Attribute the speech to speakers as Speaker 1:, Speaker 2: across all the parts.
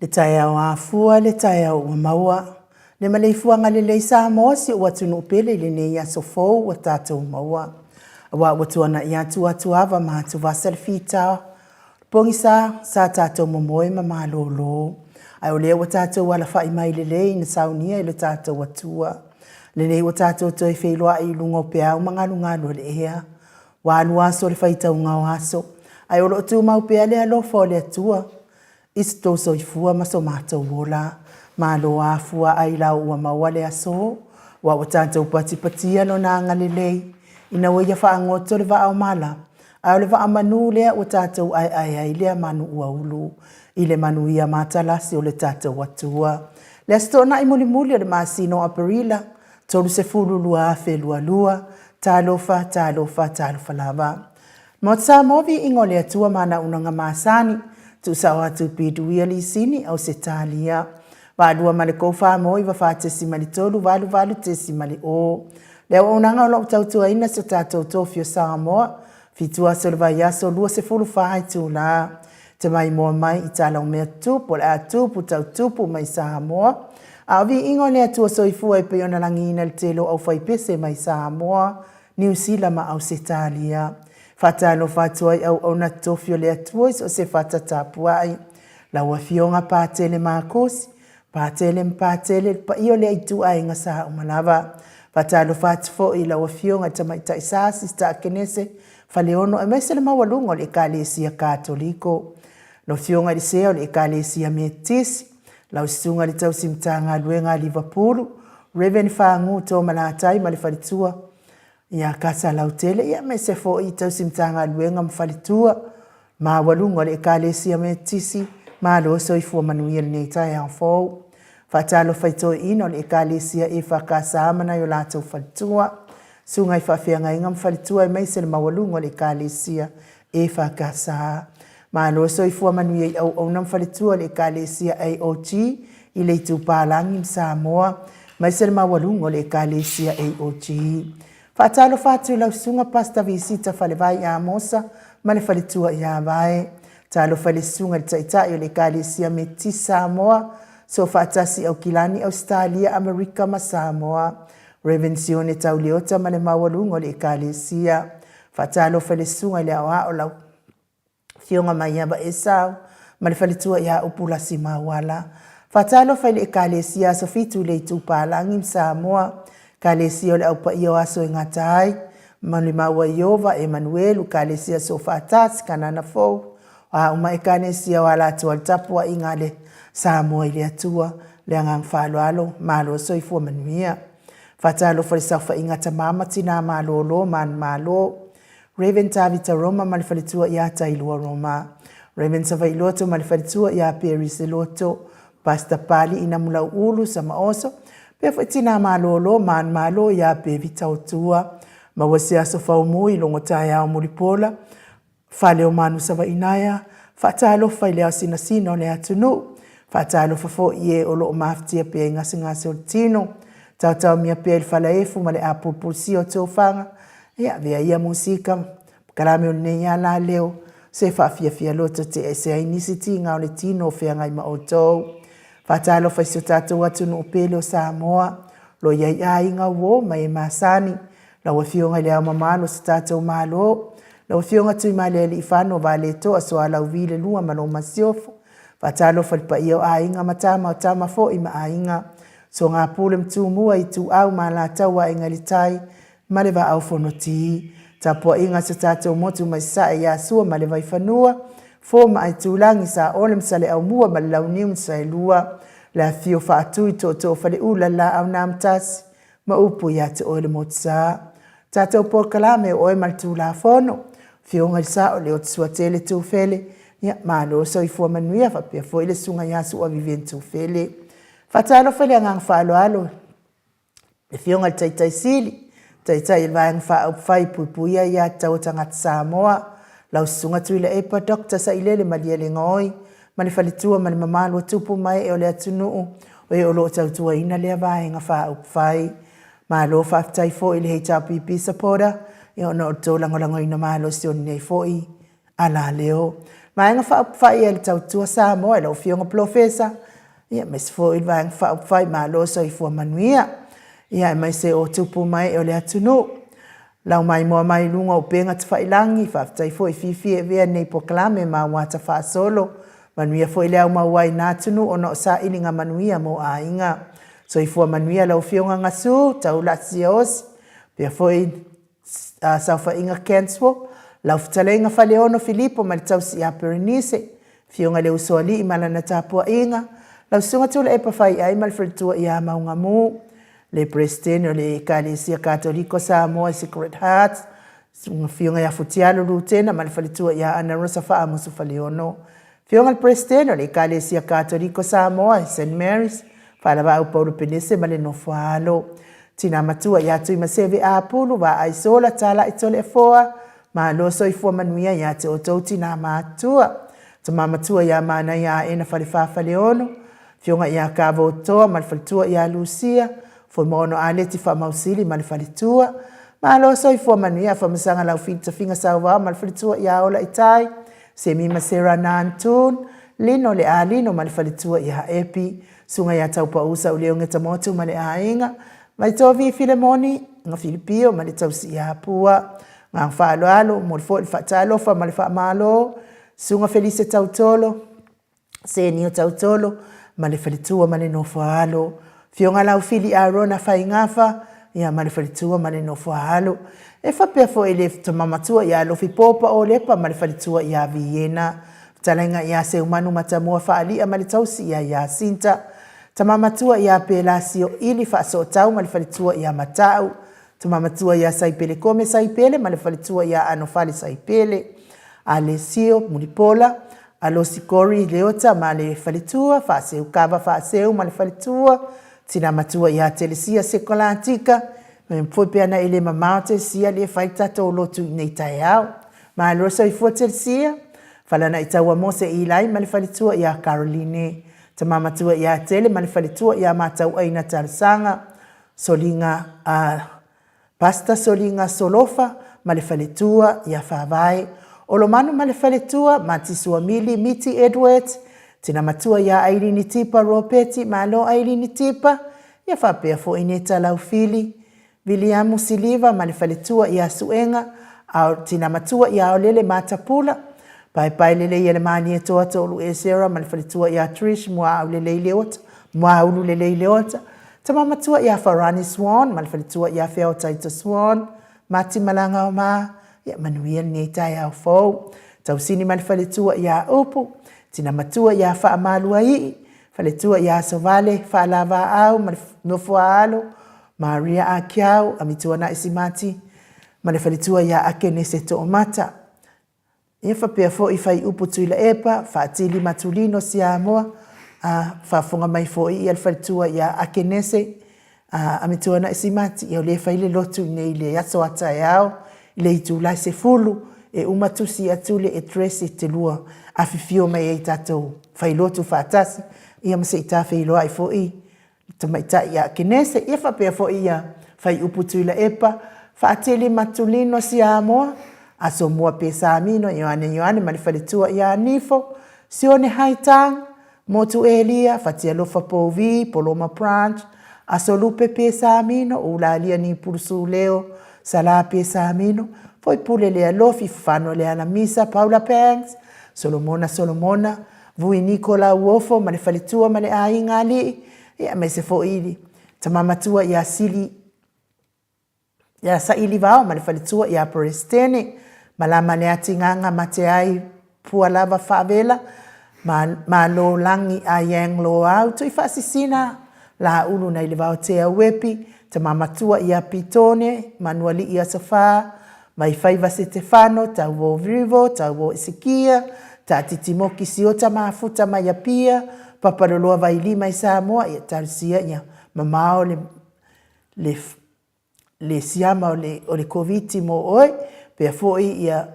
Speaker 1: Le taeao afua, le taeao ua maua. Le maleifuaga lelei Samoa si ou atunuu pele i lenei aso fou ua tatou maua. Aua ua tuanai atu atuava ma atuvasa le fita o le pogisa sa tatou momoe ma malolo. Ae o lea ua tatou alafai mai lelei na saunia e lo tatou Atua. Lenei ua tatou toe feiloai i luga o peau ma galugalu o le ea. Ua alu aso o le faitauga o aso, ae o lo o tumau pea le alofa o le Atua i so tou soifua ma so matou ola. Malo afua ailao ua maua le aso, aua ua tatou patipatia Lona agalelei, ina ua Ia faagoto le vaa o mala, ae o le vaa manu lea ua tatou aeae ai lea manu ua ulu i le manuia matalasi o le tatou Atua. Le Aso Toonai mulimuli o le masina o Aperila, 30, 2022, talofa, talofa, talofa lava. Maota Samoa viiga o le Atua ma ana auaunaga masani, tuusao atu i Piduia Lisini, Ausetalia. Valua ma le 4 mo 9 4.3 88.0. Le auaunaga o lo o tautuaina si o tatou tofi o Samoa, 7 aso o le vaiaso, 24 itula. Te maimoa mai i tala o mea tutupu, o le a tupu tautupu mai Samoa. A o viiga o le Atua soifua e pei ona lagiina i le tele o aufaipese mai Samoa, Niu Sila ma Ausetalia. Faatalofa atu ai auauna totofi o le Atua i so o se fata tapuai. Lau Afioga Patele Makosi, Patele ma Patele, le paia o lea ituaiga sa uma lava. Faatalofa atu foi i lau Afioga i le Tamaitai Sa, Sista Akenese, Faleono aemaise le maualuga o le Ekalesia Katoliko. Lau Afioga i le Sea o le Ekalesia Metotisi, lau Susuga i le Tausi Matagaluega a Livapulu, Rev. Fagu Tomalatai ma le faletua ia Kasa Lautele, ia aemaise foi i Tausi Matagaluega ma faletua maualuga o le Ekalesia Metotisi, malo soifua manuia lenei taeao fou. Faatalofa i toeaiina o le Ekalesia EFKS ma nai o latou faletua, susuga i faafeagaiga ma faletua aemaise le maualuga o le Ekalesia EFKS. Malo soifua manuia i auauna ma faletua o le Ekalesia AOG i le Itupalagi ma Samoa, aemaise le maualuga o le Ekalesia AOG. Faatalofa atu i lau Susuga Pastor Visita Falevai Amosa ma le faletua ia Vae. Talofa i le Susuga i le Taitai o le Ekalesia Metotisi Samoa, Soofaatasi i Aukilani, Ausetalia, Amerika ma Samoa, Rev. Sione Tauleota ma le maualuga o le Ekalesia. Faatalofa i le Susuga i le Aoao lau Afioga Maiava Esau ma le faletua ia Upu Lasi Mauala. Faatalofa i le Ekalesia Aso Fitu i le Itupalagi ma Samoa, Ekalesia o le Au Paia o Aso e Gata ai, Malimau Iowa, Emanuelu, Ekalesia Soofaatasi, Kanana Fou, o a uma Ekalesia o ala atu ai le tapuaiga a le Samoa i le Atua, le agaga faaaloalo, malo soifua manuia. Faatalofa i le saofaiga a tama ma tina malolo manumalo, Rev. Tavita Roma ma le faletua ia Tailua Roma, Rev. Savaii Loto ma le faletua ia Perise Loto, Pastor Pali Inamulauulu Samaoso, pea foi tina malolo manumalo ia Pevita Otua. Maua se aso faumu i logo taeao mulipola, Fale o Manu Savainaea, faatalofa i le aosinasina o le atunuu, faatalofa foi i e o lo o mafatia pea i gasegase o le tino, taotaomia pea i le falaefu ma le apulupulusia o tofaga, ia avea ia musika ma kalame o lenei ala leo, se faafiafia loto te ese ai nisi tiga o le tino o feagai ma outou. Faatalofa i si o tatou atunuu pele o Samoa, lo i ai aiga uo ma e masani, Lau Afioga i Le Ao Mamalu o se tatou Malo, lau Afioga Tuimalealiifano Vaaletoa Sualauvi le Lua ma lou Masiofo, faatalofa i le paia o Aiga ma Tama o Tama foi ma Aiga, Sogapu le Tumua, Ituau ma Alataua, Aiga i le Tai ma le Vaa o Fonoti. Tapuaiga a si o tatou motu mai Sasae ia Sua ma le Vaifanua, Fo ma Aitulagi, Saole ma Saleaaumua ma le Launiu na Saelua, le afifio Faatui, Tootoo o Faleula, le Laau na Amotasi, ma upu ia te oe le motusa. Tatou polokalame o oe ma le Tulafono, Afioga i le Sao Leotusuatele Tufele, ia malo soifua manuia faapea foi le Susuga ia Su'a Vivian Tufele. Faatalofa i le agaga faaaloalo le Afioga i le Taitai Sili, Taitai o le Vaega Faaupufai Puipuia Ia Tatau a Tagata Samoa, lau Susuga Tuilaepa Doctor Sailele Malielegaoi, ma le faletua ma le mamalu o tupu ma ee o le atunuu o e o lo o tautuaina lea Vaega Faaupufai. Malo faafetai foi i le HRPP supporter ona o le tou lagolagoina malosi o lenei foi alaleo. Vaega Faaupufai a le Tautua Samoa i lau Afioga Polofesa, ia, aemaise foi le Vaega Faaupufai Malo Soifua Manuia, ia, aemaise o tupu ma ee o le atunuu. Lau maimoa mai i luga o upega tafailagi, faafetai foi fiafia e avea nei polokalame ma auata faasolo. Manuia foi le aumau ai na atunuu ona o sailiga manuia mo aiga. Soifua manuia lau Afioga Gasu, Taula Siaosi, pea foi saofaiga Kenswo, lau fetalaiga Faleono Filipo ma le tausi ia Perenise, Afioga i le Usoalii ma lana tapuaiga, lau Susuga Tuilaepa Faiai ma le faletua ia Maugamu, le Peresetene o le Ekalesia Katoliko Samoa i Sacred Hearts, Afioga ia Futialo Lutena ma le faletua ia Ana Rosa Faamusu Faleono, Afioga i le Peresetene o le Ekalesia Katoliko Samoa i Saint Mary's, Faalavaau Paulo Penese ma le nofo a alo. Tina matua ia Tuimaseve Apulu, Vaai Sola, Talai Toleafoa, Malo soifua manuia ia te outou tina matua. Tama matua ia Manaia Aena Falefa Faleono, Afioga ia Kavo Toa ma le faletua ia Lucia, Fuimaono Aleti Faamausili ma le faletua. Malo soifua manuia Afamasaga Laufili Tafiga Sauvao ma le faletua ia Ola Itai, Semi ma Sarah Nantun, Lino le Alino ma le faletua ia Epi, Susuga ia Taupau Sauleoge Tamotu ma le aiga, Vaitovi Filemoni, Gafilipio ma le tausi ia Pua. Agaga faaaloalo, momoli foi le faatalofa ma le faamalo, Susuga Felise Tautolo, Senio Tautolo ma le faletua ma le nofo a alo. Afioga Laufili Arona Faigafa, ia ma le faletua ma le nofo a alo. E faapea foi le tama matua ia Alofi Popa Olepa ma le faletua ia Viena. Fetalaiga ia Seumanu Matamua Faalia ma le tausi ia Iasinta. Tama matua ia Pelasio Ili Faasootau ma le faletua ia Matau. Tama matua ia Saipele Kome Saipele ma le faletua ia Anofale Saipele. Alesio Mulipola, Alosi Corey Leota ma le faletua, Faaseu Kava Faaseu ma le faletua, Tina matua ia Telesia Sekolatika, me foi pe ana e le mamao Telesia le fai tatou lotu i nei taeao. Malo soifua Telesia, Falana i Taua Mose Ilai ma le faletua ia Caroline, Tama matua ia Tele ma le faletua ia Matauaina Talosaga, Soliga a Pastor Soliga Solofa ma le faletua ia Faavae Olomanu ma le faletua Mati Suamili Miti Edwards, Tina matua ia Ailini Tipa Ropeti Malo Ailini Tipa, ia faapea foi Neta Laufili Viliamu Siliva ma le faletua ia Suega, a Tina matua ia Aolele Matapula, Paepae lelei e le Malie Toa Toolu Esera ma le faletua ia Trish Muaaulelei Leota, Muaululelei Leota, Tama matua ia Farani Swan ma le faletua ia Feao Taito Swan, Mati Malagaoma, ia manuia lenei taeao fou. Tausini ma le faletua ia Upu, Tina matua ia Faamaluaii, faletua ia Asovale, Faalavaau ma le nofo a alo, Maria Akiau, Amituanai Simati ma le faletua ia Akenese Toomata. Ia faapea foi Faiupu Tuilaepa, Faatili Matulino Siamoa, a faafofoga mai foi ia le faletua ia Akenese, a Amituanai Simati, ia o lea e fai le lotu i nei i le aso a taeao i le itula e 10, e uma tusi atu le address i te lua afifio mai ai tatou fai lotu faatasi, ia ma se i tafeiloai foi Tamaitai ia Kenese, ia faapea foi ia Faiupu Tuilaepa, Faatili Matulino Siamoa, Asomua Pesamino Ioane Ioane ma le faletua ia Nifo, Sione Haitang, Motu Elia, Fatialofa Pouvi, Poloma Branch, Asolupe Pesamino, Ulalia Nipulusu Leo, Sala Pesamino, Foipule Lealofi, Fafano Lealamisa, Paula Banks, Solomona Solomona, Vui Nikola Uofo ma le faletua ma le aiga alii, ia aemaise foi i tama matua ia Sili, ia Sailivao ma le faletua ia Peresetene, malama le atigaga mate ai Pualava Faavela, ma Malo Lagi a Yang Loau, Tuifaasisina Laulu nai le Vaotea Uepi, tama matua ia Pitone, Manualii Asofa, Maifaiva Setefano, Tauo Vivo, Tauo Isikia, Taatitimoki Siota Mafuta mai Apia, Papaloloa Vailima i Samoa, ia talosia ia mamao le, le, le siama o le, o le Koviti mo oe, pea foi ia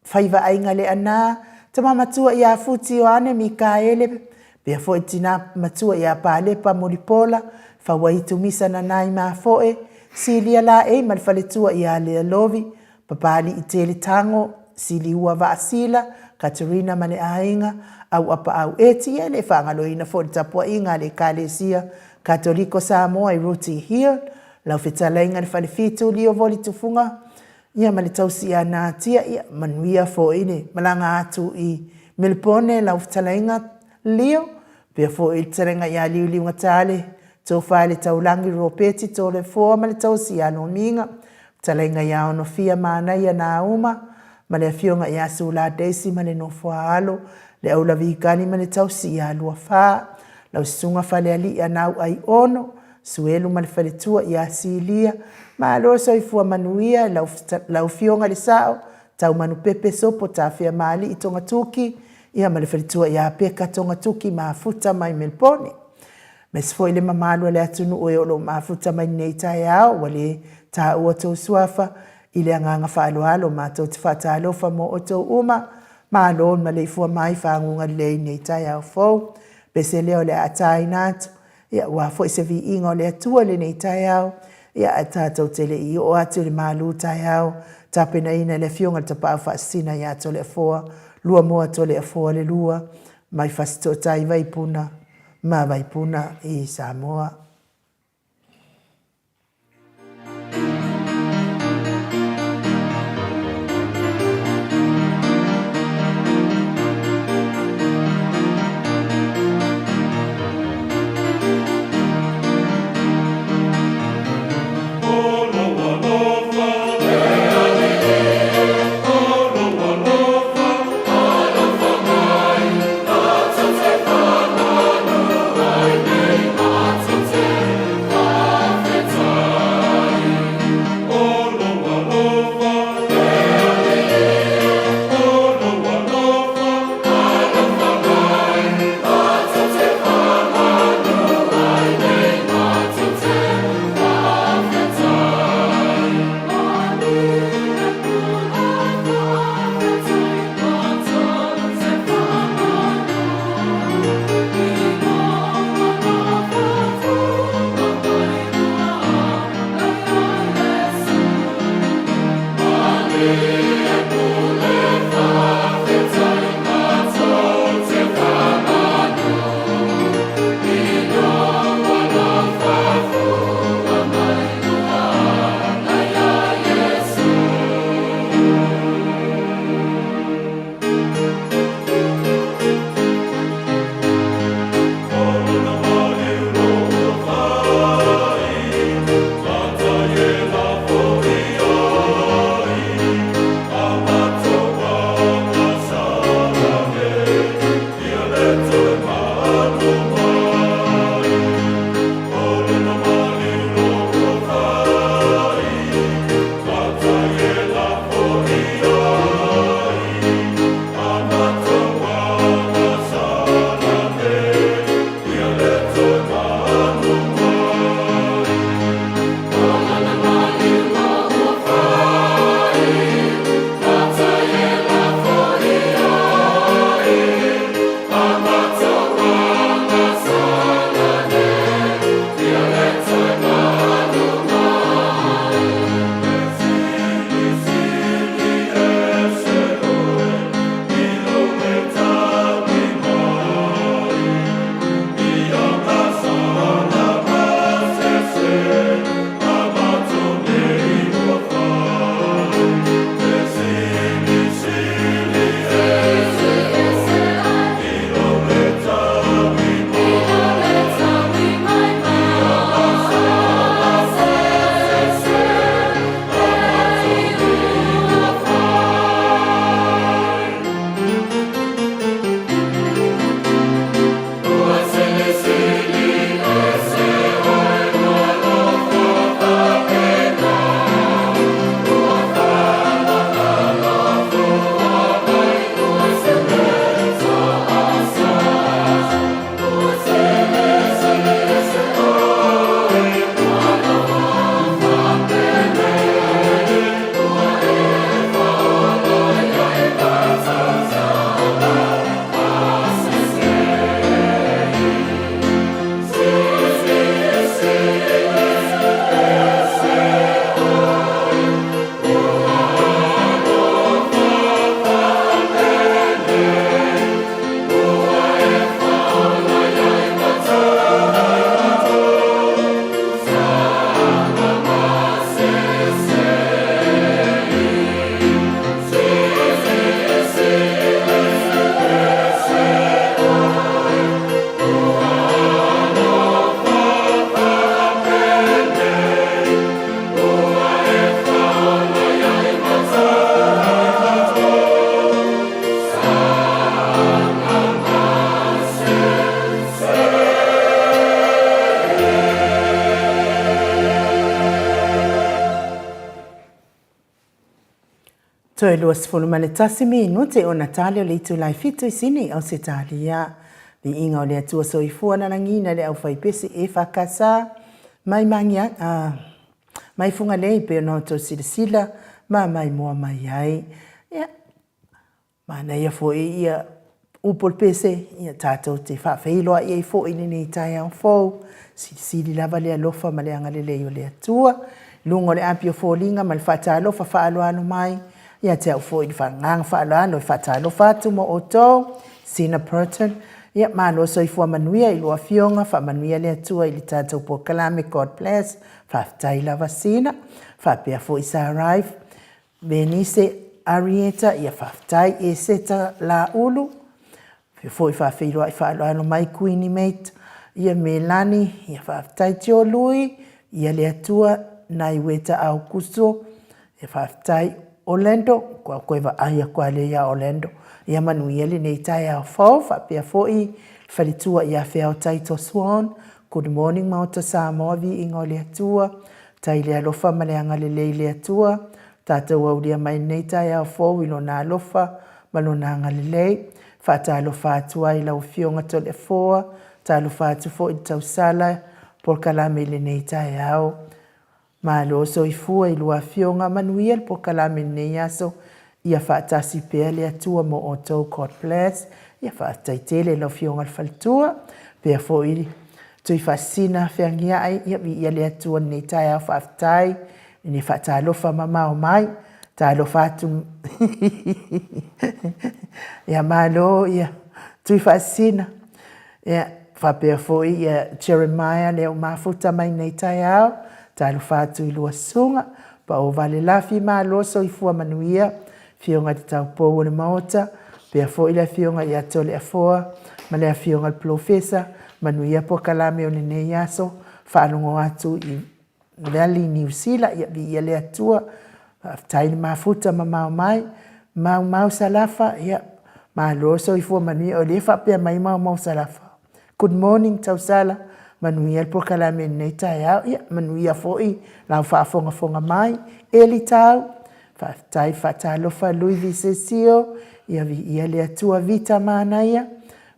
Speaker 1: Faiva Aiga Leanā, Tama matua iā Futi Ioane Mikaele, pea foi Tina matua iā Palepa Mulipola, Fauaitu Misa Nanai Mafoe, Silia Laei ma le faletua iā Lealovi, Papali'i Tele Tago, Siliua Vaasila, Katerina ma le aiga, Auapaau Eti, ia e le faagaloina foi le tapuaiga a le Ekalesia Katoliko Samoa i Rooty Hill, lau fetalaiga i le Falefitu Lio Voli Tufuga, ia ma le tausi ia Natia, ia manuia foi le malaga atu i Melebone lau fetalaiga Lio, pea foi le fetalaiga ia Liuliugatale, Tofa i le Taulagi Ropeti Toleafoa ma le tausi ia Lomiga, fetalaiga ia Onofia Manaia Nauma ma le afioga ia Sula Daisy ma le nofo a alo, le Aulavikali ma le tausi ia Luafa, lau susuga Falealii Anau Aiono, Suelu ma le faletua ia Silia, malo le soifua manuia i lau afioga i le Sao, Taumanupepe Sopo Tafeamaalii Togatuki, ia ma le faletua ia Peka Togatuki Mafuta mai Melebone. Aemaise foi le mamalu o le atunuu e o lo o mafuta mai lenei taeao, ua le taua tou suafa i le agaga faaaloalo matou te faatalofa mo outou uma. Malo le maleifua mai faguga lelei i lenei taeao fou. Pese lea o le a taina atu, ia aua foi se viiga o le Atua i lenei taeao, ia ae tatou te le i oo atu i le malu taeao tapenaina e le Afioga i le Tapaau Faasisina ia Toleafoa, Luamoa Toleafoa le lua, mai Fasitootai Vaipuna ma Vaipuna i Samoa. Toe 21 minute ona tali o le itula e fitu i Sini, Ausetalia. Viiga o le Atua Soifua lalagiina le aufaipese EFKS mai Magia, mai Fugalei pei ona outou silasila ma maimoa mai ai. Ia, Manaia foi ia upu o le pese, ia tatou te faafeiloai ai foi i lenei taeao fou. Silisili lava le alofa ma le agalelei o le Atua i luga o le api o foliga ma le faatalofa faaaloalo mai ia te au foi i le agaga faaaloalo e faatalofa atu mo outou. Sina Burton, ia malo soifua manuia i lua afioga, faamanuia le Atua i le tatou polokalame, God bless. Faafetai lava Sina. Faapea foi Sarai, Venise Arieta, ia faafetai Eseta Laulu, afio foi faafeiloai faaaloalo mai Kuini Mate, ia Melani, ia faafetai Tiolui, ia le Atua nai Weta Aukuso, ia faafetai Orlando, kua koe vaai aku a lea ia Orlando, ia manuia lenei taeao fou, faapea foi le faletua ia Feaotai Toswan, good morning Maota Samoa, viiga o le Atua, Tai le alofa ma le agalelei i le Atua, tatou aulia mai lenei taeao fou i Lona alofa ma Lona agalelei. Faatalofa atu ai i lau Afioga Toleafoa, talofa atu foi i le tausala polokalame i lenei taeao. Malo soifua i lua Afioga, manuia le polokalame i lenei aso. Ia faatasi pea le Atua mo outou God bless. Ia faafetai tele i lau Afioga le faletua, pea foi Tuifaasisina Feagiai, ia viia le Atua lenei taeao faafetai i le faatalofa mamao mai. Talofa atu ia malo ia Tuifaasisina. Ia faapea foi ia Jeremiah lea ua mafuta mai nei taeao. Talofa atu i lua susuga, Pao Valelafi, malo soifua manuia, Afioga i le Taupou o le Maota, pea foi le Afioga ia Toleafoa ma le Afioga i le Polofesa, manuia polokalame o lenei aso, faalogo atu i Valley Niu Sila, ia viia le Atua, faafetai le mafuta mamao mai, Maumau Salafa, ia malo soifua manuia, o lea e faapea mai Maumau Salafa. Good morning Tausala, manuia le polokalame i lenei taeao, ia manuia foi lau faafogafoga mai. Eli Tau, faafetai faatalofa Lui Visesio, ia viia le Atua Vita Manaia,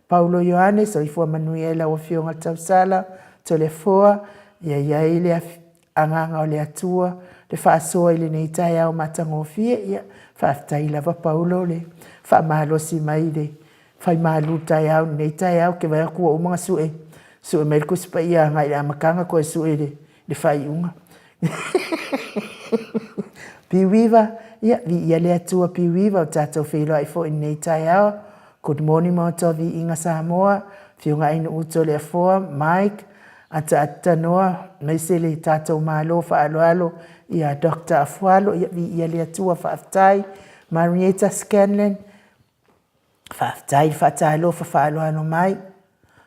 Speaker 1: Paulo Ioane, soifua manuia i lau Afioga Tausala, Toleafoa, ia i ai le Agaga o le Atua, le faasoa i lenei taeao matagofie, ia faafetai lava Paulo le faamalosi mai i le fai malu taeao lenei taeao, ke vaai atu ua uma ona sue, sue mai le Tusi Paia agai i le amataga toe sue i le faaiuga. Piuiva, ia, viia le Atua Piuiva, o tatou feiloai foi i lenei taeao. Good morning Maota o Viiga Samoa, Afioga Ainuu Toleafoa, Mike, Ataata Noa, aemaise le tatou Malo faaaloalo ia Doctor Afualo, ia viia le Atua faafetai. Marietta Scanlan, Faafetai le faatalofa faaaloalo mai.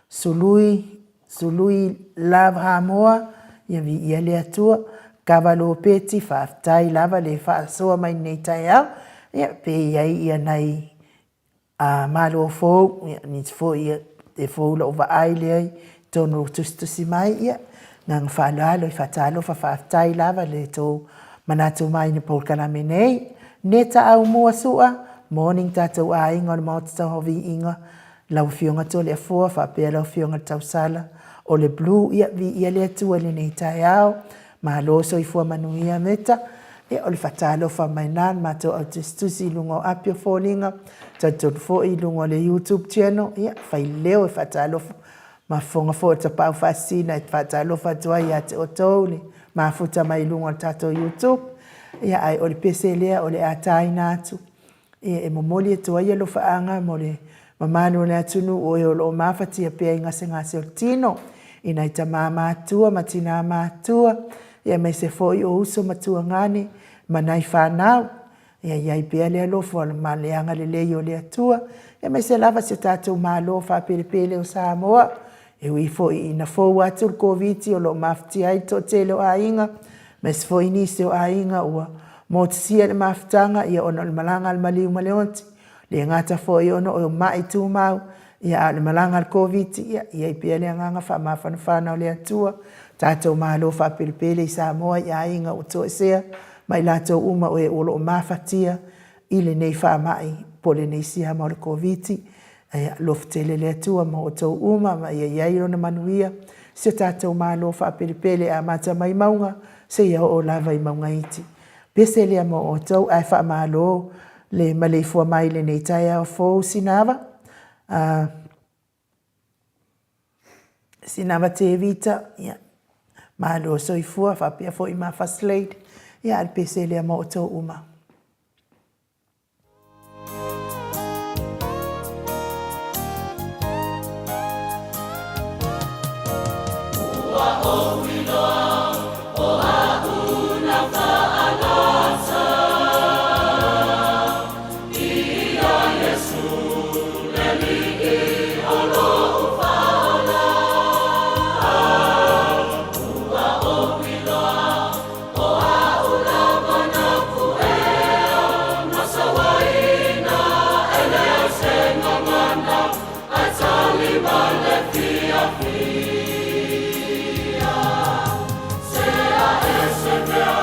Speaker 1: Sului, Sului Love Hamoa, ia viia le Atua. Kava Lopeti, faafetai lava le faasoa mai lenei taeao. Ia, pe i ai ia nai a malo fou, ia, nisi foi ia, e fou lou vaai lea i totonu o tusitusi mai, ia, agaga faaaloalo e faatalofa, faafetai lava le tou manatu mai i le polokalame nei. Neta Aumua Sua, morning tatou aiga o le Maota Tau Viiga, lau Afioga Toleafoa faapea lau Afioga le Tausala o le Blue, ia viia le Atua i lenei taeao, malo soifua manuia Meta, ia o le faatalofa mai na le matou au tusitusi i luga o api o foliga, talitonu foi i luga o le YouTube channel, ia fai leo e faatalofa ma fofoga foi o Tapaau Faasisina e faatalofa atu ai ia te outou le mafuta mai luga o le tatou YouTube. Ia, ae o le pese lea o le a taina atu ia, e momoli atu ai alofaaga mo le mamalu o le atunuu o e o lo o mafatia pea i gasegase o le tino, i nai tamā matua ma tinā matua, ia aemaise foi o uso ma tuagane ma nai fanau. Ia i ai pea le alofa ma le agalelei o le Atua, aemaise lava si o tatou Malo faapelepele o Samoa. E ui foi ina fou atu le Koviti o lo o mafatia ai le toatele o aiga, aemaise foi nisi o aiga ua motisia le mafutaga ia ona o le malaga a le maliu ma le oti, le gata foi ona o ma'i tumau, ia a o le malaga a le Koviti, ia i ai pea le agaga faamafanafana o le Atua, tatou Malo faapelepele i Samoa i aiga ua toesea ma i latou uma o e o lo o mafatia. i lenei faamai po o lenei siama o le Koviti. Ia alofa tele le Atua ma outou uma ma ia i ai Lona manuia si o tatou Malo faapelepele e amata mai mauga seia oo lava i mauga iti. Pese lea mo outou ae faamalo le maleifua mai i lenei taeao fou Sinava. Sinava Tevita, ia, malo soifua faapea foi ma First Lady, ia a o le pese lea mo outou uma.
Speaker 2: Ua ou iloa o aʻu na faalasa Ia Iesu le Alii o loʻu faaola Ua ou iloa o aʻu lava na kuʻea Ma sauaina e leai se gagana Ae tali ma le fiafia Sea e se mea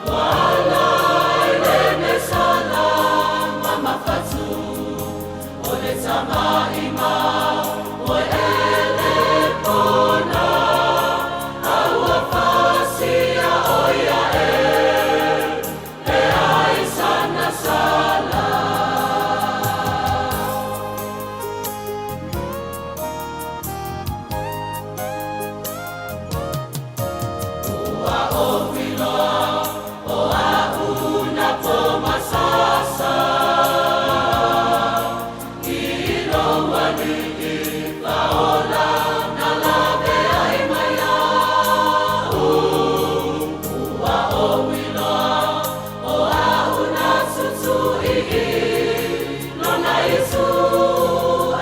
Speaker 2: ua ala ai lenei sala ma mafatu O le tamaʻima moe ele pona A ua pasia ʻo ia e leai sana sala. Ua ou iloa o aʻu na pomasasa I lou aliʻi faaola na lawe ai mai iaʻu. Ua ou iloa o aʻu na tutuʻi i lona isu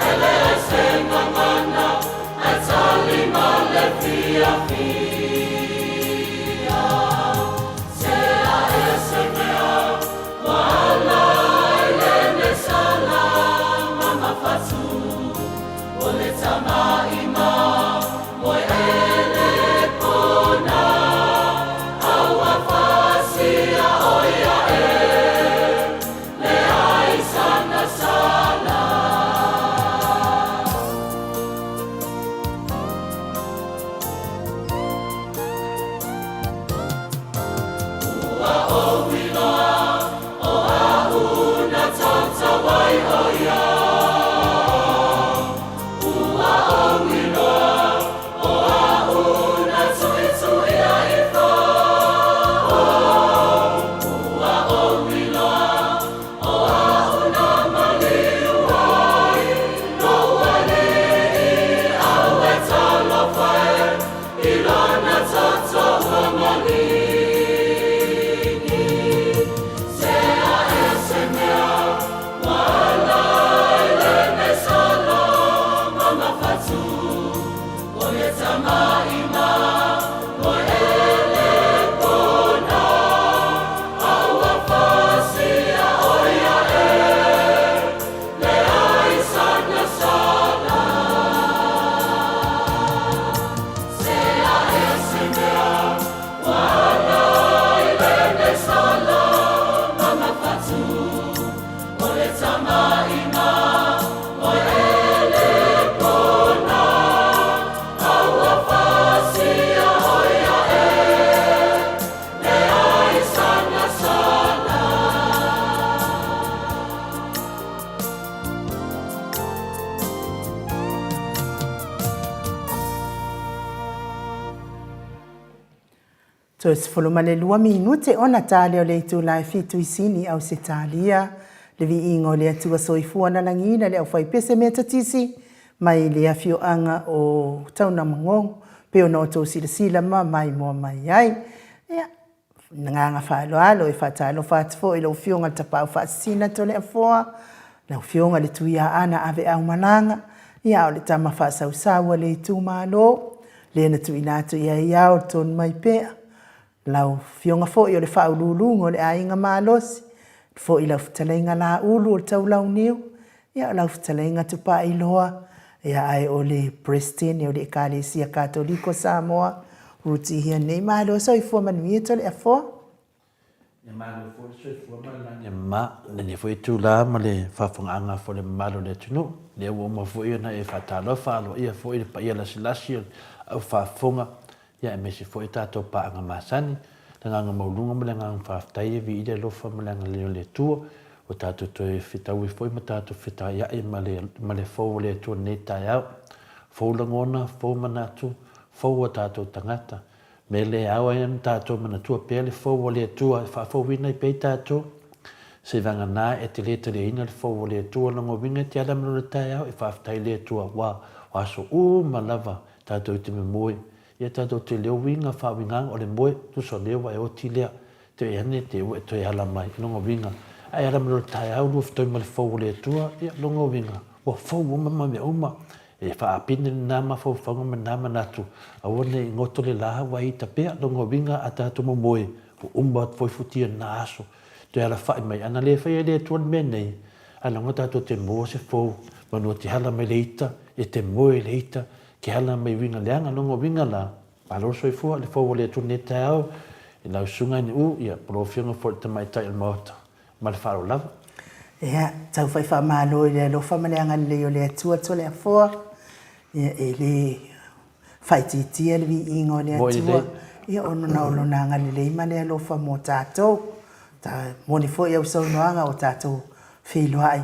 Speaker 2: E leai se gagana ae tali ma le fiafia. Sea e se mea ua ala ai lenei sala ma mafatu O le tamaʻima moe ele pona A ua pasia ʻo ia e leai sana sala. Ua ou iloa o aʻu na tautau ai ʻo ia. Ua ou iloa o aʻu na tuʻituʻi ai ifo. Ua ou iloa o aʻu na maliu ai Lou aliʻi auē talofa e I lona toto ua maligi. Sea e se mea ua ala ai lenei sala ma mafatu O le tamaʻima moe ele pona A ua pasia ʻo ia e leai sana sala. Sea e se mea ua ala ai lenei sala ma mafatu O le tamaʻima moe ele pona A ua pasia ʻo ia e leai sana sala.
Speaker 1: Toe 12 minute ona ta lea o le itula e fitu i Sini, Ausetalia. Le viiga o le Atua Soifua na lagiina le aufaipese Metotisi mai le afioaga o Taunamagogo pei ona outou silasila ma maimoa mai ai. Ia, Agaga faaaloalo e faatalofa atu foi i lau Afioga i le Tapaau Faasisina Toleafoa, lau Afioga i le Tuiaana Aveaumalaga, ia a o le tama faasausau a le itumalo, lea na tuuina atu i ai ao le tonu mai pea, lau Afioga foi o le Faauluuluga o le Aiga Malosi, foi lau Fetalaiga Laulu o le Taulauniu, Ia, o lau fetalaiga Tupailoa, ia, ae o le Peresetene o le Ekalesia Katoliko Samoa, Rutihia nei. Malo soifua manuia Toleafoa.
Speaker 3: Ia malo foi le soifua ma le lagi e mama i lenei foi itula ma le faafofogaaga foi a le mamalu o le atunuu. Lea ua uma foi ona e faatalofa aloaia foi i le paia lasilasi o le au faafofoga, ia aemaise foi o tatou paaga masani. Le agaga maualuga ma le agaga faafetai e viia le alofa ma le agalelei o le Atua ua tatou toe fetaui foi ma tatou fetaiai ma le ma le fou o le Atua i lenei taeao. Fou lagona, fou manatu, fou o tatou tagata. Mea lea e ao ai ona tatou manatua pea le fou o le Atua e faafouina ai pea i tatou. Seivagana e te le taliaina le fou o le Atua lona uiga e te ala mai loa i le taeao e faafetai i le Atua aua o aso uma lava tatou te momoe ia tatou te leo uiga faauigaga o le moe tusa o lea ua e oti lea te ane te ua e toe ala mai lona uiga a e ala mai loa i le taeao lua fetoi ma le fou o le Atua ia lona uiga ua fou uma ma mea uma E faapine lena mafaufauga ma lena manatu, aua ne i goto le la ua ita pea lona uiga a tatou momoe, ua uma atu foi futia i lena aso, toe alafai mai. Ana le faia e le Atua le mea nei, ailoga tatou te moa se fou, manu te hala mai le ita, e te moe i le ita, ke hala mai uiga leaga. Lona uiga la, malo le soifua, le fou o le Atua i lenei taeao, i lau susuga i le u, ia, po o lau afioga foi i le Tamaitai o le Maota. Ma le faaaloalo lava.
Speaker 1: Ia, tau fai faamalo i le alofa ma le agalelei o le Atua Toleafoa. Ia, e le faaitiitia le viiga o le Atua, ia, ona o Lona agalelei ma le alofa mo tatou. Ta moni foi au saunoaga o tatou feiloai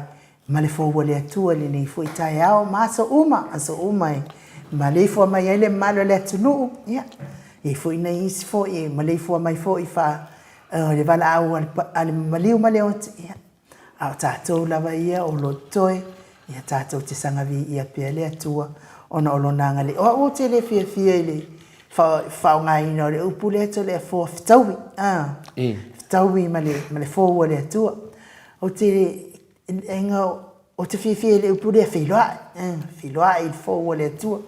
Speaker 1: ma le fou o le Atua i lenei foi taeao ma aso uma, aso uma e maleifua mai ai le mamalu o le atunuu. Ia, e i ai foi nai isi foi e maleifua mai foi faa O le valaau a le maliu ma le oti, ia, a o tatou lava ia o lo o totoe, ia tatou te saga viia pea le Atua ona o Lona agalelei. O au ou te le fiafia i le faaaogaina o le upu lea Toleafoa fetaui, a, fetaui ma le fou a le Atua. Ou te Ina ou te fiafia i le upu lea feiloai, feiloai i le fou o le Atua.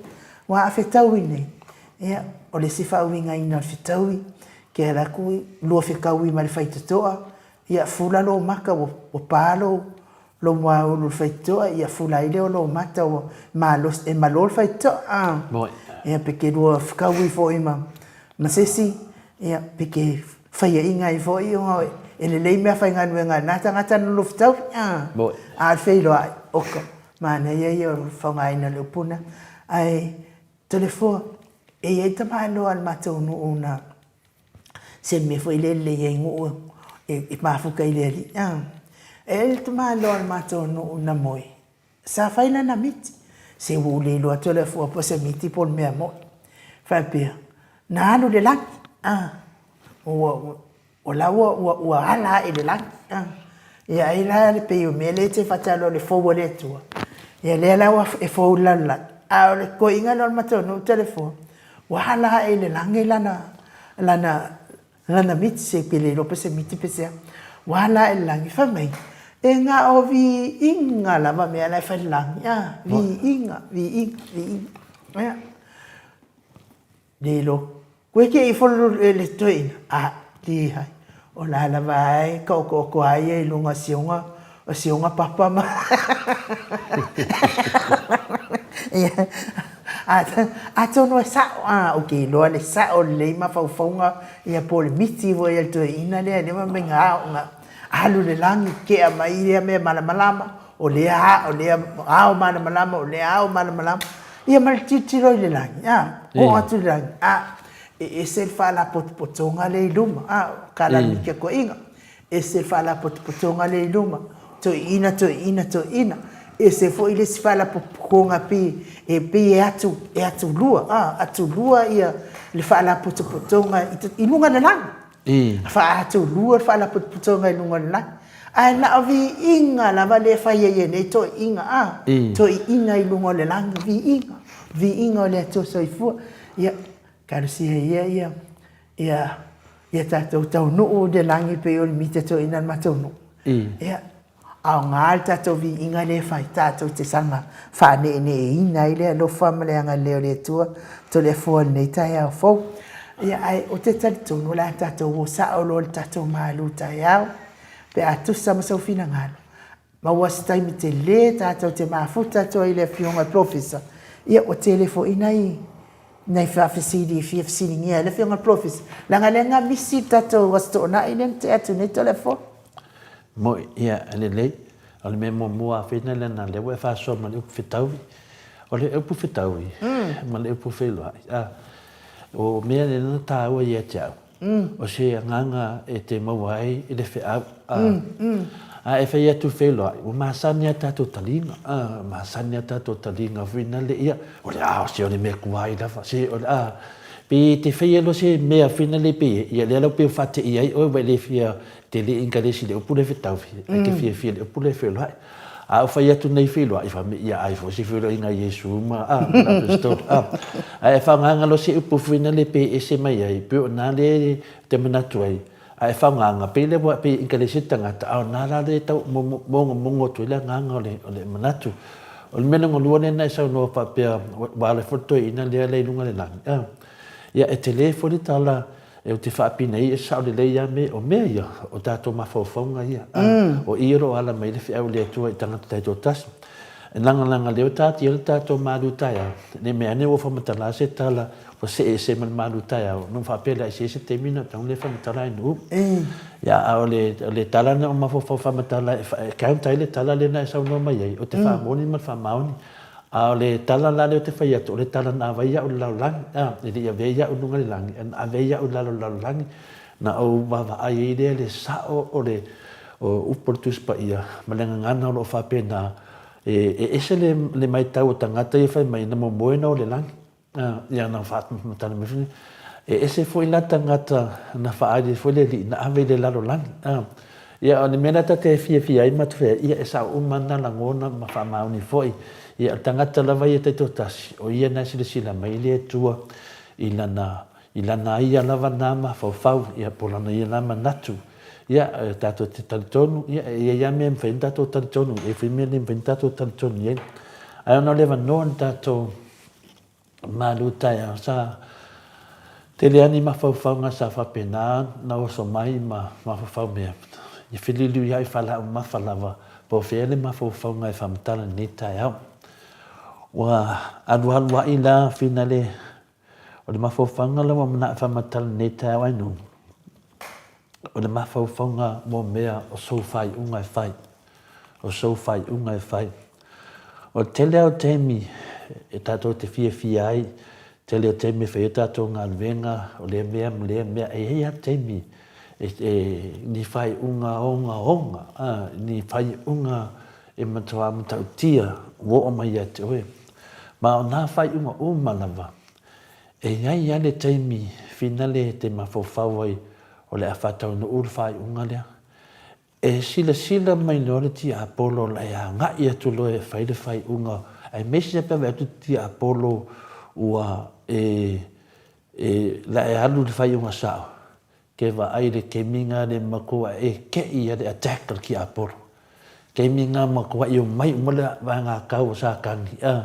Speaker 1: Aua a fetaui nei, ia, o le isi faauigaina o le fetaui, ke ala atu lua fetaui ma le faitotoa, ia fula lou mata ua pa lou lou muaulu i le faitotoa, ia fula ai lea o lou mata ua malosi, e malo le faitotoa. Ia pe ke lua fetaui foi ma ma se isi, ia, pe ke faiaina ai foi ona e lelei meafaigaluega a lena tagata na lofitaui, a o le feiloai, oka, manaia ia o le faaaogaina o le upu lena. Ae Toleafoa, e i ai tamaloa a le matou nuu na se mea foi lea e lelei ai nuu e mafuta i le alii, a. E i ai le tamaloa a le matou nuu na moe, Sa fai lana miti. Se ua ou le iloa atu le afua po o se miti po o le mea moni. Faapea, na alu i le lagi, a, ua, o la ua, ua, ua ala ae i le lagi, a. Ia ai la le pei o mea lea e te faataloa le fou a le Atua. Ia lea la ua e fou i le lalolagi, a o le koiga lea o le matou nuu telefoni, ua ala ae i le lagi lana, lana, Lana miti, se pe le iloa pe se miti pe se a. Ua ala ae i le lagi, fai mai, E na o viiga lava mea la e fai i le lagi, a, viiga, viiga, viiga. Ia, le iloa. Koe ke i folo le toeaina, a, kihai, o la lava e taotooto a ia i luga o sioga, o sioga papa ma Ia, atonu e sa'o, a, ou te iloa le sa'o lelei mafaufauga, ia po o le miti foi a le toeaina lea, lea fai mai na ao, na alu i le lagi, tea mai lea mea malamalama, o lea ao, lea ao malamalama, o lea ao malamalama, ia ma le tilotilo i le lagi, a, oo atu i le lagi, a, e ese le faalapotopotoga lea i luma, a, tala le miti a toeaina. Ese le faalapotopotoga lea i luma, toeaina, toeaina, toeaina. Ese foi le isi faalapotopotoga pei e pei e atu e atulua, a, atulua ia le faalapotopotoga i luga o le lagi. Faaatulua le faalapotopotoga i luga o le lagi. Ae na o viiga lava lea e fai ai e nei toeaiina, a, toeaiina i luga o le lagi, viiga, viiga o le Atua Soifua. Ia, talosia ia ia Ia, ia tatou taunuu i le lagi pei o le mita toeaina o le matou nuu. Ia, aoga le tatou viiga lea e fai, tatou te saga faaneeneeina ai le alofa ma le agalelei o le Atua Toleafoa i lenei taeao fou. Ia, ae ou te talitonu o le a tatou o sao loa i le tatou malu taeao pe a tusa ma sou finagalo. Maua se taimi tele tatou te mafuta atu ai i le Afioga i le Polofesa, ia ua tele foi nai. Nai faafesili e fia fesiligia ai le Afioga i le Polofesa, leaga lea na misi le tatou Aso Toonai lea na tea atu nei Toleafoa.
Speaker 3: Moi, ia, e lelei. O le mea muamua lava foi lena lea ua e faasoa ma le upu fetaui. O le upu fetaui ma le upu feiloai, a, o mea lea na taua ia te au, O se agaga e te maua ai i le feau, a, a e fai atu feiloai, ua masani a tatou taliga, a, masani a tatou taliga foi na le, ia, o le a, se o le mea tuai lava, se o le a, pe te faia loa se mea foi na le pe, ia lea la ua pei ua faateia ai oe ua e le fia, te le inkalesi i le upu lea fetaui, ae te fiafia i le upu lea feiloai. A ou fai atu nei feiloai, fai mai, ia ai foi se feiloaiga a Iesu ma, a, ma le Aposetolo, a. Ae faaaogaina loa se upu foi lea pe ese mai ai, pei o na lea ou te manatu ai, a e faaaogaina, pei lea ua, pei e inkalesi le tagata, a o na la lea e tau mogomogo atu ai le agaga o le, o le manatu. O le mea lona lua lea na e saunoa faapea, ua ala foi le toeaina lea i luga o le lagi, a. Ia, e tele foi le tala Ou te faapina ai, e sao lelei lava mea, o mea ia, o tatou mafaufauga ia. O i o lo o ala mai le feau a le Atua i tagata taitoatasi. E lagalaga leo taatia le tatou malu taeao, ne i mea ane ua faamatala se tala ua see ese ma le malu taeao, ona ou faapea lea, ai se i ai se taimi ona tago lea faamatala ai nuu. Ia, a o le, o le tala na ou mafaufau faamatala e count ai le tala lea na e saunoa mai ai, o te faamoni ma le faamaoni. A o le tala la lea ou te fai atu, o le tala na ave ai au i le lalolagi, a, e le i avea ai au i luga i le lagi, ae na ave ai au i lalo i le lalolagi, na ou vaavaai ai lea i le sao o le o upu o le Tusi Paia ma le gagana o lo o faapena, e ese le matau a tagata ia fai mai, na momoe na o le lagi. Ia na faamatala mai foi, e ese foi la tagata na faaali ai foi le Alii na ave i le lalolagi. Ia o le mea lea ta te fiafia ai ma te fai ai, ia e sao uma na lagona ma faamaoni foi. Ia o le tagata lava ia taitoatasi, o ia na e silasila mai i le Atua i lana, i lana ia lava na mafaufau, ia po o lana ia na manatu. Ia tatou te talitonu, ia e i ai lava mea e mafai ona tatou talitonu i ai, e i ai foi mea e le mafai ona tatou talitonu i ai. Ae ona o le avanoa na tatou Malu taeao sa tele lava ni mafaufauga sa faapena na oso mai ma mafaufau mea i feliuliuiai faalaaumafa lava po o fea le mafaufauga e faamatala i lenei taeao. Ua alualu ai la finale o le mafaufauga la ua manao e faamatala i lenei taeao ai nuu o le mafaufauga mo mea o sou faaiuga e fai. O sou faaiuga e fai. O le tele lava o taimi e tatou te fiafia ai, tele o taimi e fai ai tatou galuega, o lea mea ma lea mea, e i ai lava taimi e, ni faaiuga ogaoga, ni faaiuga e matua matautia ua oo mai ia te oe. Ma o nā faaiuga uma lava, e i ai lava le taimi finale e te mafaufau ai o le a faataunuu le faaiuga lea. E silasila mai loa le tiapolo la e agai atu loa e fai le faaiuga, aemaise lava pe a vaai atu le tiapolo ua e, e, la e alu i le faaiuga sao, ke vaai i le kemiga le matua e keʻi ia le attack a le tiapolo. Kemiga matua i omai uma le vaega kau o Satani, a,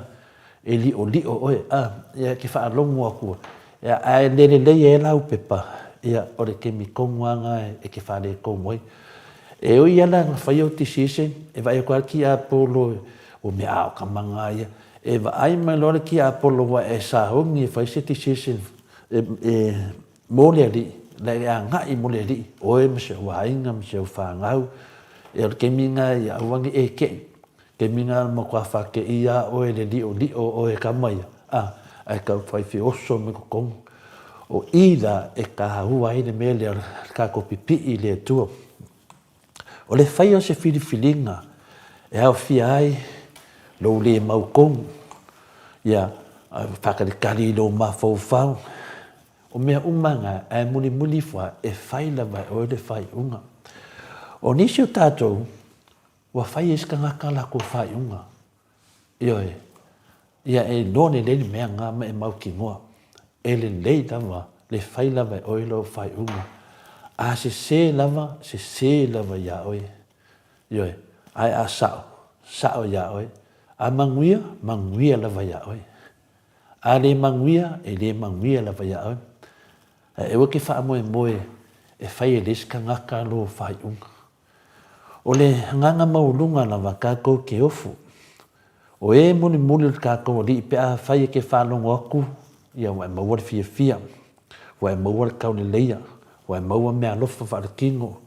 Speaker 3: e liʻoliʻo oe, a, ia e te faalogo atu, ia, ae le lelei ai lau pepa, ia, o le taimi tonu lava lena e te faaletonu ai. E ui lava la ina fai au decision, e vaai atu lava le tiapolo, ua mea a o ka maga ia. E vaai mai loa le tiapolo ua e sauni e fai se decision e, e mo le Alii, la e agai mo le Alii, oe ma si ou aiga ma si ou fanau, ia o le taimi lena ia aua ne i e keʻi. Taimi na matua whakei a oe le liolio o oe kama ia, a, ae tau whai whioso me totonu. O i la e kāua ai le mea lea o le tatou pipii i le Atua. O le whai o se whiriwhiringa e aofia ai lou le mautonu, ia, whakalikali i lou mafaufau, o mea uma nga, ae mulimuli ifo lava, e whai lava e oe le whaiunga. O nisi o tatou, Ua fai e isi tagata lakou faaiuga. Ioe. Ia e iloa lelei le mea na ma e mautinoa. E lelei lava le fai lava e oe lou faaiuga. A sese lava, sese lava iā oe. Ioe. Ae a sao, sao iā oe. A manuia, manuia lava iā oe. A le manuia, e le manuia lava iā oe. Ae aua e te faamoemoe e fai e le isi tagata lou faaiuga. O le agaga maualuga lava tatou te ofo. O e mulimuli o le tatou Alii pe afai e te faalogo atu. Ia, ua e maua le fiafia, ua e maua le tauleleia, ua e maua meaalofa faaletino,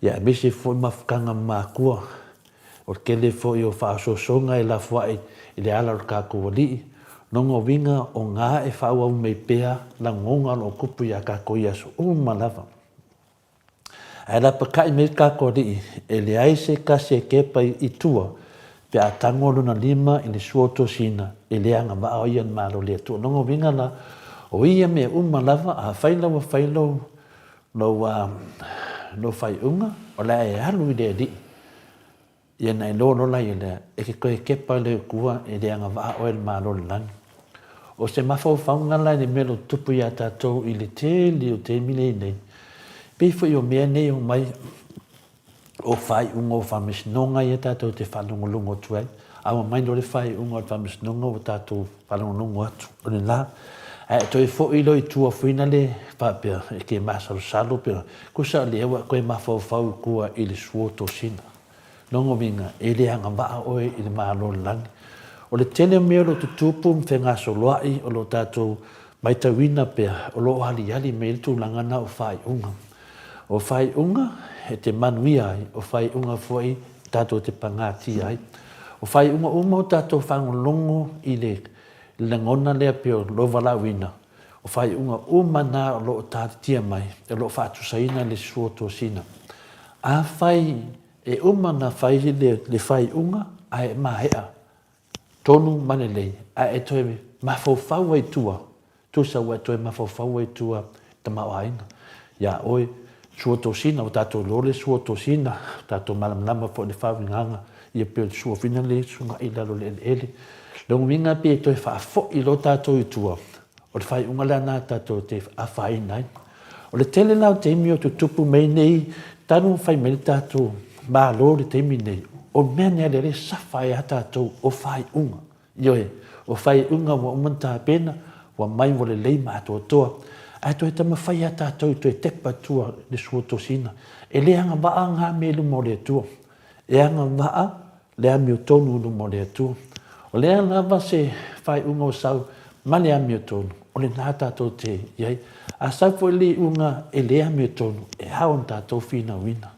Speaker 3: ia aemaise foi mafutaga ma matua. O le tele foi o faaosoosoga e lafoai i le ala o le tatou Alii, lona uiga o na e faaauau mai pea lagona o lo o tupu ia tatou i aso uma lava. Ae lapatai mai le tatou Alii, e leai se tasi e tepa i tua pe a tago lona lima i le sua o tosina, e le agavaa o ia i le Malo o le Atua. O lona uiga la, o ia mea uma lava, afai la ua fai lou, lou, lou faaiuga, o le a e alu i le Alii, Ia ona e iloa loa laia lea, e te toe tepa lea i tua, e le agavaa oe i le Malo o le lagi. O se mafaufauga la i le mea o lo o tutupu ia tatou i le tele o taimi lea e i ai nei, pei foi o mea nei e omai o faaiuga o faamasinoga ia tatou te faalogologo atu ai. A ua mai loa le faaiuga o le faamasinoga ua tatou faalogologo atu, o le la. Ae toe foi loa i tua foi lea faapea e te masalosalo pe tusa o lea ua e toe mafaufau i tua i le suo tosina. Lona uiga, e le agavaa oe i le Malo o le lagi. O le tele o mea o lo o tutupu ma fegasoloai o lo o tatou matauina pea, o lo o aliali mai ai le tulaga lena o faaiuga. O faaiuga e te manuia ai, o faaiuga foi tatou te pagatia ai. O faaiuga uma o tatou faalogologo i le lagona lea pei o lou valaauina, o faaiuga uma na o lo o talitia mai, o lo o faatusaina le suo tosina. Afai e uma ona fai le faaiuga ae maea tonu ma lelei, ae e toe mafaufau ai i tua, tusa ua e toe mafaufau ai i tua i le tamaoaiga ia oe, sua tosina, ua tatou iloa le sua tosina, ua tatou malamalama foi i le faauigaga, ia pei o le sua foi lea e sugai i lalo o le eleele. O lona uiga pei e toe faafoi loa tatou i tua, o le faaiuga lea lena tatou te afaina ai. O le tele la o taimi o tutupu mai nei, talu ona fai mai le tatou Malo i le taimi lenei, o mea nei lea e safa ai lava tatou, o faaiuga. Ioe, o faaiuga ua uma ona tapena, ua mai ua lelei ma atoatoa, ae toe taumafai lava tatou e toe tepa i tua le sua tosina. E le agavaa na mea i luma o le Atua. E agavaa le amiotonu i luma o le Atua. O le a lava se faaiuga o sau ma le amiotonu, o lena tatou te i ai. A sau foi le iuga e le amiotonu, e ao ona tatou finauina.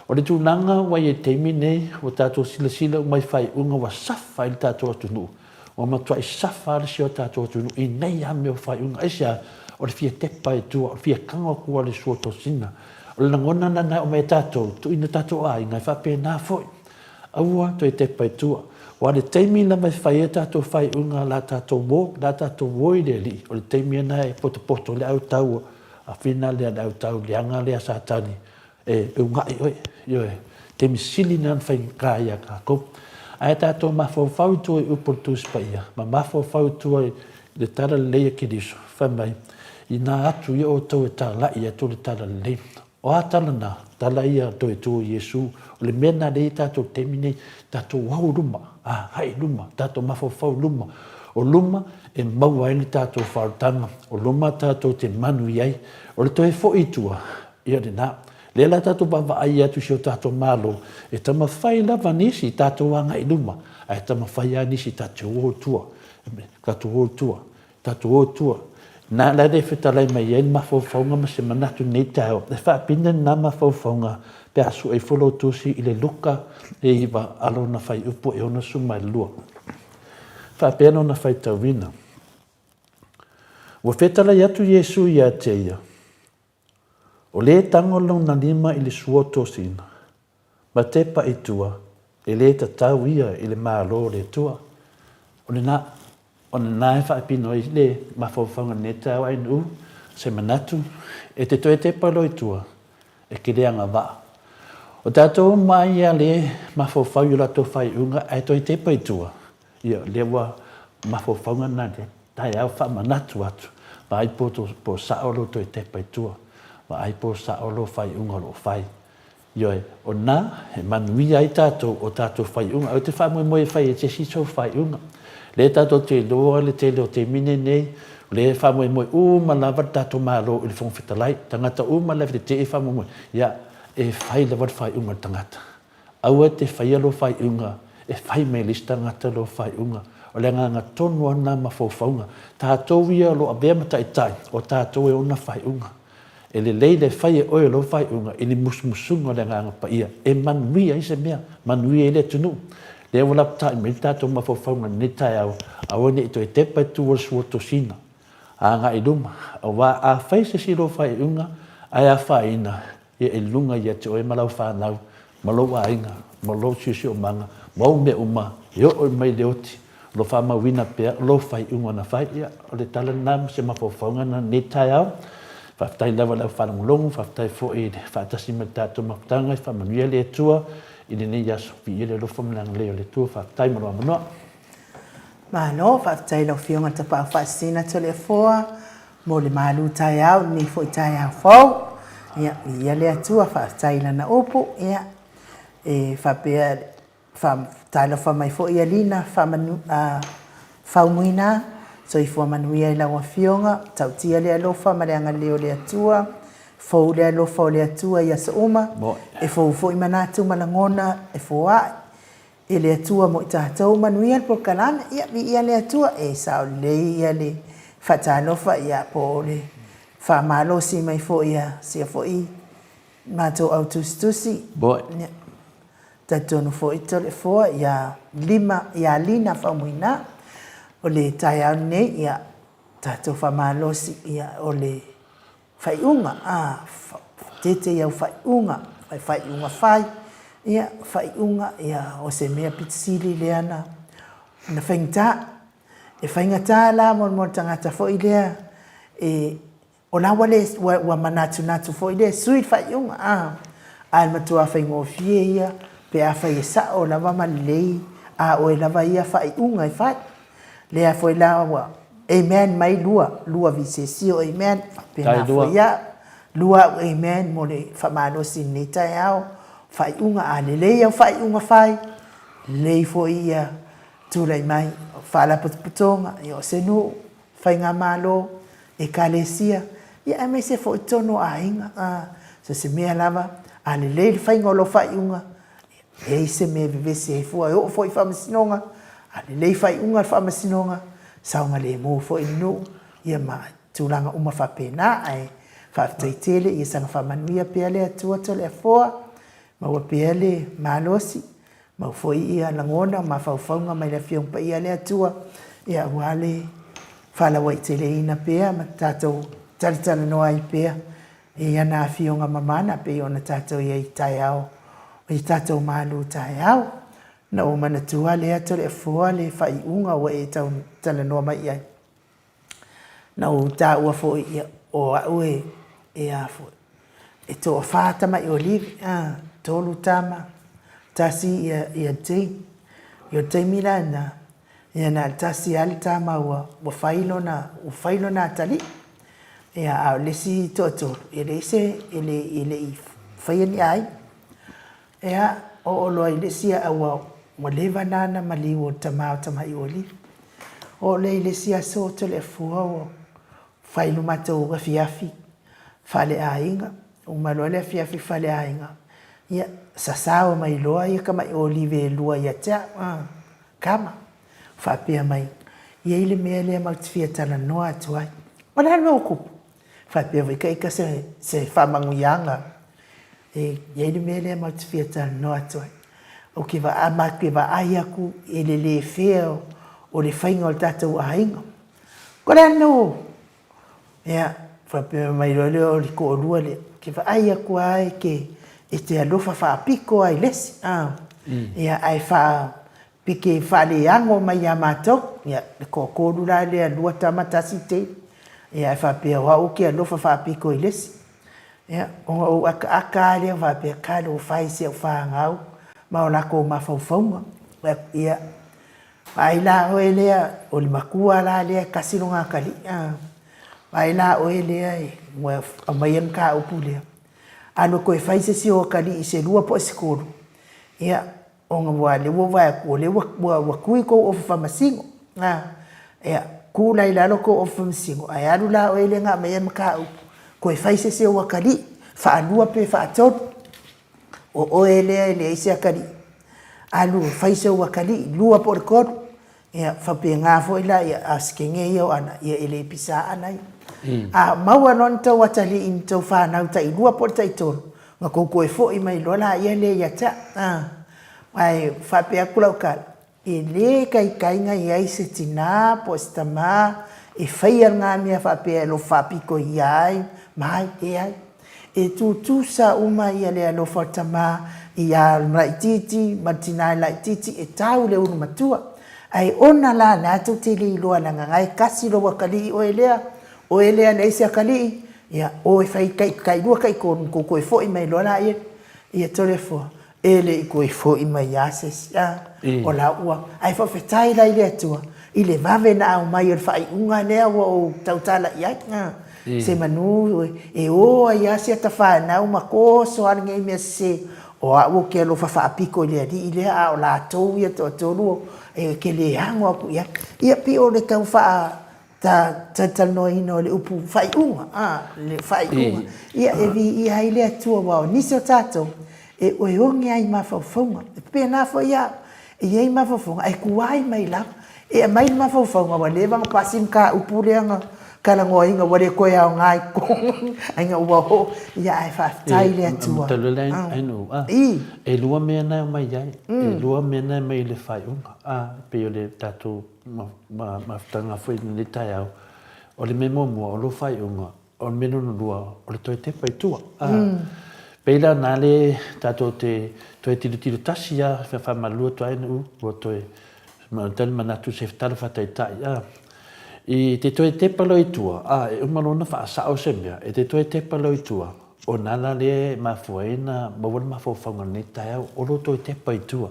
Speaker 3: O le tulaga ua i ai i le taimi lenei, ua tatou silasila uma i faaiuga ua safa ai le tatou atunuu. Ua matuai safa lava si o tatou atunuu i nei lava mea o faaiuga. Aisea? O le fia tepa i tua, o le fia tago atu lava i le sua tosina. O le lagona lena e aumai e tatou, tuuina tatou aiga e faapena foi. Aua toe tepa i tua. Aua o le taimi lava e fai ai a tatou faaiuga o le a tatou o, o le a tatou o i le Alii, o le taimi lena e potopoto le autau a whina lea, le autau leaga lea a Satani e unaʻi oe. Ioe. Taimi sili lena ona faigata ia tatou. Ae tatou mafaufau i tua i upu o le Tusi Paia, ma mafaufau i tua i le Talalelei a Keriso, fai mai, Inā atu ia outou e talai atu le Talalelei. O a tala na? Tala ia toe tu o Iesu. O le mea lena lea e i ai tatou i le taimi nei, tatou au i luma, agai i luma, tatou mafaufau i luma. O luma e maua ai le tatou faaolataga, o luma tatou te manuia ai. O le toe foi i tua, ia lena. Lea la tatou vaavaai atu i si o tatou Malo, e taumafai lava nisi tatou agai i luma, ae taumafai lava nisi tatou o i tua, tatou o i tua. Tatou o i tua. Na la e fetalai mai ai le mafaufauga ma se manatu i lenei taeao, e faapine lena mafaufauga pe a sue ifo lou tusi i le Luka e 9 a lona fuaiupu e 62. Faapea lona faitauina, Ua fetalai atu Iesu ia te ia, O lē tago lona lima i le sua tosina, ma tepa i tua, e lē tatau ia i le Malo o le Atua. O lena, o lena e faapino ai le mafaufauga i lenei taeao ai nuu, se manatu, e te toe tepa loa i tua, e te le agavaa. O tatou uma ia lē mafaufau i o latou faaiuga ae toe tepa i tua, ia, lea ua mafaufauga lena i le Taeao faamanatu atu, vaai po po sao lou toe tepa i tua, vaai po sao lou faaiuga o lo o fai. Ioe, o na e manuia ai tatou o tatou faaiuga. Ou te faamoemoe e fai e se isi sou faaiuga. Lea tatou te iloa le tele o taimi nei, o lea e faamoemoe uma lava le tatou Malo i le Fofoga Fetalai. Tagata uma lava e tetee e faamoemoe, ia, e fai lava le faaiuga a le tagata. Aua e te faia lou faaiuga e fai mai e le isi tagata lou faaiuga. O le agaga tonu lava lena mafaufauga. Tatou ia o lo o avea ma taitai, o tatou e ona faaiuga. E lelei le fai e oe o lou faaiuga i le musumusuga o le Agaga Paia e manuia ai se mea, manuia ai le atunuu. Lea ua lapatai mai le tatou mafaufauga i lenei taeao, aua ne i toe tepa i tua o le suatosina, agai i luma, aua a fai se isi lou faaiuga ae afaina, ia i luga ia te oe ma lau fanau, ma lou aiga, ma lou siosiomaga, ma ou mea uma e oo mai le oti, o lo o faamauina pea lou faaiuga na fai. Ia, o le tala lena ma se mafaufauga lena i lenei taeao. Faafetai lava i le au faalogologo, faafetai foi i le faatasi mai i le tatou mafutaga, faamanuia le Atua i lenei aso. Viia le alofa ma le agalelei o le Atua. Faafetai mo lou avanoa.
Speaker 1: Malo, faafetai i lau Afioga i le Tapaau Faasisina Toleafoa mo le malu taeao i lenei foi taeao fou. Ia, viia le Atua, faafetai i Lana upu. Ia, e faapea, faatalofa mai foi ia Lina faamanu, a, Faumuina, soifua manuia i lau Afioga, tautia le alofa ma le agalelei o le Atua, fou le alofa o le Atua i aso uma, e fou foi manatu ma lagona e foai E le Atua mo i tatou, manuia le polokalame, ia viia le Atua, e sao lelei ia le faatalofa ia po o le faamalosi mai foi a sia foi matou au tusitusi. Ia, talitonu foi Toleafoa ia Lima ia Lina Faumuina o le taeao lenei, ia tatou faamalosi ia o le Faaiuga, a, faaeteete i au faaiuga, fai faaiuga fai, ia, faaiuga, ia, o se mea pito sili lea na, na faigata. E faigata la mo, mo le tagata foi lea e, o la ua le, ua, ua manatunatu foi lea e sui le faaiuga, a, ae matua faigofie ia pe afai e sao lava ma lelei a oe lava ia faaiuga e fai. Lea foi la ua Amen mai lua, lua visesi o Amen, faapena foi au. Lua au Amen mo le faamalosi i lenei taeao. Faaiuga, a lelei au faaiuga fai, lelei foi ia tulai mai faalapotopotoga, ia o se nuu, faigamalo, ekalesia, ia aemaise foi totonu o aiga. So se mea lava, a lelei le faiga o lau faaiuga, E leai se mea e vevesi ai fua, e oo foi i faamasinoga, a lelei faaiuga a le faamasinoga, saogalemu foi le nuu, ia ma tulaga uma faapena. Ae faafetai tele, ia saga faamanuia pea le Atua Toleafoa, maua pea le malosi, maua foi ia lagona ma mafaufauga mai le Afioga Paia a le Atua, ia aua le faalauaiteleina pea ma tatou talatalanoa ai pea I ana afioga mamana pei ona tatou i ai i taeao i tatou malu taeao. Na ou manatua lea Toleafoa le faaiuga ua e tau talanoa mai i ai. Na ou taua foi ia o au e e a foi e toafa tamai olive a, tolu tama, tasi ia ia Jane. I o le taimi la lena, Ia na o le tasi lava le tama ua ua fai lona ua fai lona atalii. Ia a o le isi toatolu, e leai se e le e le i faia ni aiga. Ia, oo loa i le isi a ua ua leva na ona maliu o le tama o Tamaiualii. Oo lea i le isi aso Toleafoa ua fai lo matou afiafi faaleaiga. Uma loa le afiafi faaleaiga, ia sasao mai loa ia tamai olive e lua ia te au, a. Kama, faapea mai, E i ai le mea lea matou te fia talanoa atu ai. O le a le mea ua tupu? Faapea foi ita se, se faamanuiaga. E i ai le mea lea matou te fia talanoa atu ai. Ou te vaai, matou te vaai atu i le le fair o le faiga o le tatou aiga. O le a le mea ua Ia, faapea mai loa lea o le toalua lea, ou te vaai atu lava e te, e te alofa faapito lava i le isi, a. Ia, ae faa, pe te faaleano mai ia matou. Ia, le toatolu la lea, lua tama tasi teine. Ia, ae faapea o au ou te alofa faapito i le isi. Ia, ona ou akaaka lava lea faapea, talofa e i si au fanau ma o latou mafaufauga. Ia, Vaai la oe lea, o le matua la lea e tasi lona atalii, a. Vaai la oe lea e, ua aumaia le mataupu lea, alu e toe fai se isi ou atalii i se lua po o se tolu, ia, ona ua, lea ua ou vaai atu o lea ua, ua, ua tui tou ofa faamasino, a. Ia, tuu la i lalo tou ofa faamasino, ae alu la oe lea na aumaia le mataupu, toe fai se isi ou atalii, faalua pe faatolu. O oe lea e leai se atalii. Alu e fai sou atalii, lua po o le tolu. Ia, faapena foi la, ia, a o se kege ia o ana, ia, e le pisa ana ia. A maua loa ni tou atalii ni tou fanau tailua po o le taitolu, ona tou toe foi mai loa laia lea ia te au. A, ae faapea atu lau tala, e le taitai ona i ai se tina po o se tama e faia lena mea faapea e alofa faapito ia ai ma ai, leai. E tutusa uma ia le alofa o le tama ia laitiiti ma le tina laitiiti e tau i le ulu matua. Ae ona la la tou te le iloa leaga na e kasi lou atalii oe lea, oe lea leai se atalii, ia o e fai tailua taitolu ona tou toe foi mai loa laia. Ia Toleafoa, E le i toe foi mai lava se isi, a, o la ua, ae faafetai la i le Atua i le vave na aumai o le faaiuga lea ua ou tautala i ai, a, se manu e o ai lava si ata fanau ma toso lava lenei mea sese, o au ou te alofa faapito i le alii lea, a o latou ia toatolu e te le ano atu i ai. Ia pei o le tau faa talatalanoaina o le upu faaiuga, a, le faaiuga, ia e viia ai le Atua, aua o nisi o tatou e oeoge lava i mafaufauga. E faapena foi au, e i ai mafaufauga ae tuai mai lava. E aumai le mafaufauga ua leva ona pasi le mataupu lea na talanoaina ua le toe aoga i totonu, ai ua oo, ia ae faafetai i le Atua.
Speaker 3: Talu ai la, e lua mea na e aumai ai, e lua mea na e aumai i le faaiuga, a, pei o le tatou mafutaga foi i lenei taeao, o le mea muamua o lou faaiuga, o le mea lona lua, o le toe tepa i tua. Pei la na le tatou te toe tilotilo tasi lava, e faamalulu atu ai au, ua toe tali manatu se tala faataitai. I te toe tepa loa i tua, e uma loa ona faasao se mea, e te toe tepa loa i tua, o na la lea e mafua ai ona maua le mafaufauga i lenei taeao, o lou toe tepa i tua.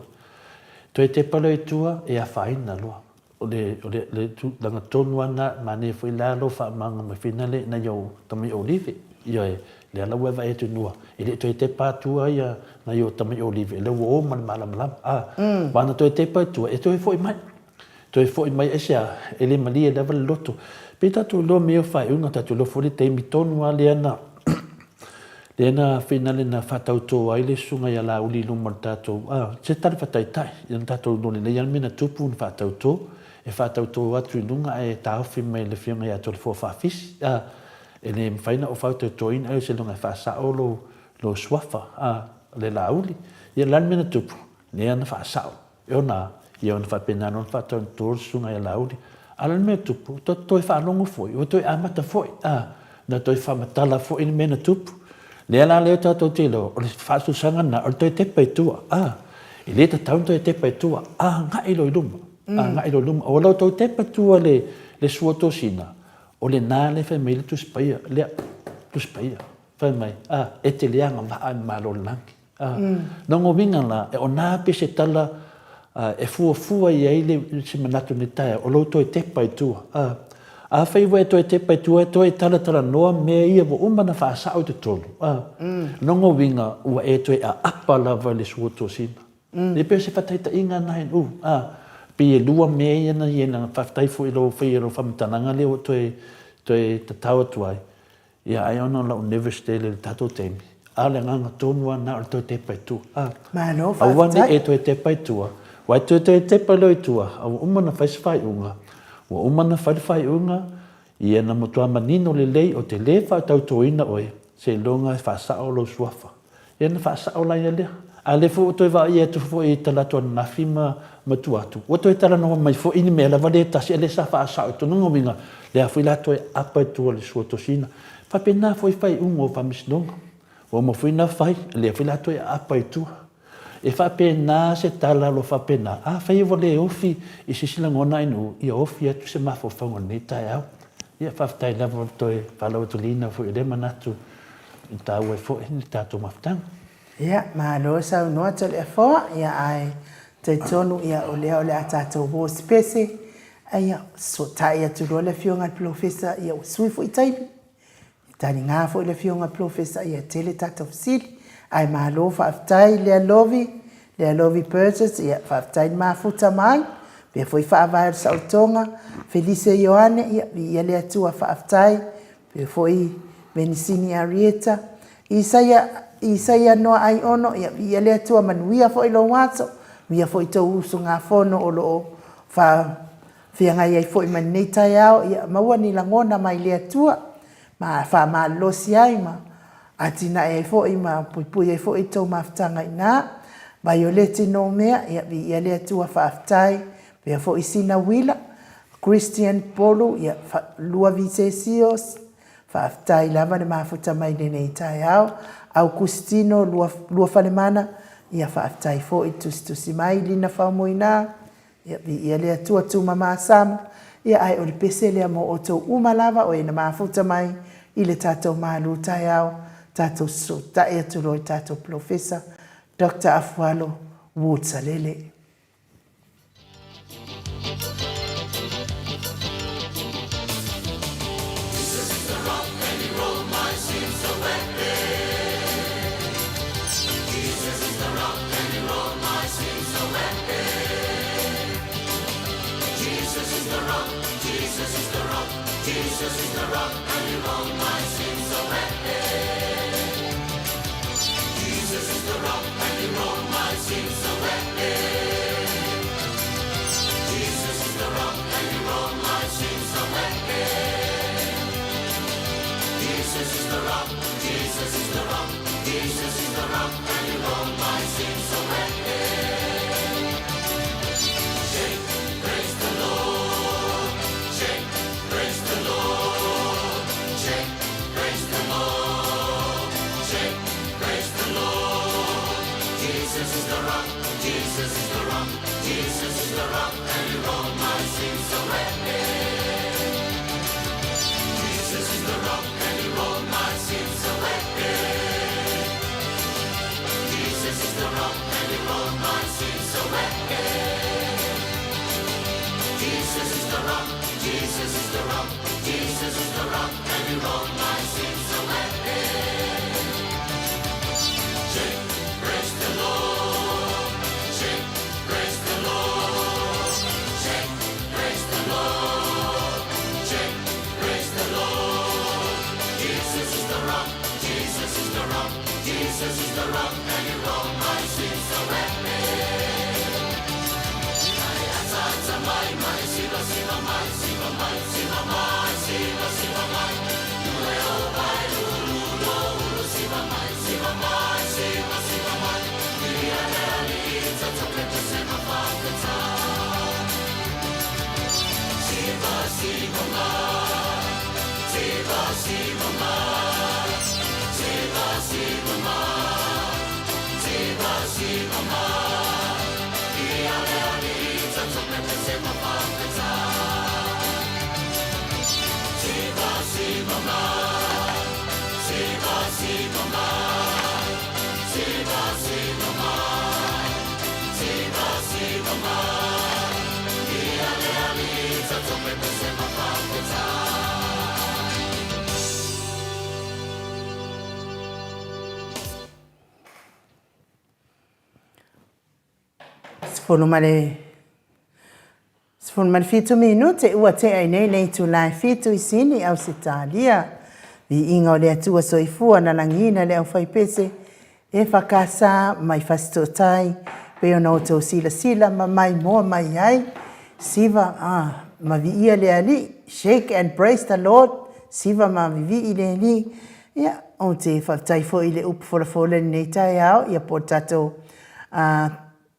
Speaker 3: Toe tepa loa i tua, e afaina loa. O le, o le, le tulaga tonu lava lena, manaia foi la lou faamagamafiina lea i nai ou tamai olive. Ioe, lea la ua e vaai atu i nua, e le i toe tepa atua ia nai ou tamai olive, lea ua o ma le malamalama. A, aua ana toe tepa i tua, e toe foi mai. Toe foi mai aisea? E le malie lava le loto. Pei tatou iloa mea ia o faaiuga, tatou iloa foi le taimi tonu lava lea na Lea na finale na faatautō ai le susuga ia Laauli i luma o le tatou, a, se tala faataitai, ia na tatou iloa lelei lava le mea na tupu na faatautō, e faatautō atu i luga ae taofi mai e le Afioga ia Toleafoa Faafisi, a, e le mafai ona ou fautautōina oe seiloga e faasao lou, lou suafa, a, le Laauli. Ia o le a le mea na tupu? Lea na faasao. E ona, ia ona faapena loa ona faatautō le susuga ia Laauli. A o le mea tupu, ua toe faalogo foi, ua toe amata foi, a, na toe faamatala foi le mea na tupu. Lea la lea tatou te iloa, o le faasusaga lena, o le toe tepa i tua, a, e le tatau ona toe tepa i tua, agai loa i luma, agai loa i luma. O lau toe tepa i tua le, le sua tosina, o lena lea e fai mai ai le Tusi Paia, lea, Tusi Paia, fai mai, a, e te le agavaa i le Malo o le Lagi. Nō ngā uiga la, e ona pe se tala e fuafua i ai le se manatu nei taeao, o lou toe tepa i tua. Afai ua e toe tepa i tua, e toe talatalanoa mea ia ua uma ona faasao i totonu. Nō ngā uiga, ua e toe aapa lava i le sua tosina. E pei o se faataitaiga na e ū. Pei e lua mea ia na i ai, faafetai foi i lou faia o lau faamatalaga lea ua toe toe tatao atu ai. Ia, ai ona o lau nervous tele i le tatou taimi, a o le agaga tonu lava lena o le toe tepa i tua. A,
Speaker 1: Malo
Speaker 3: aua ne
Speaker 1: faafetai.
Speaker 3: i e toe tepa i tua, aua e toe toe tepa loa i tua, a ua uma ona fai se faaiuga, ua uma ona fai le faaiuga, ia na matua manino lelei ou te le faatautoina oe seiloga e faasao lou suafa. Ia na faasao la ia lea. A lea foi ua toe vaaia atu foi i talaatu ananafi ma matua atu, ua toe talanoa mai foi ni mea lava lea tasi a lea sa faasao i tonu uiga, lea foi la toe apa i tua le sua tosina. Faapena foi faaiuga o Faamasinoga. Ua uma foi na fai, lea foi la toe aapa i tua. E faapena se tala o lo o faapena, afai ua le ofi i se isi lagona ai nuu, ia ofi atu se mafaufauga i lenei taeao. Ia faafetai lava o le toe faalauatuliina foi o lea manatu i taua ai foi le tatou mafutaga.
Speaker 1: Ia, malo saunoa Toleafoa, ia ae talitonu ia o lea o le a tatou o se pese, ia fesootai atu loa le afioga i le Polofesa, ia ua sui foi taimi, taliga foi le afioga i le Polofesa, ia tele tatou fesili, ae malo faafetai Lealovi, Lealovi Burgess, ia faafetai le mafuta mai, faapea foi faavae o le saolotoga, Felise Ioane, ia viia le Atua faafetai, Faapea foi Venisini Arieta, Isaia, Isaia Noa Aiono, ia viia le Atua, manuia foi lou aso, manuia foi tou usugafono o lo o Faafeagai ai foi ma lenei taeao, ia maua ni lagona mai le Atua ma faamalolosi ai ma atinae ai foi ma puipui ai foi tou mafutaga i ina. Vaioleti Nomea, ia viia le Atua faafetai. Faapea foi Sina Uila, Christian Polu, ia Lua Visesio, faafetai lava le mafuta mai lenei taeao. Augustino Luafalemana, ia faafetai foi le tusitusi mai. Lina Faumuina, Ia, viia le Atua tumama Sam, ia ae o le pese lea mo outou uma lava o e na mafuta mai i le tatou malu taeao, tatou fesootai atu loa i tatou Polofesa Doctor Afualo Ward Salele. 17 minute ua tea i nei le itula e 7 i Sini, Ausetalia. Viiga o le Atua Soifua na lagiina le aufaipese EFKS mai Fasitootai pei ona outou silasila ma maimoa mai ai. Siva a ma viia le Alii, shake and praise the Lord, siva ma vivii le Alii. Ia, ou te faafetai foi i le upu folafola i lenei taeao, ia po o le tatou a,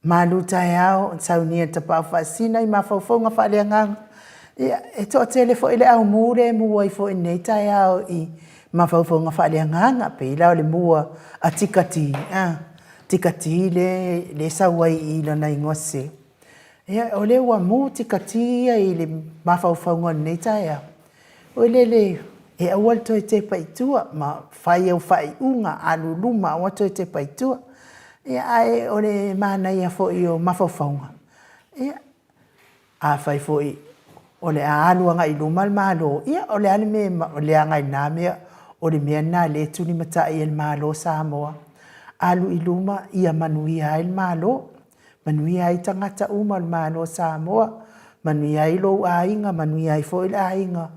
Speaker 1: malu taeao, saunia le tapaau faasina i mafaufauga faaleagaga. Ia, e toatele foi le au mu lea e mu ai foi i lenei taeao i mafaufauga faaleagaga, pei la o le mu a Tikati, a, Tikati lea, lea e sau ai i lona igoa sese. Ia, o lea ua mu Tikati ia i le mafaufauga o lenei taeao. Oi lele, e aua le toe tepa i tua ma fai au faaiuga, alu i luma aua toe tepa i tua. Ia, ae o le manaia foi o mafaufauga, ia, afai foi o le a alu agai i luma le Malo, ia, o le a le mea e leaga ai i lena mea, o le mea lena lea e tulimatai e le Malo o Samoa, alu i luma ia manuia ai le Malo. Manuia ai tagata uma o le Malo o Samoa, manuia ai lou aiga, manuia ai foi le aiga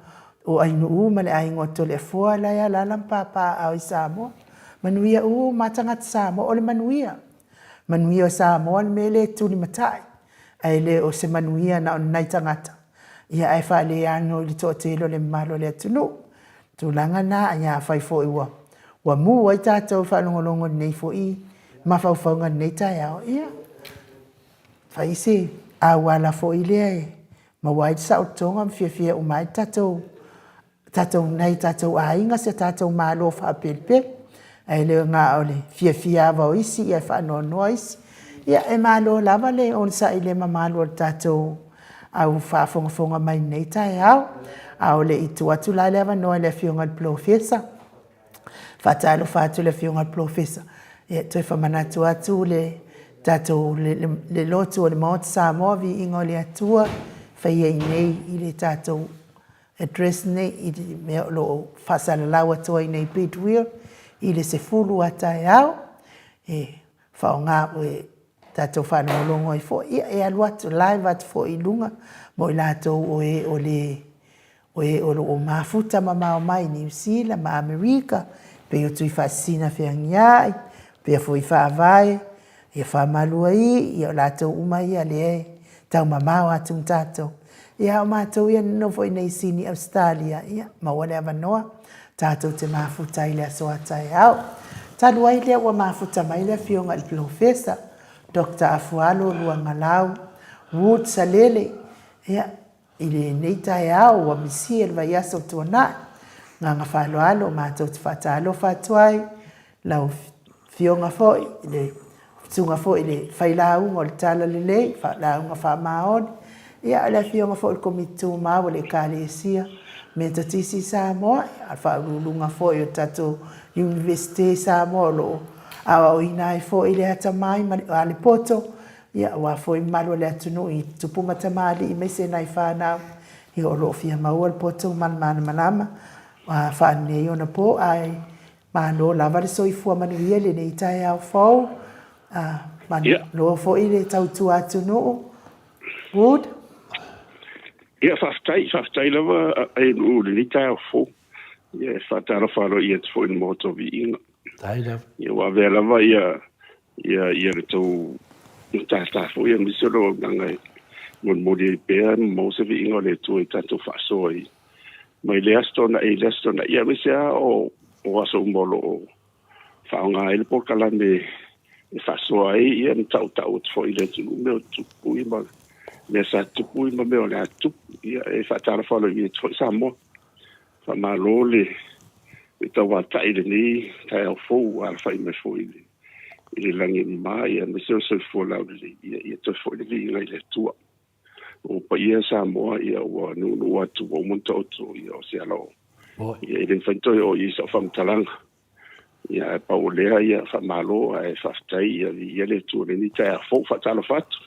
Speaker 1: o Ainuu ma le aiga o Toleafoa la e alaala ma papaaao i Samoa. Manuia uma lava tagata Samoa, o le manuia. Manuia o Samoa le mea lea e tulimatai. ae le o se manuia na o ni nai tagata, ia ae faaleano i le toatele o le mamalu o le atunuu. Tulaga na, ia afai foi ua ua mu ai tatou i faalogologo i lenei foi mafaufauga i lenei taeao, ia fai se auala foi lea e maua ai le saolotoga ma fiafia uma ai le tatou tatou nai tatou aiga, si a tatou Malo faapelepele, ae le na o le fiafia lava o isi ae faanoanoa isi. Ia, e malo lava le onosai i le mamalu o le tatou au faafogafoga mai i lenei taeao. A o le i tuu atu la le avanoa i le Afioga i le Polofesa, faatalofa atu i le Afioga i le Polofesa, ia, toe faamanatu atu le tatou le lotu o le Maota Samoa, Viiga o le Atua, faia i inei i le tatou address nei i le mea o lo o faasalalau atu ai nei Bidwill i le 10 a taeao e faaaoga e tatou faalogologo ai foi, ia e alu atu live atu foi i luga mo i latou o e o le o e o lo o mafuta mamao mai Niu Sila ma Amerika, pei o Tuifaasisina Feagiai, pea foi Faavae, Ia faamalu ai ia o latou uma ia lea e taumamao atu ma tatou. Ia a o matou ia nonofo i nei Sini Ausetalia, ia maua le avanoa tatou te mafuta ai i le aso a taeao. Talu ai lea ua mafuta mai le Afioga i le Polofesa Doctor Afualo Luagalau Wood Salele, ia i lenei taeao ua misia le vaiaso tuanai. Agaga faaaloalo matou te faatalofa atu ai lau Afioga foi i le Susuga foi i le Failauga o le Talalelei, Lauga Faamaoni, ia o le Afioga foi i le Komiti Tumau a le Ekalesia Metotisi i Samoa, ia o le Faauluuluga foi o le tatou Iunivesite i Samoa o lo o aoaoina ai foi le atamai ma le poto, ia aua foi mamalu o le atunuu i tupu ma tamalii aemaise nai fanau, ia o lo o fia maua le poto ma le malamalama faaneionapo. Ae Malo lava le soifua manuia i lenei taeao fou. Malo foi le tautua atunuu. Wood.
Speaker 4: Ia, faafetai, faafetai lava e i lenei taeao fou. Ia, e faatalofa aloaia atu foi i le Maota o Viiga. Ia, ua avea lava ia, ia, ia le tou matata foi aemaise o le auaunaga e molimoli ai pea ma maua se viiga o le Atua i tatou faasoa i mai lea aso Toonai i lea aso Toonai, ia aemaise lava o, o aso uma o lo o faaaoga ai le polokalame e faasoa ai ia ma tautau atu foi i le atunuu mea o tupu ia ma mea sa tupu ia ma mea o le a tupu. Ia e faatalofa aloaia atu foi Samoa. Faamalo le le tauatai i lenei taeao fou ua alafai mai foi i le i le lagi e mama ia aemaise o le soifua laulelei ia ia toe foi le viiga i le Atua. O paia Samoa ia ua nuunuu atu ua uma ona taoto ia o se ala o ia e le mafai ona toe oo i ai sau faamatalaga. Ia ae pau o lea ia faamalo ae faafetai ia viia le Atua i lenei taeao fou. Faatalofa atu.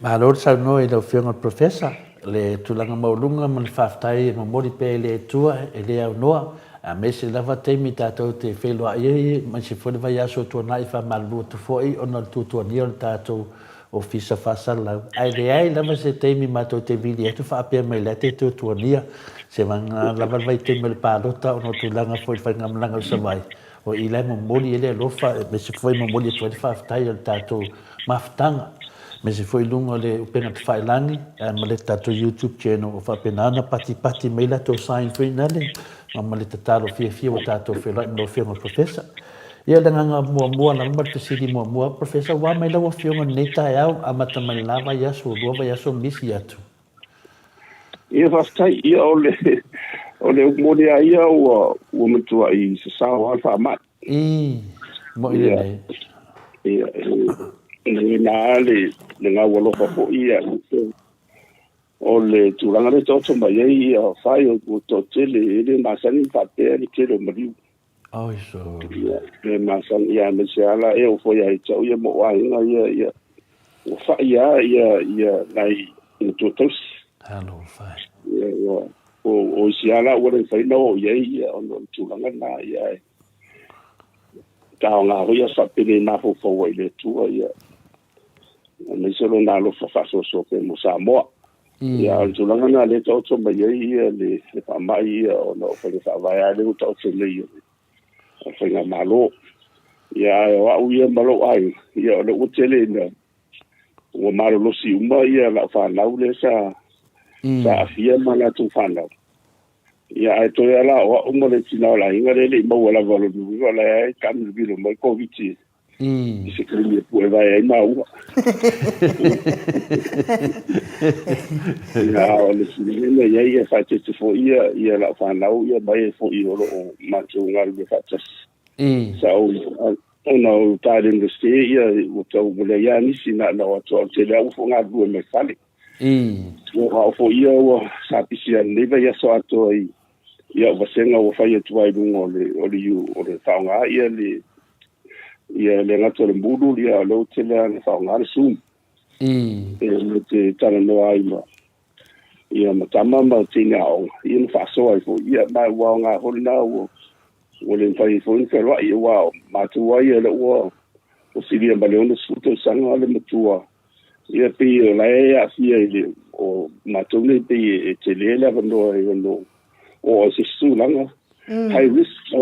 Speaker 3: Malo le saunoa i lau Afioga i le Professor, le tulaga maualuga ma le faafetai e momoli pea i le Atua e le aunoa, aemaise lava taimi tatou te feiloai ai aemaise foi le vaiaso tuanai faamalulu atu foi ona o le tuatuagia o le tatou Ofisa Faasalalau, ae leai lava se taimi matou te vili atu faapea mai la te tuatuania se vagana lava le vaitaimi o le palota ona o tulaga foi i le faigamalaga o Savaii, o i la e momoli ai le alofa aemaise foi e momoli atu ai le faafetai o le tatou mafutaga aemaise foi i luga o le upega tafailagi ma le tatou YouTube channel o faapena ona patipati mai latou sign foi nale ma le tatalo fiafia ua tatou feiloai ma lau Afioga i le Professor. Ia, le agaga muamua lava ma le fesili muamua, Professor, ua a mai lau Afioga i lenei taeao, amata mai le la vaiaso, ua lua vaiaso misi atu.
Speaker 4: Ia, faafetai. Ia, o le, o le upu moni lava ia, ua, ua matuai sasao lava le faamai.
Speaker 3: I, mo'i lelei.
Speaker 4: Ia, e lagona lava le, le gau alofa foi, ia, o le tulaga lea e taoto mai ai, ia, fai o ua toatele, e le masani ona faapea le tele o maliu.
Speaker 3: Oi so.
Speaker 4: Ia, e masani ia aemaise lava la e oo foi ia te au ia ma ou aiga ia ia ua fai lava ia ia nai matua tausi.
Speaker 3: Talofa e.
Speaker 4: Ia ua o o isi lava la ua le mafai ona oo i ai ia ona o le tulaga lena ia e taoga foi aso faapenei mafaufau ai i le Atua ia aemaise lona alofa faasoasoa pea mo Samoa. Ia, a o le tulaga lena lea e taoto mai ai ia le, le faamai ia ona o faiga faavae lava lea ua taoto nei o le faigamalo. Ia, ae o au ia ma lou aiga, ia o lea ua tele ina Ua malolosi uma ia lau fanau lea sa sa aafia ma latou fanau. Ia ae toe lava la o au ma le tina o le aiga lea e le i maua lava o lona uiga o la e taamilomilo mai le Koviti i se taimi e puevae ai maua. Ia a o le mea na i ai e faaeteete foi ia ia lau fanau ia ma e foi o lo o matou galulue faatasi. Sa ou ona o uta i le Iunivesite ia ua tau ua leai lava nisi na ona o atu lava o le tele lava ua foi galulue mai fale. Ua ao foi ia ua sa pisi lava i lenei vaiaso atoa i i au vasega ua fai atu ai i luga o le o le o le faaaoga ia le ia le gata o le Moodle ia o lea ua tele lava ina faaaoga le Zoom. E ma te talanoa ai ma ia ma tama ma teine aoga ia ma faasoa ai foi ia ma ua aoga foi lena ua ua le mafai ai foi ona fealuai aua o matou lava ia lea ua silia ma le 60 tausaga le matua ia pei o la e aafia i le o matou nei pei e tele le avanoa e ono oo ai se isi tulaga high risk.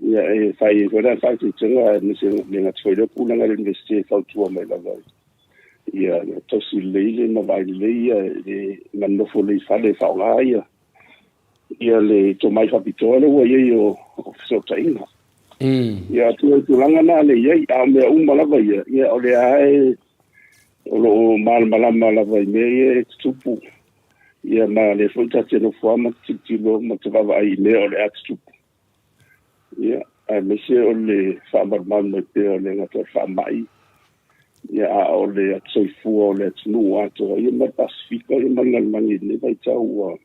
Speaker 4: Ia e fai ai foi la faaeteetega aemaise le gata foi i lea pulega a le Iunivesite e fautua mai lava ia tausi lelei le ma vaai lelei ia le nonofo lelei i fale e faaaoga ia ia le tomai faapitoa lea ua i ai o fesootaiga. Ia atu ai tulaga na le i ai, a o mea uma lava ia, ia o lea e o lo o malamalama lava i mea ia e tutupu. Ia ma lea foi ta te nofo lava ma te tilotilo ma te vaavaai i mea o le a tutupu. Ia, aemaise o le faamalumalu mai pea o le gata o le faamai, ia, a o le ata soifua o le atunuu atoa, ia ma le Pasefika, ia ma le lalolagi i lenei vaitau ua,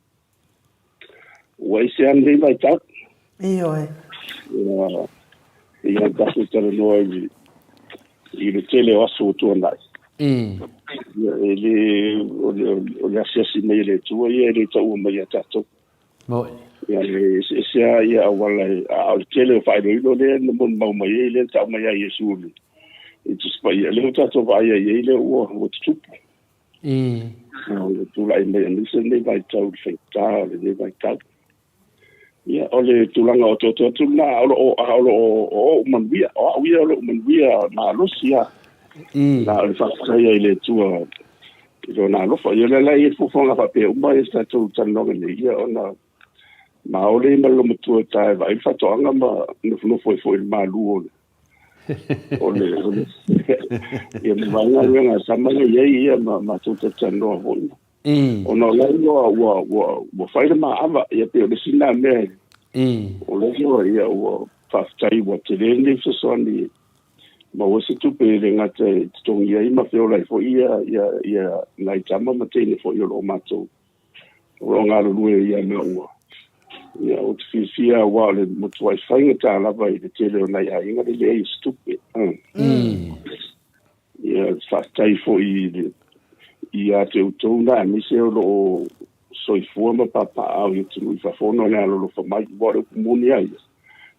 Speaker 4: ua ese lava lenei vaitau.
Speaker 1: Ioe.
Speaker 4: Ia, ia tatou talanoa i le, i le tele o aso ua tuanai. Ia, e le, o le, o le asiasi mai a le Atua ia e le taua mai ia tatou.
Speaker 3: Moni.
Speaker 4: Ia, e eseese lava ia auala e, a o le tele o faailoilo lea na molimau mai ai, lea na tau mai ai Iesu i le i Tusi Paia, lea ua tatou vaai ai i ai lea ua ua tutupu. O le tulai mai aemaise lenei vaitau i le faigata o lenei vaitau. Ia, o le tulaga otooto atu lena, a o lo o, a o lo o o ou manuia, o au ia o lo o manuia malosi lava. Na o le faafetai ai i le Atua i lona alofa. Ia o lea la e i ai le fuafuaga faapea uma ia se tatou talanoaga nei, ia ona maole ma le loomatua e ta e vaai le faatoaga ma nofonofo ai foi i le malu o le o le o le ia ma vaai galuega a tama ia i ai ia ma matou talatalanoa foi. Ona o la ua ua ua ua fai le maava ia pei o le isi lena mea o lea ua ia ua faafetai ua tele lenei fesoasoani maua se tupe e le gata e totogi ai ma feola ai foi ia, ia, ia nai tama ma teine foi o lo o matou o lo o galulue ia maua. Ia, ou te fiafia aua o le matuai faigata lava i le tele o nai aiga le leai o se tupe. Ia, faafetai foi i le ia te outou na aemaise o lo o soifua ma papaaao i atunuu i fafo ona o le alolofa mai. Aua o le upu moni lava ia,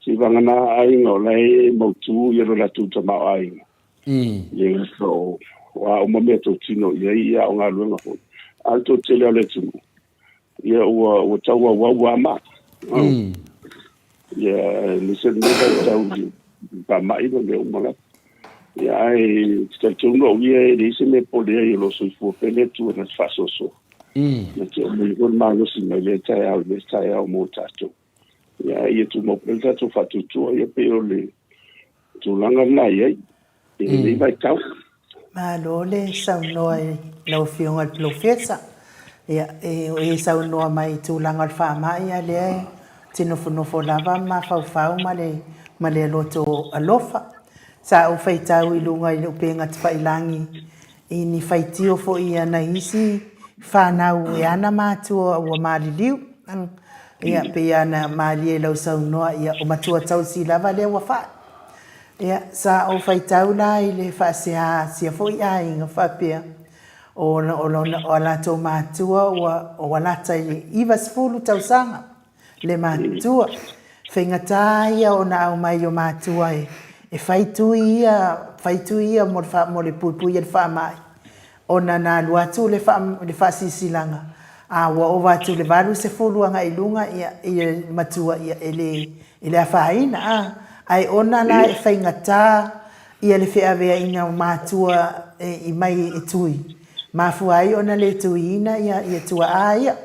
Speaker 4: seivagana aiga o la e mautu ia lo latou tamaoaiga. Le gata o o a uma mea tautino i ai ia a o galuega foi. A o le toatele o le atunuu, ia ua ua tauauau lava ma. Ia aemaise lenei vaitau i le faamai ma mea uma lava. Ia ae te talitonu au ia e leai se mea e pole ai o lo o soifua pea le Atua na te faasoasoa. Na te aumai foi le malosi mai lea taeao i lea taeao mo tatou. Ia ae ia tumau pea le tatou faatuatua ia pei o le tulaga lena e i ai i lenei vaitau.
Speaker 1: Malo le saunoa i lau Afioga i le Polofesa. Ia, e e saunoa mai i tulaga o le faamai, a lea e te nofonofo lava ma mafaufau ma le ma le loto alofa. Sa ou faitau i luga i le upega tafailagi i ni faitio foi a nai isi fanau e ana matua ua maliliu. Ia, pei lava ona malie i lau saunoa, ia, o matua tausi lava lea ua fai. Ia, sa ou faitau la i le faasea sia foi aiga faapea, o, o, o a latou matua ua, ua lata i le 90 tausaga le matua. Faigata ia ona aumai o matua e, e fai tui ia, fai tui ia mo le, mo le puipui i le faamai, ona na alu atu le, faa, le faasilasilaga, a ua ova atu i le 80 agai i luga ia, ia matua ia e le, e le afaina, a. Ae ona la e faigata. Ia le feaveaiina o matua i mai e tui, mafua ai ona le tuiina ia tuaa ia.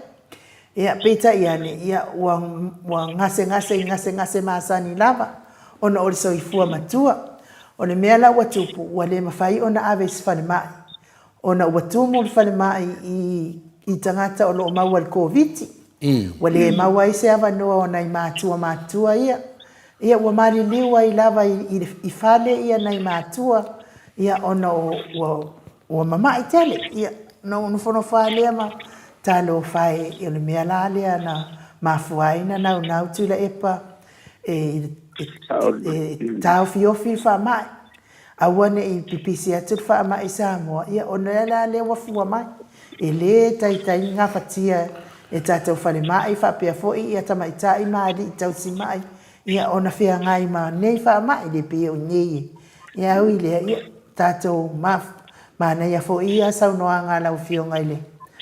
Speaker 1: Ia, peitai ane, ia, ua, ua gasegase i gasegase masani lava, ona o le soifua matua. O le mea la ua tupu, ua le mafai ona ave i se falemai, ona ua tumu le falemai i, i tagata o lo o maua i le Koviti. Ua le maua ai se avanoa o nai matua matutua ia. Ia, ua maliliu ai lava i, i, i fale ia nai matua, ia, ona o, ua, ua mama'i tele. Ia, ona ou nofonofo lava lea ma talofa e, o le mea la lea na mafua ai na naunau Tuilaepa e, e, e taofiofi le faama'i. Aua ne i pipisi atu le faama'i i Samoa, ia ona la lea ua fua mai. E le taitai gafatia e tatou falemai faapea foi ia tamaitai ma alii tausimai ia ona feagai ma nei faama'i le pei o nei e. Ia ui lea, ia tatou manaia foi ia saunoaga a lau Afioga i le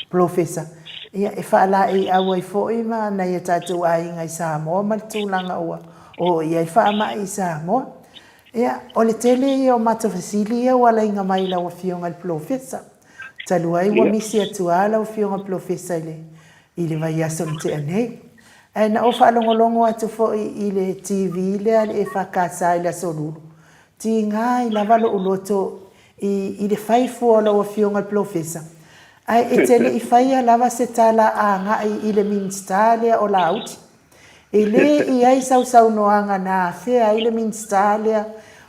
Speaker 1: Polofesa, ia e faalaeiau ai foi ma nai a tatou aiga i Samoa ma le tulaga ua oo i ai faama'i i Samoa. Ia, o le tele ia o matou fesili ia ua alaiga mai i lau Afioga i le Polofesa. Talu ai ua misi atu lava lau Afioga Polofesa i le i le vaiaso na tea nei. Ae na ou faalogologo atu foi i le TV lea a le EFKS i le Aso Lulu, tiga ai lava lou loto i i le fai fua o lau Afioga i le Polofesa, ae e te le i faia lava se tala agai i le Minisita lea o Laauli. E le i ai sau saunoaga na afea ai le Minisita lea,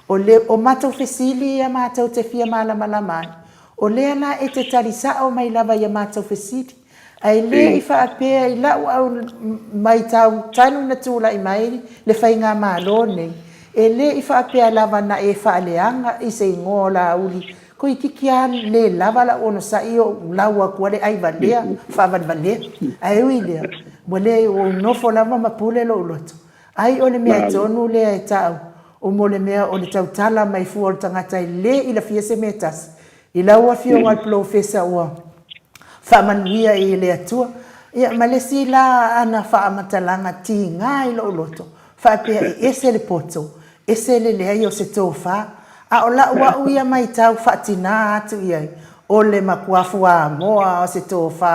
Speaker 1: o le, o matou fesili ia matou te fia malamalama ai, o lea la e te tali sao mai lava i a matou fesili, ae le i faapea i lau au maitau talu na tulai mai le faigamalo nei, e le i faapea lava na e faaleaga i se igoa o Laauli Toeitiiti lava le lava lau onosai ou lau atu ai le ai valea, faavalevalea. Ae ui i lea, ua le, ua ou nofo lava ma pule lou loto. Ai o le mea tonu lea e ta'u, o mo le mea o le tautala mai fua o le tagata e le i lafia se mea e tasi. I lau Afioga i le Polofesa ua faamanuia i le Atua, ia ma le isi la ana faamatalaga tiga i lou loto, faapea e ese le poto, Ese le leai o se tofa, a o la'u a'u ia maitau faatinā atu i ai, o le matua fuamoa o se tofa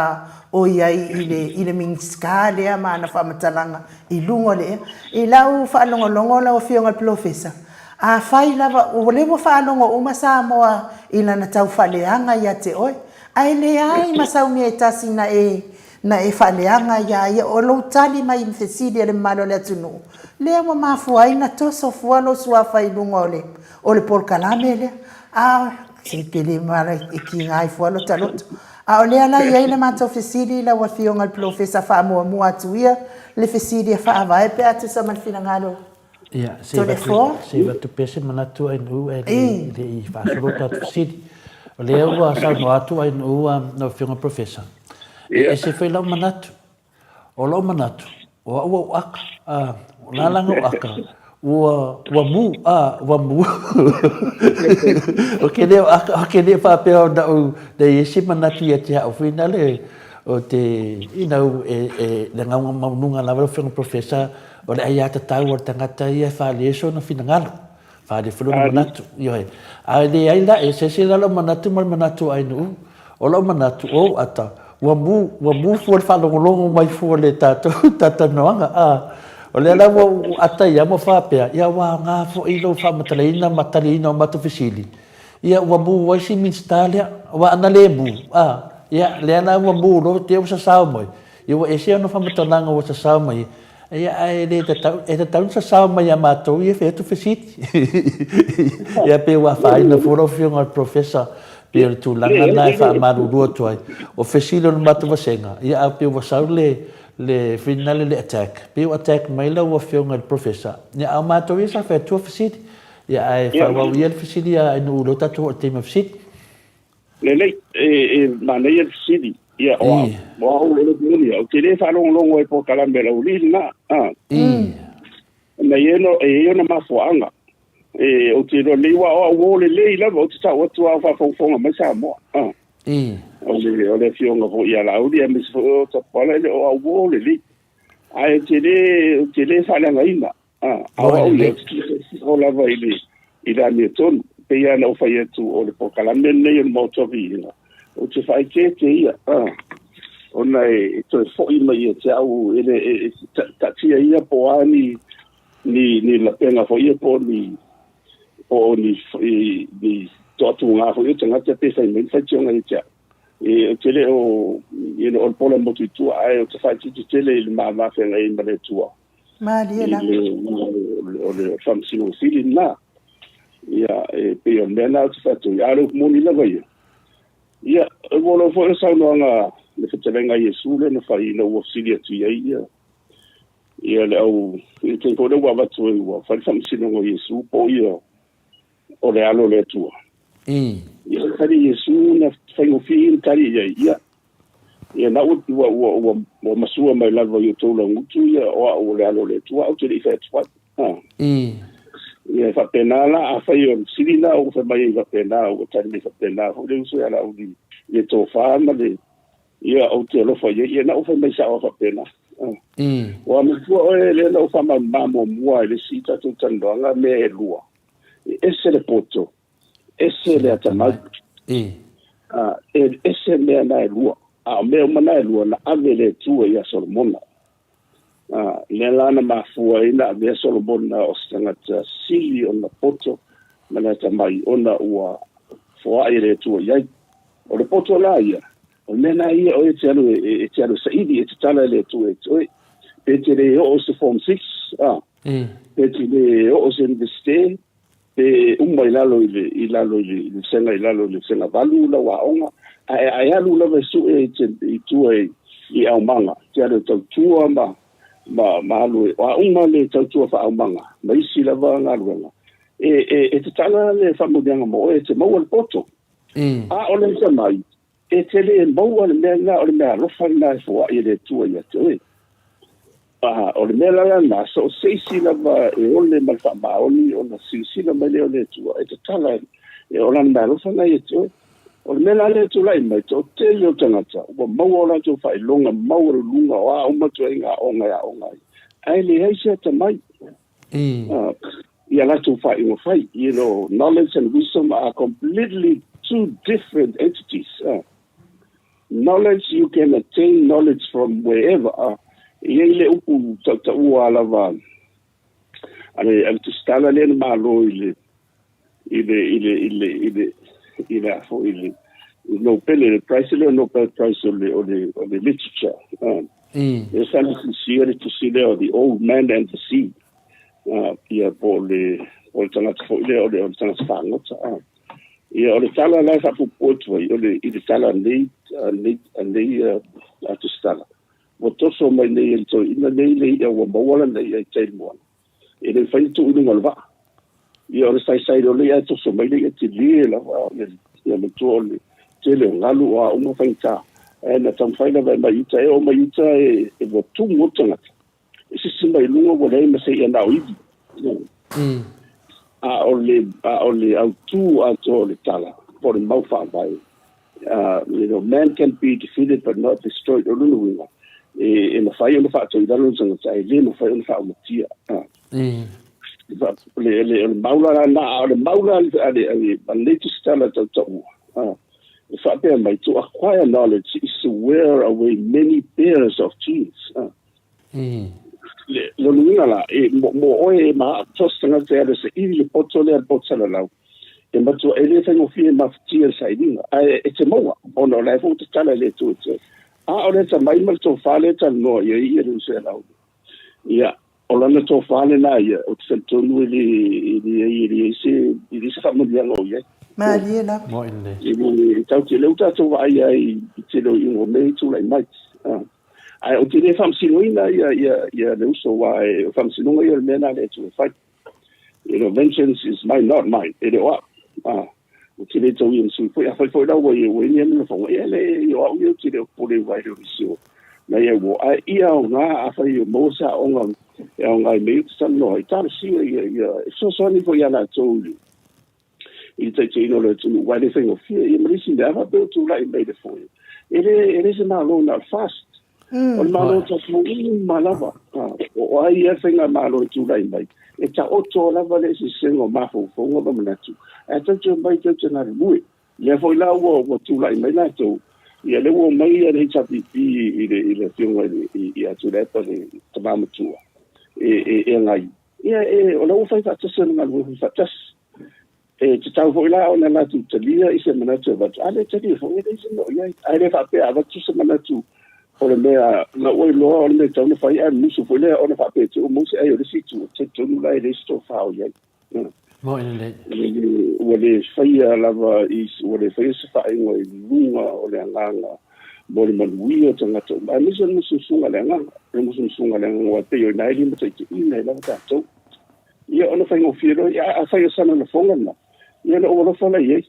Speaker 1: o i ai i le, i le Minisita lea ma ana faamatalaga i luga o le ea. I lau faalogologo lau Afioga i le Polofesa, afai lava, o lea ua faalogo uma Samoa i lana taufaaleaga ia te oe, ae leai ma sau mea e tasi na e Na e faaleaga iā ia, o lou tali mai i fesili a le mamalu o le atunuu, lea ua mafua ai na toso fua lou suafa i luga o le, o le polokalame lea. A, se pe le mala e kiga ai fua lota loto. A o lea la e i ai le matou fesili i lau Afioga i le Polofesa faamuamua atu ia le fesili e faavae pe a tusa ma le finagalo
Speaker 3: Ia, se i avatu, se i avatu pea se manatu Ainuu ae le i faasolo tatou fesili. O lea ua saunoa atu Ainuu lau Afioga Professor, e ese foi lau manatu. O lou manatu, o au ou aka, o lalaga ou aka, ua, ua mu, a, ua mu. O ke leo aka, o ke leo faapea o na'u, nei e se manatu ia te au foi nale, o te, you know, e, e, le ngauga maunuga lava lau Afioga Professor, O le aiatatau a le tagata ia e faali ai sona finagalo, faali foi lona manatu, ioe. A e leai la, e eseese la lou manatu ma le manatu o Ainuu. O lou manatu, o ou ata, ua mu, ua mu fua le faalogologo mai fua le tatou talatalanoaga, a. O lea la ua ou ata ia ma faapea, ia ua aoga foi lou faamatalaina ma taliina o matou fesili, ia ua mu ai si Minisita lea, aua ana le mu, a, ia, lea la ua mu loa, te i ua sasao mai, Ia ua ese ona faamatalaga ua sasao mai ai, ia ae le tatau, e tatau ona sasao mai ia matou ia e fai atu fesili. Ia pei ua afaina foi lau Afioga i le Professor, pei o le tulaga lena e faamalulu atu ai. O fesili o le matou vasega, ia ae pei ua sau le le finale le attack, pei ua attack mai lau Afioga i le Professor, ia a o matou ia sa fai atua fesili. Ia ae faaauau ia le fesili a Ainuu lea ua tatou oo i le taimi o fesili.
Speaker 4: Lelei, e manaia le fesili. Ia, o au, o au o le moni, ou te le faalogologo i polokalame a le aualii lena. A. Na i ai e i ai ona mafuaaga. E, ou te iloa nei, aua o au o lelei lava, ou te tau atu lava o faafogafoga mai Samoa. A. O le, o le afioga foi ia Laauli, aemaise foi o Tapuala, e le o au o lelei. Ae ou te le, ou te le faaleagaina. A, a o au ia, ou te tilotilo lava i le, i le amiotonu. pei lava ona ou fai atu o le polokalame lenei o le Maota o Viiga, ou te faaeteete ia, ona e toe foi mai ia te au, e le, e, taatia ia po o a ni, ni, ni lapega foi ia po o ni, po o ni, ni toatuga foi o tagata pe fai mai ni faitioga ia te au. E, ou te le o, you know, o le pola motu i tua, ae ou te faaitiiti tele i le ma mafeagai ai ma le Atua.
Speaker 1: Malie
Speaker 4: lava. O le Faamasinoga Sili lena. Ia, e pei o le mea lena ou te fai atu ai. A o le upu moni lava ia, ia, ua oo foi le saunoaga le fetalaiga a Iesu lea na fai ina ua fesili atu i ai ia, ia le au, i le taimi foi lea ua avatu ai ua fai le faamasinoga o Iesu po o ia o le Alo o le Atua. Ia, na tali Iesu na faigofie ona tali i ai, ia, Ia na ua, ua, ua, ua, ua masua mai lava i outou laugutu ia o au o le Alo o le Atua, ou te le i fai atu ai. Ha. Ia e faapena la, afai o le fesili lena ua fai mai ai faapena, ua tali mai faapena foi le uso ia Laauli i le tofa ma le, ia ou te alofa i ai, ia na ua fai mai sao lava faapena. Ha. Ua manatua oe lea na ou faamalamalama muamua i le isi tatou talanoaga mea e lua, e ese le poto, ese le atamai. E ese mea na e lua. A o mea uma na e lua, na ave e le Atua ia Solomona. Lea la na mafua ai na avea Solomona o se tagata sili ona poto ma le atamai, ona ua foai e le Atua i ai. O le poto la ia, o le mea na ia oe e te alu e, te alu e saili, e tatala e le Atua ia te oe. Pe te le oo se Form 6, pe te le oo se Universite, pe uma i lalo i le, i lalo i le, i le sega i lalo i le sega valu lau aoga, ae a e alu lava e sue i te, i tua i, i aumaga, te alu e tautua ma, ma, ma alu e, o a uma le tautua faaumaga, ma isi lava galuega, e, e, e tatala le faamanuiaga mo oe, e te maua le poto. A o le atamai, E te le maua le mea lena, o le mea alofa lena e foai e le Atua ia te oe. A, o le mea la lena, so o se isi lava e ole ma le faamaoni ona silasila mai lea o le Atua, e tatala e, o lana mea alofa lena ia te oe. O le mea la lea e tulai mai, toatele o tagata ua maua o latou faailoga maualuluga o a uma ituaiga aoga e aoga ai, ae leai se atamai. Ia latou faaiuga fai. You know, knowledge and wisdom are completely two different entities. Knowledge, you can attain knowledge from wherever. E i ai le upu tautaua lava a le, a le Tusitala lea na malo i le, i le, i le, i le, i le, i le, a foi, i le, i Nobele, le prize lea o Nobel Prize o le, o le, o le literature. E sa le tusia le tusi lea o The Old Man and the Sea. Ia po o le, o le tagata foi lea, o le, o le tagata fagota. Ia, o le tala la e faapuupuu atu ai, o le, i le tala a lenei, a lenei, a lenei a tusitala, ua toso mai nei e le toeaina nei le i'a ua maua lana i'a i tai i le moana. E le mafai ona tuu i luga o le vaa. Ia o le saisai loa le i'a ae toso mai le i'a tele lava ia matua o le tele o galu o a uma faigata. Ae na taumafai lava e mai uta, e oo mai uta e ua tumu atu tagata. E sisi mai luga ua leai ma se i'a na o ivi. A o le, a o le autū atoa o le tala, po o le mau faavae, you know, man can be defeated but not destroyed. O lona uiga, e, e mafai ona faatau i lalo le tagata, ae le mafai ona faaumatia. Le, le, o le mau la na, a o le mau la a le, a le, a lenei tusitala tautaua, e faapea mai, to acquire knowledge is to wear away many pairs of jeans. Lona uiga la, e, mo, mo oe e maaa se tagata e alu e saili le poto lea, le poto salalau, e matua e le faigofie e mafatia le sailiga, ae e te maua, ona o la e foi ua tatala e le Atua i te oe. A o le atamai ma le tofa lea e talanoa i ai ia le uso ia Laauli, ia, o lana tofa lena ia, ou te talitonu e le, e leai, e leai se, e leai se faamanuiaga o i ai.
Speaker 1: Malie lava.
Speaker 3: Moe lelei.
Speaker 4: E le, tatou te, lea ua tatou vaai ai i tele o iuga o mea i tulai mai. Ae ou te le faamasinoina ia, ia, ia le uso, aua e, o faamasinoga ia o le mea lena a le Atua e fai. You know, vengeance is mine, not mine. E le o au. Ah, ou te le tau ia ma sui foi. Afai foi la ua ia, ua i ai ni lafoga, ia le, o au ia ou te le o popole i le o nisi o nai au uo. Ae ia aoga, afai o maua se aoga e aoga ai mea ia ou te talanoa ai, talosia ia, ia, e fesoasoani foi ia latou i le, i le taitaiina o le atunuu, aua e le faigofie. Ia ma le isi mea, a faapea ua tulai mai le foe, e le, e le se Malo na o le FAST. O le Malo o tatou uma lava. O ai ia le faigamalo e tulai mai, e taoto lava le eseesega o mafaufauga ma manatu, ae tatou te omai tatou te galulue. Lea foi la ua ua tulai mai latou, ia lea ua omai ia le HRPP i le i le afioga i le ia Tuilaepa le tama matua e e e agai. Ia e o la ua fai faatasi ona galuega fai faatasi. E tatau foi la ona latou talia i se manatu e avatu, a le talia foi e leai se mea o i ai. Ae le faapea a avatu se manatu o le mea na ua iloa o le mea e tatau ona fai ae musu foi lea ona faapea e te uma se ai o le isi itu, talitonu la e leai se tofa o i ai.
Speaker 3: Moni lelei.
Speaker 4: Ua le faia lava i, ua le faia se faaiuga i luga o le agaga mo le manuia o tagata uma, aemaise o le musumusuga a le agaga, o le musumusuga a le agaga, aua e pei o i ina e limataitaiina ai lava tatou. Ia ona faigofie loa, ia afai o sana lafoga lena, ia ona ou alofa la i ai.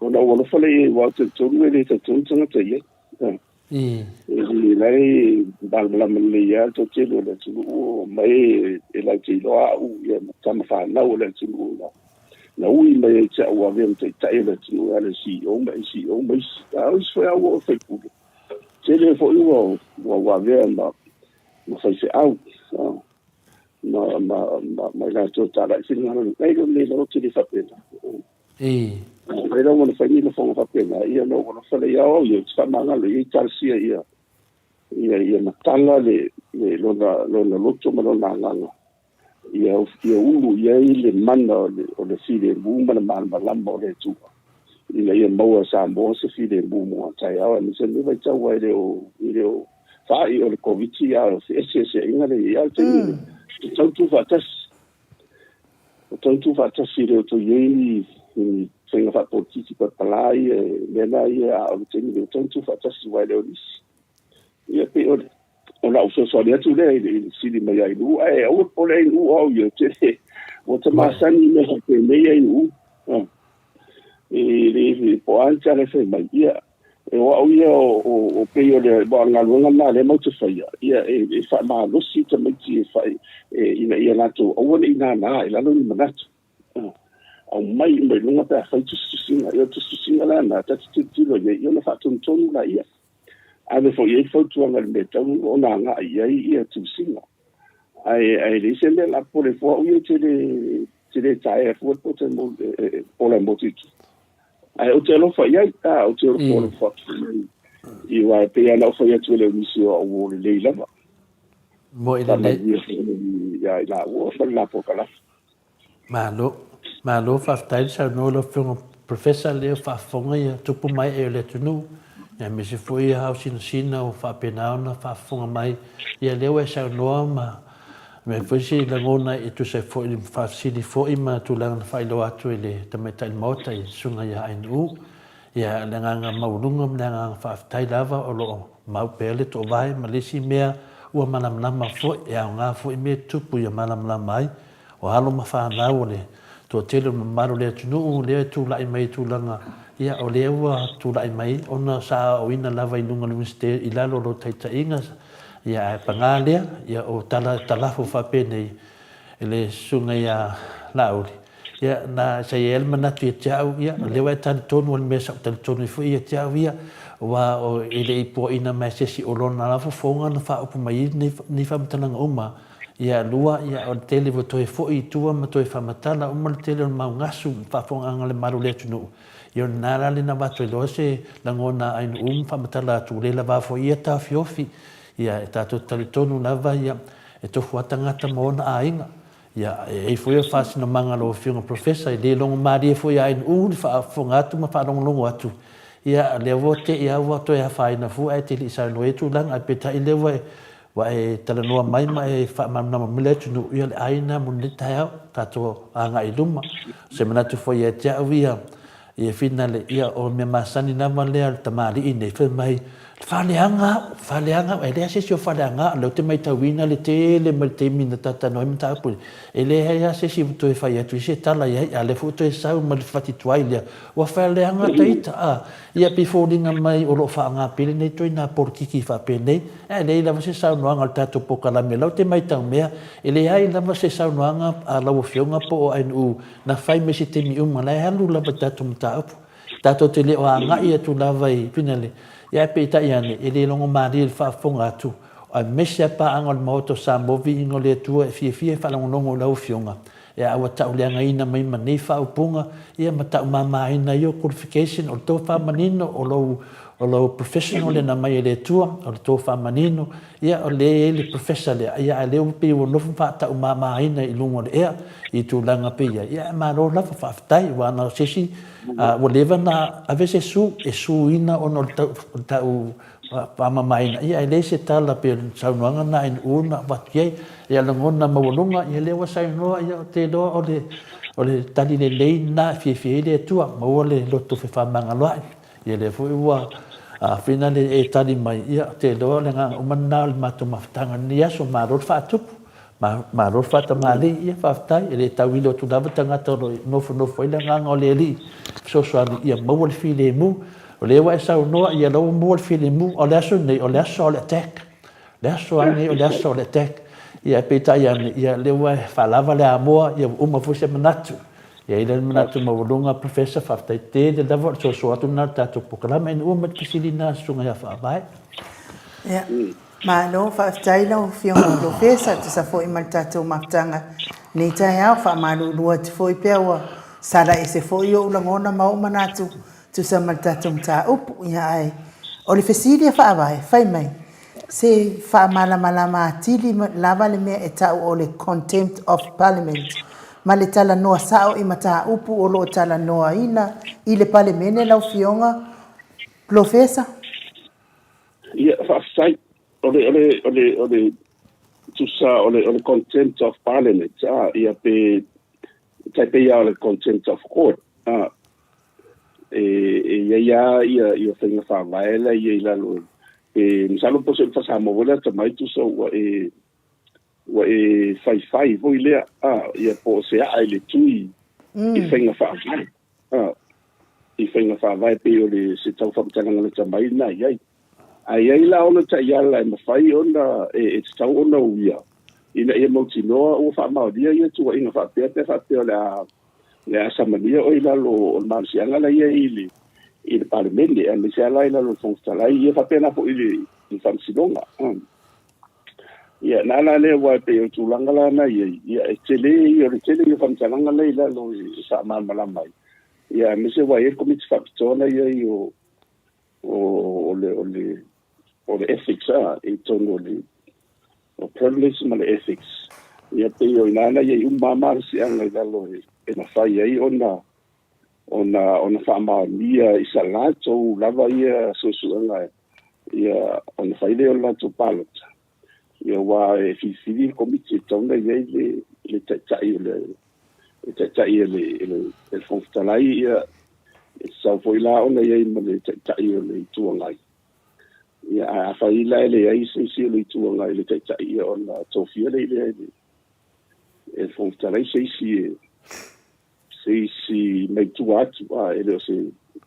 Speaker 4: Ona ou alofa la i ai, aua ou te talitonu e le talitonu tagata i ai. E la e malamalama lelei lava le toatele o le atunuu, omai e latou te iloa au ia ma tama fanau o le atunuu na na ui mai ai te au avea ma taitai o le atunuu e ala i CEO ma ACEO ma isi. A o isi foi lava ua oo i faipule. Tele foi ua ua avea ma ma faifeau ma ma ma ma i latou e talai finagalo ai le mea lava te le faapena. Ai la ona fai ni lafoga faapena, ia ona ou alofa lea ia au ia, ou te faamagalo i ai, talosia ia ia ia matala le le lona lona loto ma lona agaga ia ia ulu i ai le mana o le o le filemu ma le malamalama o le Atua ina ia maua e Samoa se filemu mo a taeao aemaise lenei vaitau aua e le o e le o faai o le Koviti a o se eseeseaiga lea e i ai a o le taimi lenei e tatau tuufaatasi. O tau tuufaatasi e le o toe i ai ni ni faiga faapolokiki palapala ia e mea na ia a o le taimi lenei o tau tuufaatasi aua e le o nisi. Ia pei o le o lau fesoasoani atu lea i le fesili mai ia Ainuu ae aua le popole Ainuu o au ia ou te le ua ta masani i mea faapenei Ainuu. E le po o a ni tala e fai mai ia E o au ia o pei o le galuega lena lea matou te faia, ia e faamalosi tamaiti e fai, ina ia latou aua ne i nānā i lalo ni manatu. Aumai uma i luga pe a fai tusitusiga. Ia o tusitusiga la na, ta te tilotilo i ai, ia ona faatonutonu laia. Ave foi i ai fautuaga i le mea e tatau ona agai i ai ia tusiga. Ae ae leai se mea o le a popole fua au ia ou te le te le taea fua le pota pola e motu i tua. Ae ou te alofa i ai, a ou te alofa atu i ai. I aua e pei lava ona ou fai atu e le o nisi o au o lelei lava.
Speaker 3: Moi lelei.
Speaker 4: Ia i laua ma le la polokalame.
Speaker 3: Malo. Malo faafetai le saunoa lau Afioga Professor lea ua faafofoga ia tupu ma ee o le atunuu aemaise foi ia ao sinasina ua faapena ona faafofoga mai ia lea ua e saunoa ma aumai foi se lagona e tusa ai foi i le faafesili foi ma tulaga na faailoa atu e le Tamaitai Maota i le Susuga ia Ainuu. Ia le agaga maualuga ma le agaga faafetai lava o lo o mau pea le toovae ma le isi mea ua malamalama foi e aoga foi mea tutupu ia malamalama ai O alo ma fanau o le toatele o le mamalu o le atunuu lea e tulai mai i tulaga, ia o lea ua tulai mai ona sa aoaoina lava i luga o le Iunivesite i lalo o lou taitaiga, ia ae paga lea, ia o tala talafo faapenei i le susuga ia Laauli, ia na sa i ai lava le manatu ia te au, ia o lea ua e talitonu o le mea sa ou talitonu ai foi ia te au ia, aua e le i puaina mai e se isi o lona lava fofoga na faaupu mai ai nei faamatalaga uma. Ia lua, ia o le tele ua toe foi i tua ma toe faamatala uma le tele o le mau gasu ma faafofogaaga a le malu o le atunuu. Ia o lena la le na avatu ai loa se lagona a Ainuu ma faamatala atu ua le lava foi ia taofiofi. Ia e tatou te talitonu lava ia e tofu lava tagata ma ona aiga. Ia e i ai foi faasinomaga a lau Afioga Professor e le logomalie foi ia Ainuu le faafofoga atu ma faalogologo atu. Ia lea ua te i lava ua toe afaina fua ae te le i saunoa i ia tulaga ae peitai lea ua e Ua e talanoa mai ma e faamalamalama mai le atunuu, ia o le ai lena mo lenei taeao, tatou agai i luma. O se manatu foi ia te au ia, ia Finale, ia o le mea masani lava lea a le tamalii nei, fai mai, faaleaga au, faaleaga au, e leai se isi o faaleaga au, lea ou te matauina le tele mai le taimi na talatalanoa ai mataupu nei, e leai lava se isi ua toe fai atu i se tala i ai, a o lea foi ua toe sau ma le fati tuai lea, ua faaleaga ta ita, a. Ia pei foliga mai o lo o faaaoga pea lenei ituaiga polokiki faapenei, ae leai lava se saunoaga a le tatou polokalame. O lau te maitau mea, e leai lava se saunoaga a lau Afioga po o Ainuu na fai mai se taimi uma, la e alu lava i tatou mataupu. Tatou te le o agai atu lava i, finale. Ia ae peitai ane, e le logomalie i le faafofoga atu, aemaise lava paaga o le Maota o Samoa Viiga o le Atua e fiafia e faalogologo i lau Afioga, ia a ua tauleagaina mai ma nei faaupuga, ia ma taumamaina ai ou qualification, o le tofa manino, o lou, o lou professional lea na aumai e le Atua, o le tofa manino, ia o lea e i ai le professor lea, ia a o lea ua pei ua nofo ma faataumamaina i luga o le ea i tulaga pei ai, ia ae malo lava, faafetai, aua na o se isi ua leva ona ave se su e suina ona o le tau, o le tau faamamaina, ia ae leai se tala pei o le saunoaga lena a Nu'u na avatu i ai. Ia lagona maualuga, ia lea ua saunoa, ia ou te iloa o le, o le tali lelei lena e fiafia ai le Atua, maua le loto fefaamagaloa'i. Ia lea foi ua afina le e tali mai, ia ou te iloa o le agaga uma lena o le matou mafutaga i lenei aso. Malo le faatupu, malo le faatamalii, ia faafetai. E le tauilo atu lava tagata o lo o nofonofo ai le agaga o le Alii e fesoasoani ia maua le filemu. O lea ua e saunoa, ia la ua maua le filemu, a o le aso lenei, o le aso o le attack. O le aso lava lenei o le aso o le attack. Ia peitai ane, ia lea ua e faalava le amoa, ia ua uma foi se manatu. E i ai la le manatu maualuga, Professor, faafetai tele lava o le soasoa atu lena o le tatou polokalame. Ina ua mai le fesili lena a le Susuga ia Faavae.
Speaker 1: Ia, malo, faafetai lau Afioga i le Polofesa, tusa foi ma le tatou mafutaga i lenei taeao. Faamalulu atu foi pea ua sala ese foi ou lagona ma ou manatu tusa ma le tatou mataupu. Ia, ae o le fesili a Faavae, fai mai, Se faamalamalama atili lava le mea e tau o le Contempt of Parliament ma le talanoa sao i mataupu o lo o talanoaina i le Palemene lau Fioga Polofesa?
Speaker 4: Ia, faafetai. O le, o le, o le, o le tusa o le, o le Contempt of Parliament, a, ia pe, tai pei lava o le Contempt of Court, a, e i ai lava ia, ia faiga faavae la e i ai i lalo e masalo po o se upu Samoa foi lea atamai tusa ua e ua e faifai foi lea a ia po o se aa i le tui i faiga faavae a i faiga faavae pei o le se tau faamatalaga lata mai lena i ai. Ae i ai la ona taiala e mafai ona e tatau ona uia ina ia mautinoa ua faamaonia ia tuuaiga faapea pe faapea o le a le a samania oe i lalo o le malosiaga la i ai i le i le Palemene, aemaise lava la i lalo o le Fofoga Fetalai, ia faapena foi i le, i le Faamasinoga. Ia, na ala lea aua e pei o le tulaga la na i ai, ia e tele ia, o le tele ia o faamatalaga la i lalo e faamalamalama ai. Ia, aemaise aua e i ai le Komiti Faapitoa la i ai o, o, o le, o le, o le ethics, a, i totonu o le, o privilege ma le ethics. Ia pei o i ina na i ai uma lava malosiaga i lalo e, e mafai ai ona, ona, ona faamaonia i sa latou lava ia suesuega ia ona fai lea o le latou palota. Ia aua e filifili le komiti e tatau ona i ai le, le taitai o le, le taitai e le, e le, e le Fofoga Fetalai, ia e tatau foi la ona i ai ma le taitai o le Itu Agai. Ia, ae afai la e leai se isi o le Itu Agai i le Taitai, ia ona tofia lea e le e le Fofoga Fetalai se isi e se isi mai tua atu, a e le o se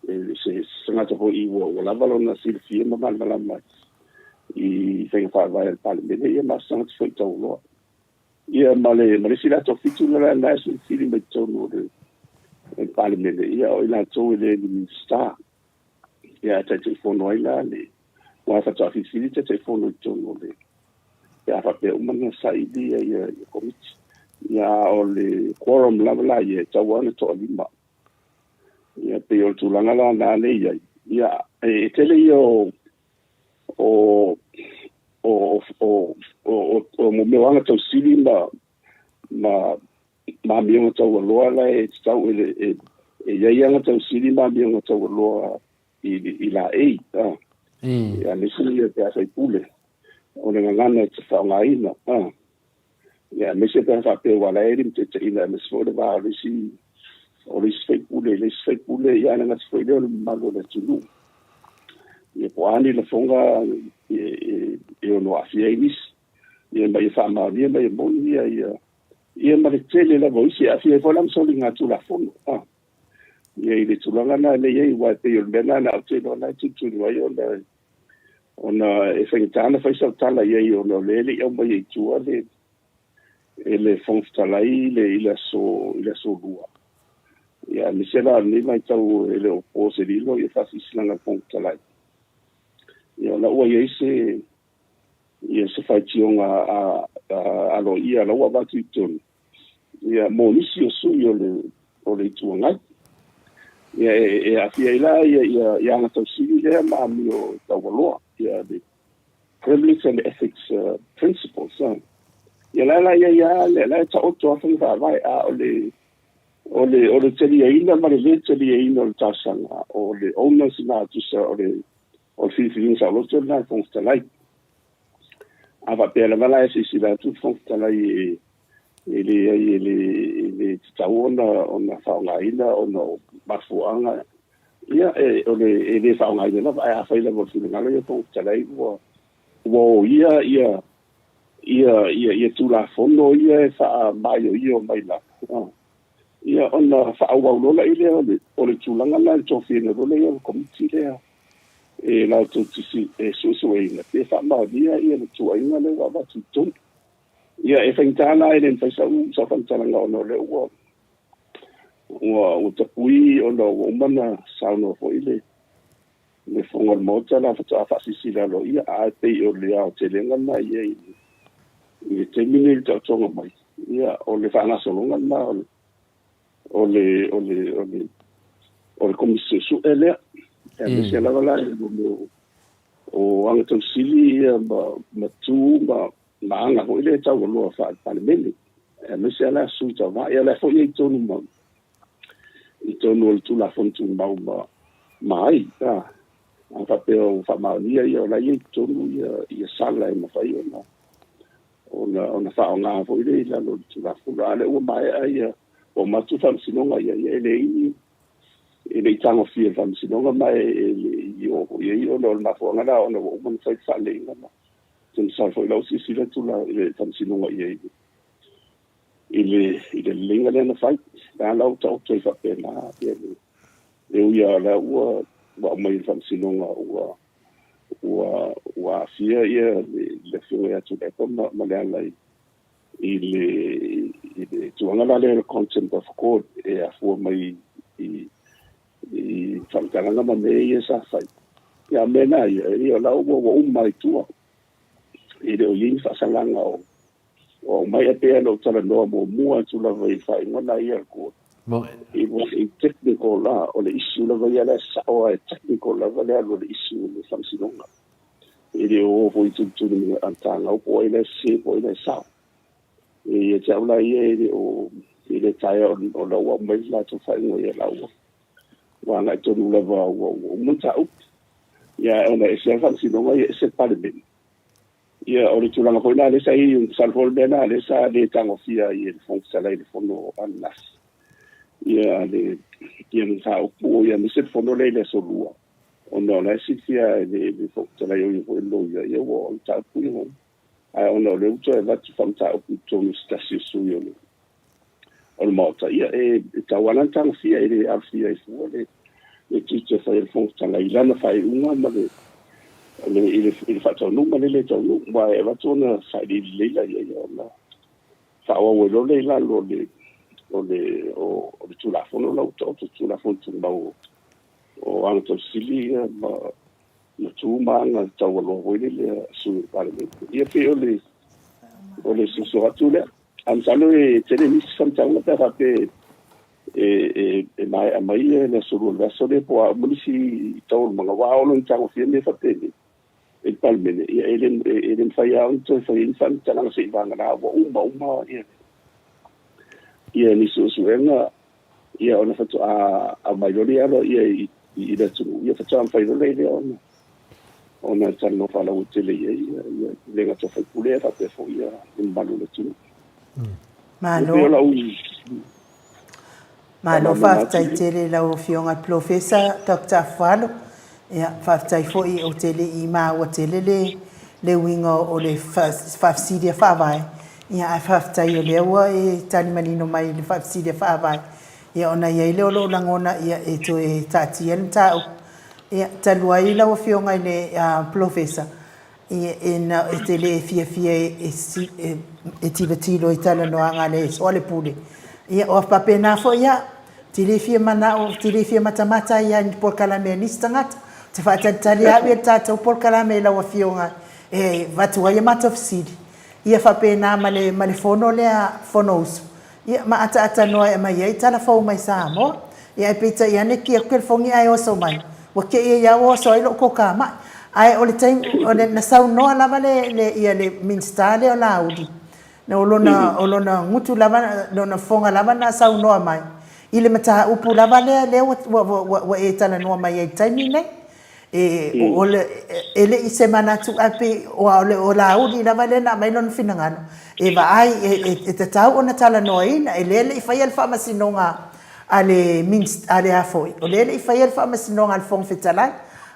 Speaker 4: e se tagata foi ua ua lava lona silafia ma malamalama i faiga faavae a le Palemene, ia ma se tagata foi taualoa. Ia ma le ma le isi latou fitu na la e filifili mai totonu o le le Palemene, ia o i latou e le ni Minisita. Ia, ae Taitaifono ai la le, aua faatoa filifili Taitaifono i totonu o le, pe a faapea uma ona saili ia, ia, ia komiti. Ia, a o le quorum lava la ia, e tatau lava ona toalima. Ia, pei o le tulaga la na lea e i ai. Ia, e, e tele ia o, o, o, o, o, o, o, o mea o agatausili ma, ma, ma amioga taualoa la e tatau e, e, e i ai agatausili ma amioga taualoa i, i laei. Ah. Ia, aemaise ia pe a faipule, o le gagana e te faaaogaina. Ah. Ia, aemaise pe a faapea ua la e limataitaiina, aemaise foi o le va o le isi o le isi faipule i le isi faipule, ia, le gata foi lea o le mamalu o le atunuu. Ia, po o a ni lafoga e, e, e ono aafia ai nisi. Ia, ma ia faamaonia ma ia moni ia, ia, ia ma le tele lava o isi e aafia ai foi la ma soligatulafono. Ah. Ia i le tulaga lena lea e i ai, aua e pei o le mea lena na ou te iloa la e tulituli ai ona ona e faigata ona fai sau tala i ai ona o lea e le i aumaia i tua le e le Fofoga Fetalai le i le aso i le aso Lua. Ia aemaise la o lenei vaitau e le o po se lilo ia faasilasilaga a le Fofoga Fetalai. Ia, o la ua i ai se, ia, se faitioga a, a, aloaia la ua avatu i totonu, ia, mo nisi o sui o le, o le Itu Agai. Ia, e, e aafia ai la ia, ia, ia agatausili lea ma amio taualoa, ia, le Privilege and Ethics uh, Principles. Uh. Ia la la ia ia le la e taoto a faiga faavae a o le o le o le taliaina ma le lē taliaina o le talosaga o le onus lena tusa o le o le filifiliga saoloto lena e le Fofoga Fetalai. A faapea lava la e silasila atu le Fofoga Fetalai e e leai e le e le tatau ona ona faaaogaina ona o mafuaaga ia e o le e le faaaogaina lava ae afai lava o le finagalo ia o le Fofoga Fetalai ua ua oia ia ia ia ia Tulafono ia e faamaioio mai lava, ia ona faaauau loa laia lea o le o le tulaga lena i le tofiina loa lea o le Komiti lea e latou te e suesueina pe faamaonia ia le tuuaiga lea ua avatu i totonu. Ia e faigata la e le mafai sau sau faamatalaga ona o lea ua ua ua tapui ona ua uma ona saunoa foi le le Fofoga o le Maota la faatoa faasilasila aloaia, ae pei o le aotelega lena e i ai i le taimi lenei i le taotoga mai, ia, o le faagasologa lena o le, o le, o le, o le, o le Komisi Suesue lea. Aemaise lava la i mea o, o agatausili ia ma, ma tu ma, ma aga foi lea e taualoa faale-Palemene, aemaise lava la sui tauva, ia o la e foi i ai i totonu ma, i totonu o le Tulafono Tumau ma, ma ai, a, a faapea ua faamaonia ia, o la e i ai i totonu ia, ia sala e mafai ona, ona, ona faaaoga foi lea i lalo o le Tulafono. A o lea ua maea ia, ua uma atu le Faamasinoga, ia, ia e leai, e le i tagofia e le Faamasinoga ma e, e le i oo foi i ai ona o le mafuaaga lena ona ua uma ona fai le faaleleiga ma te masalo foi la ua silasila atu la i le Faamasinoga i ai i le i le leleiga lea na fai. La la ua taoto ai faapena ia le e ui lava o la ua ua aumai i le faamasinoga ua ua ua aafia ia le le afioga ia Tuilaepa ma, ma Leala i i le i le tulaga la lea o le contempt of court e afua mai i i faamatalaga ma mea ia sa fai. Ia a mea na ia, ia o la ua ua uma i tua. E le o i ai ni faasalaga o O aumai pea na ou talanoa muamua atu lava i le faaiuga lena ia a le court. It was a technical la, o le issue lava ia la e sao lava e technical lava le alu o le issue i le faamasinoga. E le o o foi i tulituli a matagau po o ai la e sese po o ai la e sao. E ia te au la ia e le o e le taea o la ua aumai le latou faaiuga ia la ua ua agai tonu lava ua ua uma mataupu. Ia ona ese lava faamasinoga ia ese le Palemene. Ia, o le tulaga foi lena lea sa i ai, masalo foi o le mea lena lea sa le tagofia ai e le Fofoga Fetalai i le fono ananafi. Ia, le, ia le mataupu, ia aemaise le fono lea i le aso Lua, ona o la e silafia e le, le Fofoga Fetalai o ia foi le loia, ia ua o le mataupu ia ua Ae ona o lea ua toe avatu faamataupu i totonu o se tasi o sui o le, o le Maota, ia e, e tatau lava la ona tagofia, e le alofia ai fua le, le tiute e fai e le Fofoga Fetalai i lana faaiuga ma le, le, i le, i le faataunuu ma le le taunuu. Aua e avatu ona sailiili lelei laia ia ona faaauau ai loa lea i lalo o le, o le, o, o le Tulafono la ua taoto, Tulafono Tumau o Agatausili ia ma, ma tu ma aga taualoa foi lele a sui o le Palemene. Ia pei o le, o le soso atu lea. Ae masalo e tele nisi faamatalaga pe a faapea e, e, e maea mai le aso lua o le vaiaso lea po o a uma nisi taualumaga, aua o lona tagofia mea faapenei e le Palemene, ia e le, e le mafai lava ona toe fai ai ni faamatalaga seiavagana ua uma uma ia, ia ni suesuega ia ona faatoa aumai loa lea aloaia i, i le atunuu, ia faatoa mafai loa lea ona ona talanoa faalauaitele i ai ia, ia le gata o faipule ae faapea foi ia le mamalu o le atunuu.
Speaker 1: Malo. Pei o lau Malo faafetai tele i lau Afioga i le Polofesa Doctor Afualo. Ia, faafetai foi ou te le i maua tele le le uiga o le faafesili a Faavae, ia ae faafetai o lea ua e tali manino mai i le faafesili a Faavae. Ia ona i ai lea o lou lagona ia e toe taatia le mataupu. Ia, talu ai lau Afioga i le Polofesa, Ia, e na, e te le fiafia e, e, e tilotilo i talanoaga a le Soalepule. Ia, o faapena foi au, te le fia manao, te le fia matamata ai i ni polokalame a nisi tagata. Te faatalitali au ia le tatou polokalame i lau Afioga e avatu ai a matou fesili. Ia faapena ma le ma le fono lea Fonousu, ia ma ataatanua e aumai ai tala fou mai Samoa. Ia ae peitai ane ki atu kelefogi ae oso mai, ua kei ai lava ua oso ai lou kokamai. Ae o le taimi, o le, na saunoa lava le, le, ia le Minisita lea o Laauli, o lona, o lona gutu lava, lona fofoga lava na saunoa mai i le mataupu lava lea, lea ua, ua, ua, ua e talanoa mai ai i le taimi lenei. E, o le, e le i se manatu ae pei, aua o le, o Laauli lava lea na aumai lona finagalo, e vaai, e, e, e tatau ona talanoaina, e lea e le i faia le faamasinoga a le Minist, a le a foi, o lea e le i faia le faamasinoga a le Fofoga Fetalai,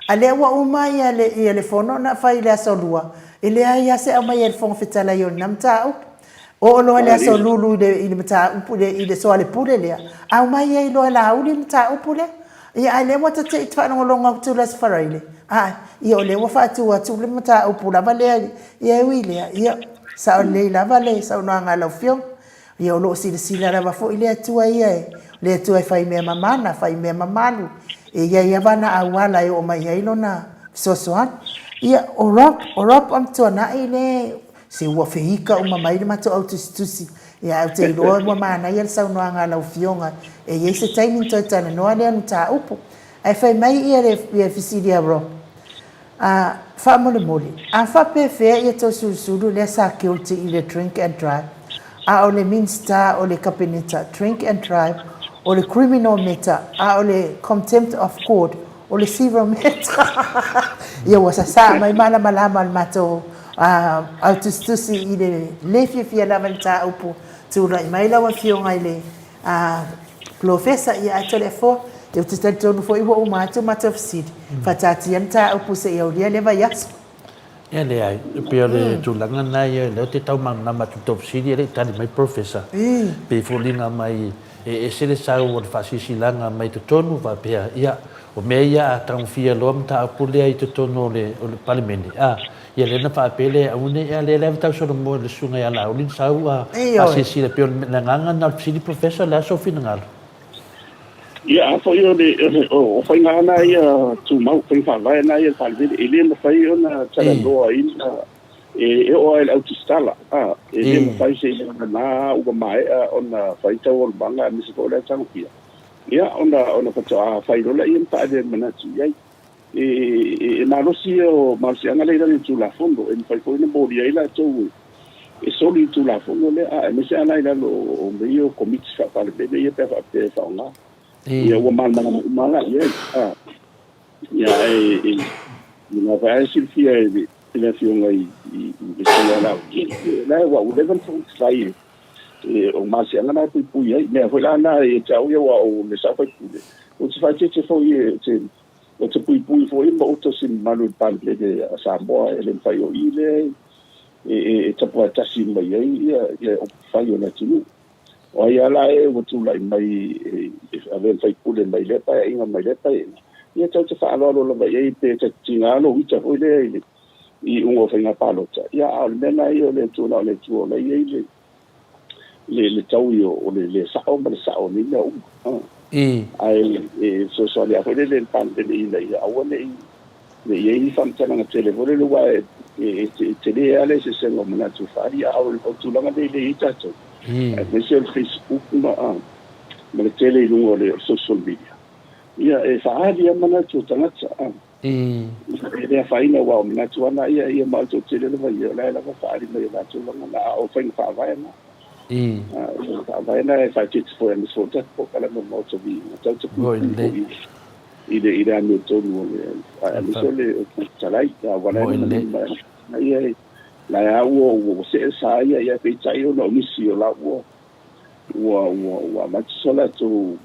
Speaker 1: a lea ua uma ia le, ia le fono na fai i le aso Lua, e leai lava se aumai e le Fofoga Fetalai o lena mataupu. Oo loa i le aso Lulu i le, i le mataupu, i le, i le soalepule lea, aumai ai loa e Laauli le mataupu lea. Ia, ae lea ua ta te i faalogologo atu i le Aso Faraile, a'e, ia o lea ua faatu atu le mataupu lava lea, ia e ui i lea, ia, sao lelei lava le saunoaga a lau Afioga. Ia o lo o silasila lava foi le Atua ia e, le Atua e fai mea mamana, fai mea mamalu, e i ai lava ana auala e oo mai ai lona fesoasoani. Ia, o Rob, o Rob Amituanai le, se ua feika uma mai le matou au tusitusi, ia ae ou te iloa ua manaia le saunoaga a lau Afioga, e i ai se taimi ona toe talanoa lea o le mataupu. Ae fai mai ia le, ia le fesili a Rob, A, faamolemole, a faapefea ia Toesulusulu lea sa guilty i le drink and drive, a o le Minsta o le Kapeneta, drink and drive o le criminal matter, a o le contempt of court o le civil matter. Ia ua sasaa mai malamalama le matou autusitusi i le le fiafia lava i le mataupu. Tulai mai lau Afioga i le A Polofesa, ia ae Toleafoa, ou te talitonu foi ua uma atu matou fesili. Faataatia le mataupu se i aulia lea vaiaso.
Speaker 3: Ia leai, e pei o le tulaga lena ia, o lea ou te tau malamalama atu i le tou fesili e le i tali mai Polofesa. Pei e foliga mai e ese le sau o le faasilasilaga mai totonu faapea, ia, o mea ia a tagofia loa mataupu lea i totonu o le Palemene, a, Ia lea na faapea lea, aua ne i a lea lava tau solomua i le susuga ia Laauli na sau a silasila pei o le agaga lena o le fesili Professor, o le a sou finagalo?
Speaker 4: Ia a foi o le o faiga na ia tumau, faiga faavae na ia a le Palemene, e le mafai ona talanoaina e oo lava i le autusitala, a, e le mafai seiavagana ua maea ona fai taualumaga aemaise foi o le tagofia, ia ona faatoa fai loa lea ma faaali manatu i ai. E malosi ia o malosiaga lea i lalo o le Tulafono, e mafai foi ona molia ai latou e soli le Tulafono lea, aemaise lava la i lalo o mea ia o Komiti Faa-Palemene ia pe a faapea e faaaoga. Ia ua malamalama uma lava la i ai. Ia ae e lava e silafia e le Afioga i le sui o Laauli, o la ua leva ona Fofoga Fetalai o malosiaga na e puipui ai. Mea foi la na ia te au ia aua o le sao faipule, ou te faaeteete foi ou te Ou te puipui foi ma uta si mamalu i le Palemene a Samoa, e le mafai o i lea e tapuaetasi mai ai ia upufai o le atunuu. O ai lava la e ua tulai mai e avea ma faipule mai lea paeaiga mai lea paeaiga, ia tatou te faaaloalo lava i ai pe tiga lou ita foi lea i le iuga o faiga palota, ia a o le mea lena ia o le Atua na o le Atua o la e i ai le le taui o le le sao ma le sao o nei mea uma. Ae e fesoasoani lava foi lele i le Palemene ina ia aua ne i i ai ni faamatalaga tele foi lele aua e tele lava le eseesega o manatu e faaali, a o le tulaga lea i ai tatou, aemaise o le Facebook ma le tele i luga o le social media, ia e faaali lava manatu o tagata. E le afaina aua o manatu lava na ia ma o le toatele lava ia, o la e lava faaali mai e latou lagona, a o faiga faavae na. Faiga faavae na e faaeteete foi aemaise foi o le tatou polokalame o le Maota Viiga, tatou te puipui foi i le i le amiotonu o le aemaise o le Fofoga Fetalai, aua la e manino mai ia la e lava ua see le sa ia, ae peitai ona o nisi o la ua ua ua ua avatu so latou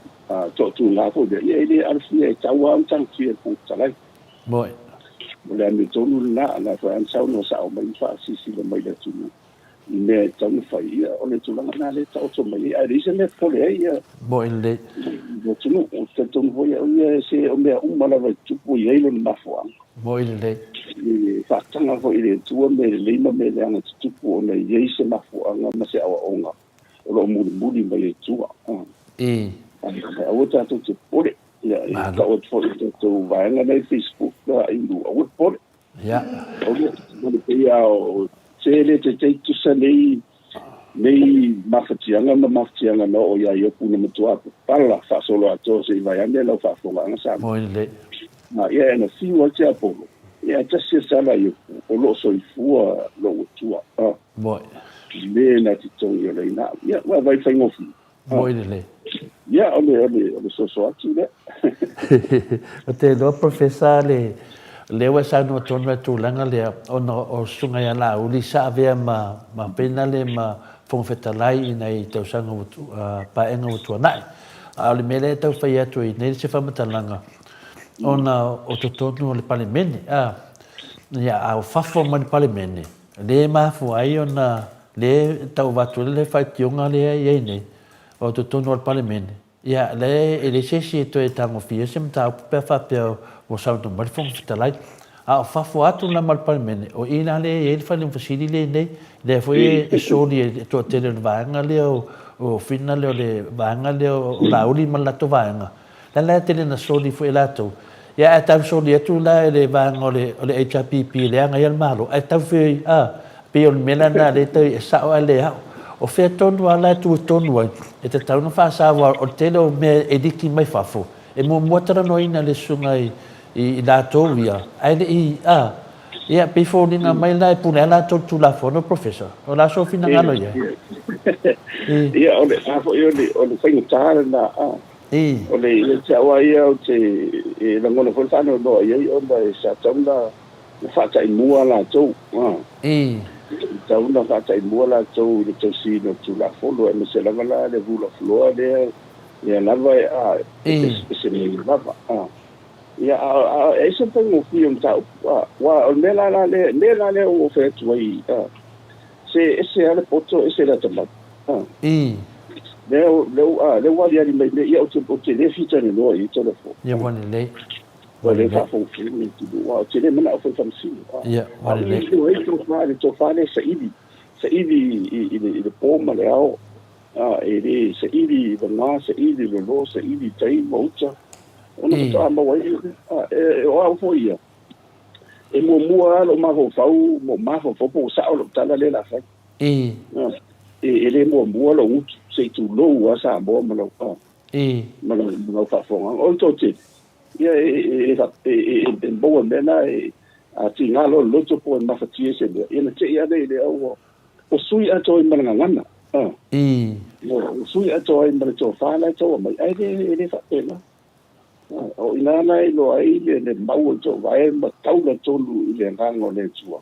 Speaker 4: toatuga foi lea, ia e le alofia, e tatau lava ona tagofia e le Fofoga Fetalai.
Speaker 3: Moi.
Speaker 4: O le amiotonu lena, o la foi lava na saunoa sao mai ma faasilasila mai i le atunuu i mea e tatau ona fai, ia o le tulaga lena lea e taoto mai ai, ae leai se mea e popole ai ia
Speaker 3: Moi lelei.
Speaker 4: le atunuu. Ou te talitonu foi au ia, se o mea uma lava e tutupu e i ai lona mafuaaga.
Speaker 3: Moi lelei.
Speaker 4: E faataga foi i le Atua mea lelei ma mea leaga e tutupu ona e i ai se mafuaaga ma se aoaoga o lo o mulimuli mai ai tua. Aua tatou te popole. Ia, e tau atu foi i le tatou vaega lea i Facebook, Inu, aua le popole.
Speaker 3: Ia.
Speaker 4: O le, o le pei lava o se le tetei tusa nei, nei mafatiaga ma mafatiaga na oo ia Iopu na matua papala faasoloatoa se i vaeane lau faafofogaaga Samoa.
Speaker 3: Moi lelei.
Speaker 4: A, ia, na fiu ai Tiapolo, ia, e tasi e sala Iopu, o lo o soifua lou Atua. A.
Speaker 3: Moi.
Speaker 4: Le na te togi o le ina. Ia, ua vai faigofie.
Speaker 3: Moi lelei.
Speaker 4: Ia, o le, o le, o le soso atu lea.
Speaker 3: Ou te iloa Professor le, lea ua e saunoa tonu i le tulaga lea, ona o Susuga ia Laauli sa avea ma, ma Penale ma Fofoga Fetalai i nai tausaga ua, paeaiga ua tuanai. A o le mea lea e tau fai atu ai nei se faamatalaga, ona o totonu o le Palemene, a, ia, a o fafo mai le Palemene, lea e mafua ai ona, lea e tau avatu ai le faitioga lea e i ai nei, o totonu o le Palemene, ia, lea e leai se isi e toe tagofia se mataupu pe a faapea ua saunoa mai le Fofoga Fetalai. A o fafo atu la ma le Palemene, o i la lea e i ai le Failauga Fesili lea e i nei, lea foi e soli e le toatele o le vaega lea o Fina lea o le vaega lea o Laauli ma le latou vaega, La la e tele na soli foi e latou. Ia ae tau soli atu la e le vaega o le, o le HRPP e leaga ia le Malo, ae tau fei, a, pei o le mea lena lea e tau e sao ae le ao. O fea tonu lava la e tu tonu ai, e tatau ona faasa aua o le tele o mea e liki mai fafo, e muamua talanoaina e le susuga i, i latou ia, ae le i, a, ia pei foliga mai la e pule lava latou i le Tulafono, Professor. O le a sou finagalo i
Speaker 4: ai? Ia, o le a foi o le, o le faigata lena, a. O le ia te au lava ia ou te e lagona foi le faanoanoa i ai ona e sa tatau ona faataimua latou. E tatau ona faataimua latou i le tausiina o le Tulafono aemaise lava la le rule of law lea ia lava e pesepese mai lava. Ia a e ese le faigofie o mataupu aua o le mea la lea mea la lea ua ou fai atu ai se ese lava le poto ese le atamai. Lea lea ua aliali mai nei, ia ou te, ou te le fia talanoa i ia telefoni.
Speaker 3: Ia ua lelei.
Speaker 4: Ua lelei. Faafogafoga le atunuu, aua ou te le manao foi faamasino.
Speaker 3: Ia, ua lelei.
Speaker 4: A o i tofa, le tofa lea e saili, saili i, i, i le po ma le ao. A, e le saili i vaga, saili i lolo, saili i tai ma uta. Ona faatoa maua ai lea. A, e, o au foi ia, e muamua lava lou mafaufau, mafaufau po ua sao lau tala lea o le a fai. E le muamua lou gutu, se i tulou lava Samoa ma lau, ma lau, ma lau faafofogaaga. O le toatele, ia e, e, e, e maua mea na e, a tiga loa le loto po o e mafatia i se mea, ia na te i lava lea i le au ua, ua sui atoa ai ma le gagana. Ua sui atoa ai ma le tofa la e tau aumai, ae le, e le faapena. O i ina la e iloa ai le mau o le toovae ma taula tonu i le agaga o le Atua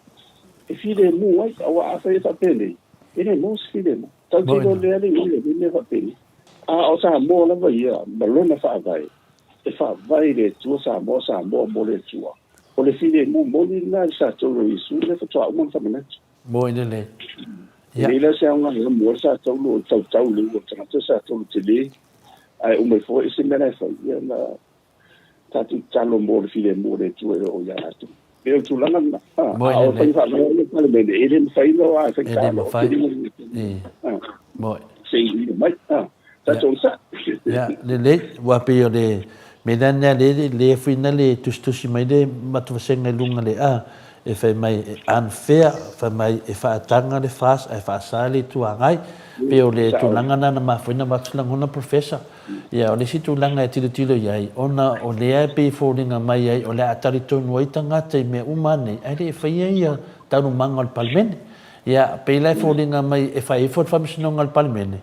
Speaker 4: e filemu ai, aua afai e faapenei, e le maua se filemu. Tatou te iloa lelei lava le igoa o mea faapenei. A o Samoa lava ia ma lona faavae, e faavae i le Atua Samoa, Samoa mo le Atua. O le filemu moni lena i le Satauro o Iesu lea faatoa uma ona faamanatu.
Speaker 3: Moi lelei.
Speaker 4: E leai la se aoga e amu ai le Satauro o le tautau i le ua o le tagata Satauro tele. Ae uma ifo e ese mea la e fai, ia na tatou tatalo mo le filemu o le Atua e oo ia latou. E pei o le tulaga lena.
Speaker 3: A
Speaker 4: o faiga faavae a le Palemene, e le mafai ona o fai
Speaker 3: E le mafai.
Speaker 4: Moi. Se i ina mai. Tatou onosai.
Speaker 3: Ia, lelei. Aua pei o le mea lea lea lea foi na le tusitusi mai le matou vasega i luga le a, e fai mai e unfair, fai mai e faataga le FAST ae faasa le Itu Agai. Pei o le tulaga lena na mafua ai ona avatu se lagona Professor. Ia, o le isi tulaga e tilotilo i ai, ona o lea e pei e foliga mai ai o le a talitonu ai tagata i mea uma nei, ae le i faia ia taualumaga o le Palemene. Ia, pei la e foliga mai e fai ifo le Faamasinoga a le Palemene,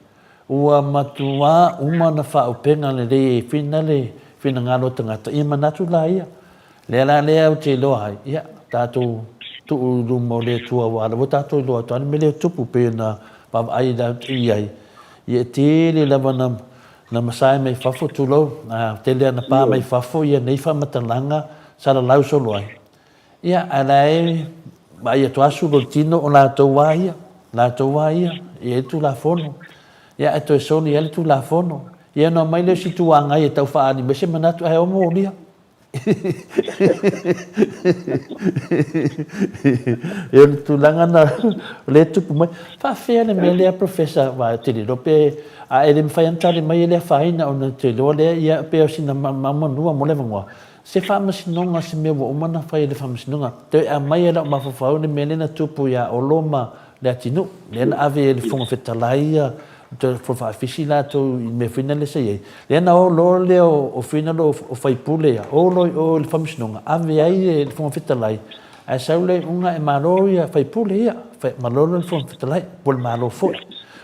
Speaker 3: ua matuā uma ona faaupega lelei e fina le finagalo o tagata, ia manatu la ia, Lea la lea ou te iloa ai, ia, tatou tuu i luma o le Atua aua o lea ua tatou iloa atu lava le mea lea e tupu pei ona vaavaai i ai, ia e tele lava na, na masae mai fafo, tulou, a tele lava na pa mai fafo ia nei faamatalaga salalau solo ai. Ia, ae la e vaai atu lava sulu o le tino o latou lava ia, latou lava ia, e i ai le Tulafono. Ia, ae toe soli ai le Tulafono. Ia ona omai lea o si Itu Agai e tau faaali mai se manatu, ae o molia. Ia o le tulaga na o lea e tupu mai. Faafefea le mea lea Professor aua e te le iloa pe a e le mafai lava ona tali mai e le afaina ona e te iloa lea ia pei o sina maumaumanua mo le avanoa. Se faamasinoga se mea ua uma ona fai e le faamasinoga toe aumai e lau mafaufau le mea lea na tupu ia Olo ma Leatinuu lea na ave e le Fofoga Fetalai ia toe faafisi latou i mea foi na sa i ai. Lea na o loa lea o Finalo o faipule ia, o loa i o i le faamasinoga, ave ai e le Fofoga Fetalai, ae sau le iuga e malo ia faipule ia, malo loa le Fofoga Fetalai, po o le Malo foi.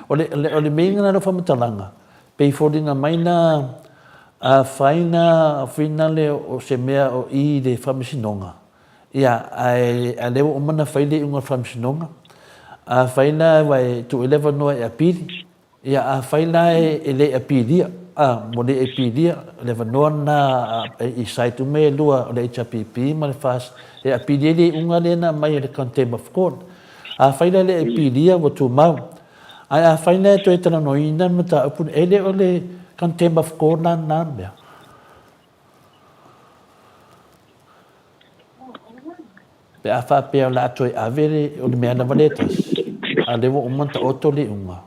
Speaker 3: O le, o le mea lena o lau faamatalaga, pei foliga mai na afai na finale o se mea o i le faamasinoga, Ia, ae a lea ua uma ona fai le iuga o le faamasinoga, afai la aua e tuu ai le avanoa e apili, ia afai la e le apilia, a, ua le apilia, le avanoa lena i side uma ia e lua o le HRPP ma le FAST e apili ai le iuga lea na aumai e le Contempt of Court. Afai la e le apilia ua tumau. Ae afai la e toe talanoaina le mataupu, e le o le Contempt of Court la lena mea. Pe a faapea o le a toe ave le, o le mea lava lea e tasi, a o lea ua uma ona taoto le iuga.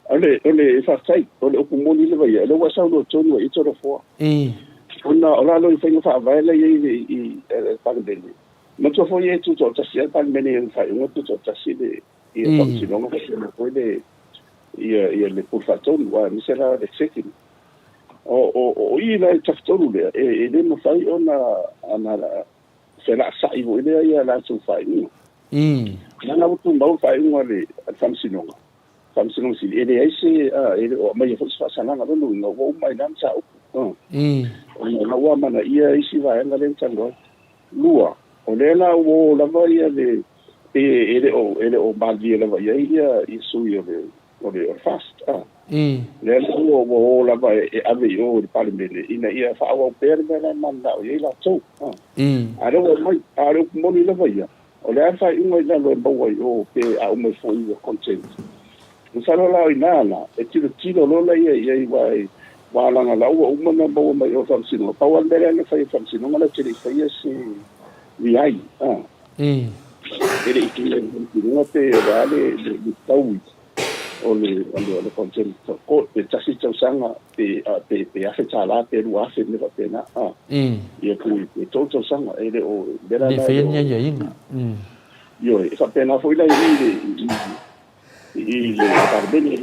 Speaker 4: O le, o le, faafetai, o le upu moni lava ia, o lea ua e saunoa tonu ai i Tolofoa.
Speaker 3: I.
Speaker 4: Ona o lalo i faiga faavae la e i ai i le, i le Palemene, manatua foi e tutoatasi lava le Palemene i ana faaiuga, tutoatasi le, ia Faamasinoga faapena foi le, ia, ia le Pule Faatonu, aemaise la le Executive. O i la i tafatolu lea, e le mafai ona felaasa'i foi lea ia latou faaiuga. Leaga ua tumau le faaiuga a le Faamasinoga, Faamasinoga Sili, e leai se, e le o aumaia foi se faasalaga. Lona uiga, ua uma ai la mataupu. Ona ua amanaia isi vaega lea na talanoa ai. Lua, o lea la ua o lava ia le, e le o malilie lava i ai ia sui o le o le FAST. Lea la ua o lava e ave i o i le Palemene ina ia faaauau pea le mea la e mananao i ai latou. A o lea ua aumai, a o le upu moni lava ia, o le a le faaiuga i lalo e maua i o pe a uma ifo ua contempt. Masalo la o i ina la, e tilotilo loa laia i ai aua e ua leaga la ua uma ona maua mai i o i le Faamasinoga. Pau lava le mea lea na fai e le Faamasinoga latou te le i faia se riai. E le i faia e le Faamasinoga pe o le a le taui o le o le contempt of court pe tasi tausaga pe pe pe $1,000 pe 2,000 mea faapena a ia pe pe tolu tausaga e le o
Speaker 3: le la le faia ni aiaiga.
Speaker 4: Ioe, e faapena foi la i le i le Palemene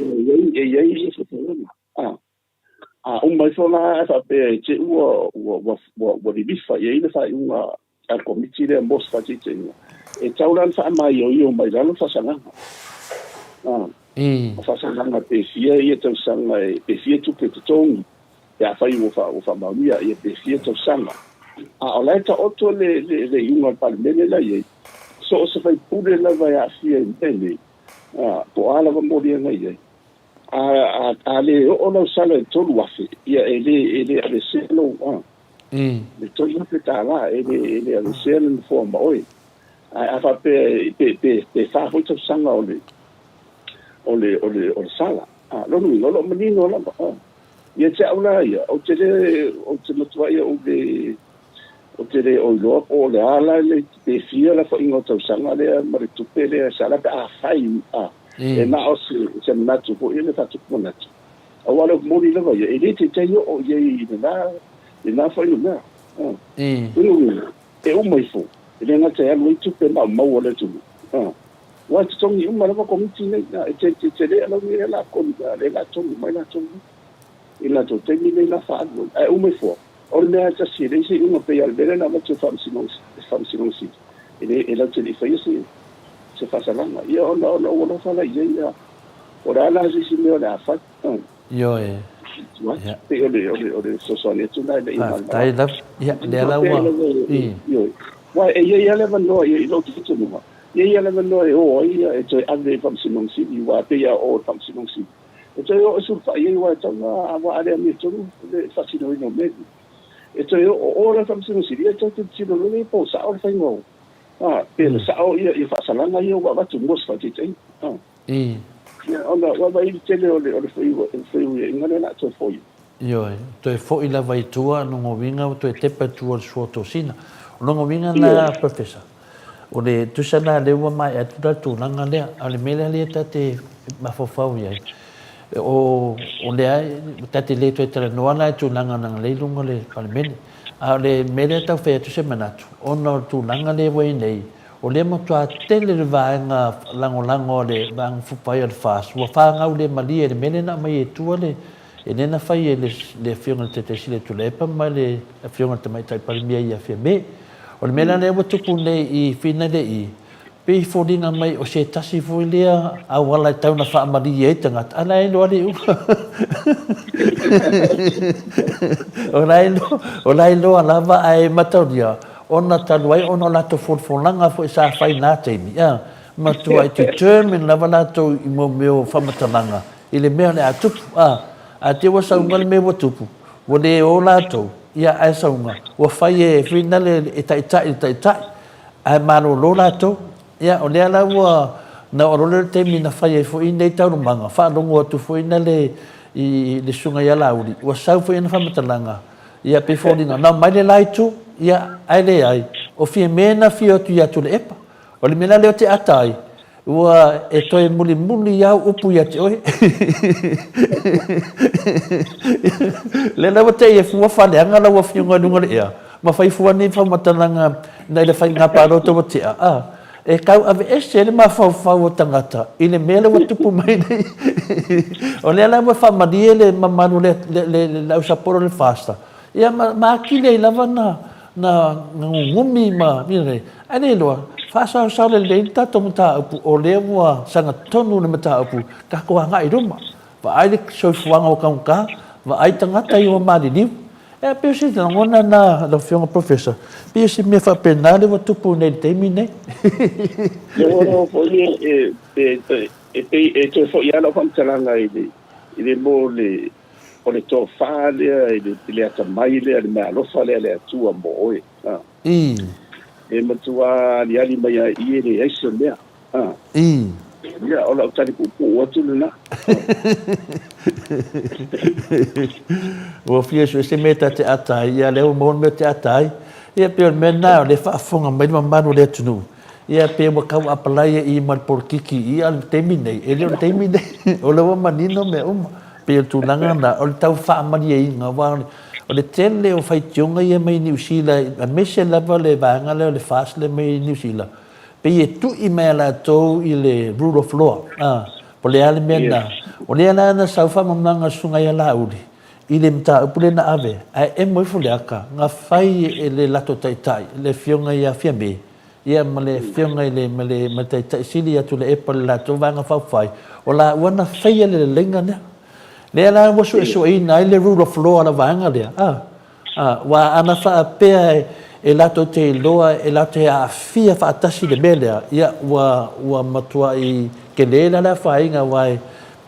Speaker 4: e i ai se tulaga a A uma ifo la ae faapea e te i ua, ua, ua, ua, ua lilifa i ai le faaiuga a le Komiti lea mo se faataitaiga, e tatau la ona faamaioio mai lalo le faasagaga. A, mm. faasagaga pe fia ia tausaga, e, pe fia tupe totogi, pe afai ua, fa, ua faamaonia, ia pe fia tausaga. A o la e taoto le, le, le iuga a le Palemene la i ai, so o se faipule lava e aafia i mea nei, a, po o a lava moliaga i ai, A, a le oo lau sala i le 3,000, ia e le, e le aveesea lou, a, le $3,000, e le, e le aveesea le nofoa ma oe. Ae a faapea e, pe, pe, pe fa foi tausaga o le, o le, o le, o le sala. A, lona uiga, o lo o manino lava, a. Ia te au la ia, ou te le, ou te matuai ou le, ou te le o iloa po o le a la le, pe fia le aofaiga o tausaga lea ma le tupe lea e sala pe afai, a. E na o se, se manatu foi le faatupu manatu. Aua o le upu moni lava ia, e le taitai oo i ai i lena, lena fuainumera. Lona uiga, e uma ifo, e le gata e alu ai tupe maumau a le atunuu, aua e totogi uma lava komiti nei, e te, te, te le alauni ai lakou, lea la togi uma ai latou nei i le latou taimi nei la faaalu ai. Ae uma ifo, o le mea lava e tasi e leai se iuga pei lava o le mea lea na avatu e le Faamasinoga Sili, e le, e latou te le i faia se, se faasalaga. Ia ona, ona ou alofa la i ai, ia, o le a la se isi mea o le a fai?
Speaker 3: Ioe.
Speaker 4: Ia. Pei o le, o le, o le fesoasoani atu lena ina ia
Speaker 3: malamalama. Faafetai lava. Ia, lea la ua,
Speaker 4: i. Ioe. Aua e i ai lava le avanoa i lou talitonuga, e i ai lava le avanoa e o ai ia, e toe ave i le Faamasinoga Sili, aua e pei lava o o i le Faamasinoga Sili, e toe o e sulufai ai, aua e tatau ona, aua a le amiotonu le faatinoina o mea nei. E toe o o la i le Faamasinoga Sili, ia e toe tilotilo loa lea po o sao le faiga o, a, pe na sao ia, ia faasalaga ia ua avatu mo se faataitaiga. A. Ia, ona ua vaai i le tele o le, o le fesuiaiga lea o le a toe foi.
Speaker 3: Ioe, toe foi lava i tua, lona uiga ua toe tepa i tua o le suo tosina. O lona uiga lena Professor, o le tusa la lea ua maea atu la le tulaga lea, a o le mea la lea ta te mafaufau i ai, o lea ta te le toe talanoa la i tulaga leaga o lea e i luga o le Palemene. A o le mea lea e tau fai atu se manatu, ona o le tulaga lea ua i ai nei, o lea e matua tele le vaega lagolago a le Vaega Faaupufai a le FAST ua fagaulemalie i le mea lea na aumai e tua le E le na fai e le Afioga i le Taitai Sili o Tuilaepa ma le Afioga i le Tamaitai Palemia ia Fiame. O le mea la lea ua tupu nei i Finale i, pei e foliga mai o se tasi foi lea auala e tau na faamalie ai tagata, a la e iloa le iuga. O la e iloa, o la e iloa lava ae mataulia ona talu ai ona o latou folafolaga foi sa fai i na taimi, a, matuai determine lava latou i mo mea o faamatalaga i le mea o le a tupu, a, a te ua sauga le mea ua tupu, ua le o latou, ia, ae sauga, ua fai e finale e taitai le taitai, ae malolo latou. Ia, o lea la ua, na oo loa lea i le taimi na fai ai foi nei taualumaga, faalogo atu foi na le, i le susuga ia Laauli, ua sau foi ana faamatalaga, ia, pei e foliga, na omai le la itu, ia, ae leai, o Fiame na afio atu ia Tuilaepa. O le mea la lea ou te ata ai, Ua e toe mulimuli au upu ia te oe. Lea la ua te i e fua faaleaga lau afioga i luga o le ea, ma fai fua nei faamatalaga nai le faiga palota ua tea, a, e tau aveese ai le mafaufau o tagata i le mea lea ua tupu mai nei. O lea la ua faamalie le mamalu o le au saporo o le FAST, Ia ma, ma atili ai lava na, na, na gugumi ma, you know, ae le iloa, faasaosao lelei le tatou mataupu, o lea ua sagatonu le mataupu, tatou agai i luma. Vaai le soifuaga ua taugata, vaai tagata ia ua maliliu. Ia, pei o se lagona lena lau Afioga Professor, pei o se mea faapena lea ua tupu nei i le taimi lenei.
Speaker 4: Ia, ua foi e, e, e, e pei e toe foi lava lau faamatalaga i le, i le mea o le, O le tofa lea i le, i le atamai lea, le meaalofa lea a le Atua mo oe. A.
Speaker 3: I.
Speaker 4: E matua aliali mai lava i i e leai se mea. A.
Speaker 3: I.
Speaker 4: Ia, o lau tali puupuu atu lena.
Speaker 3: Ua fia sue se mea ta te ata ai, ia lea ua maua le mea te ata ai. Ia pei o le mea lena o lea e faafofoga mai le mamalu o le atunuu. Ia pei ua tau apalaia i ma le polokiki i, a o le taimi nei, e le o le taimi nei. O lea ua manino mea uma. Pei o le tulaga lena, o le tau faamalieina, aua o le tele o faitioga ia mai Niu Sila, aemaise lava le vaega lea o le FAST lea mai Niu Sila, pei e tui mai a latou i le rule of law, a, po o le a le mea lena. O lea la na sau faamalamalamaga a le Susuga ia Laauli i le mataupu lea na ave, ae emo ifo le ata, na fai e le latou taitai, le Afioga ia Fiame, ia ma le Afioga i le, ma le, ma le Taitai Sili ia Tuilaepa i le latou Vaega Faaupufai, o laua na faia le leleiga lea. Lea la ua suesueina ai le rule of law a le vaega lea, a, a, aua ana faapea e, e latou te iloa e latou te aafia faatasi i le mea lea, ia ua, ua matuai tele la le afaina aua e,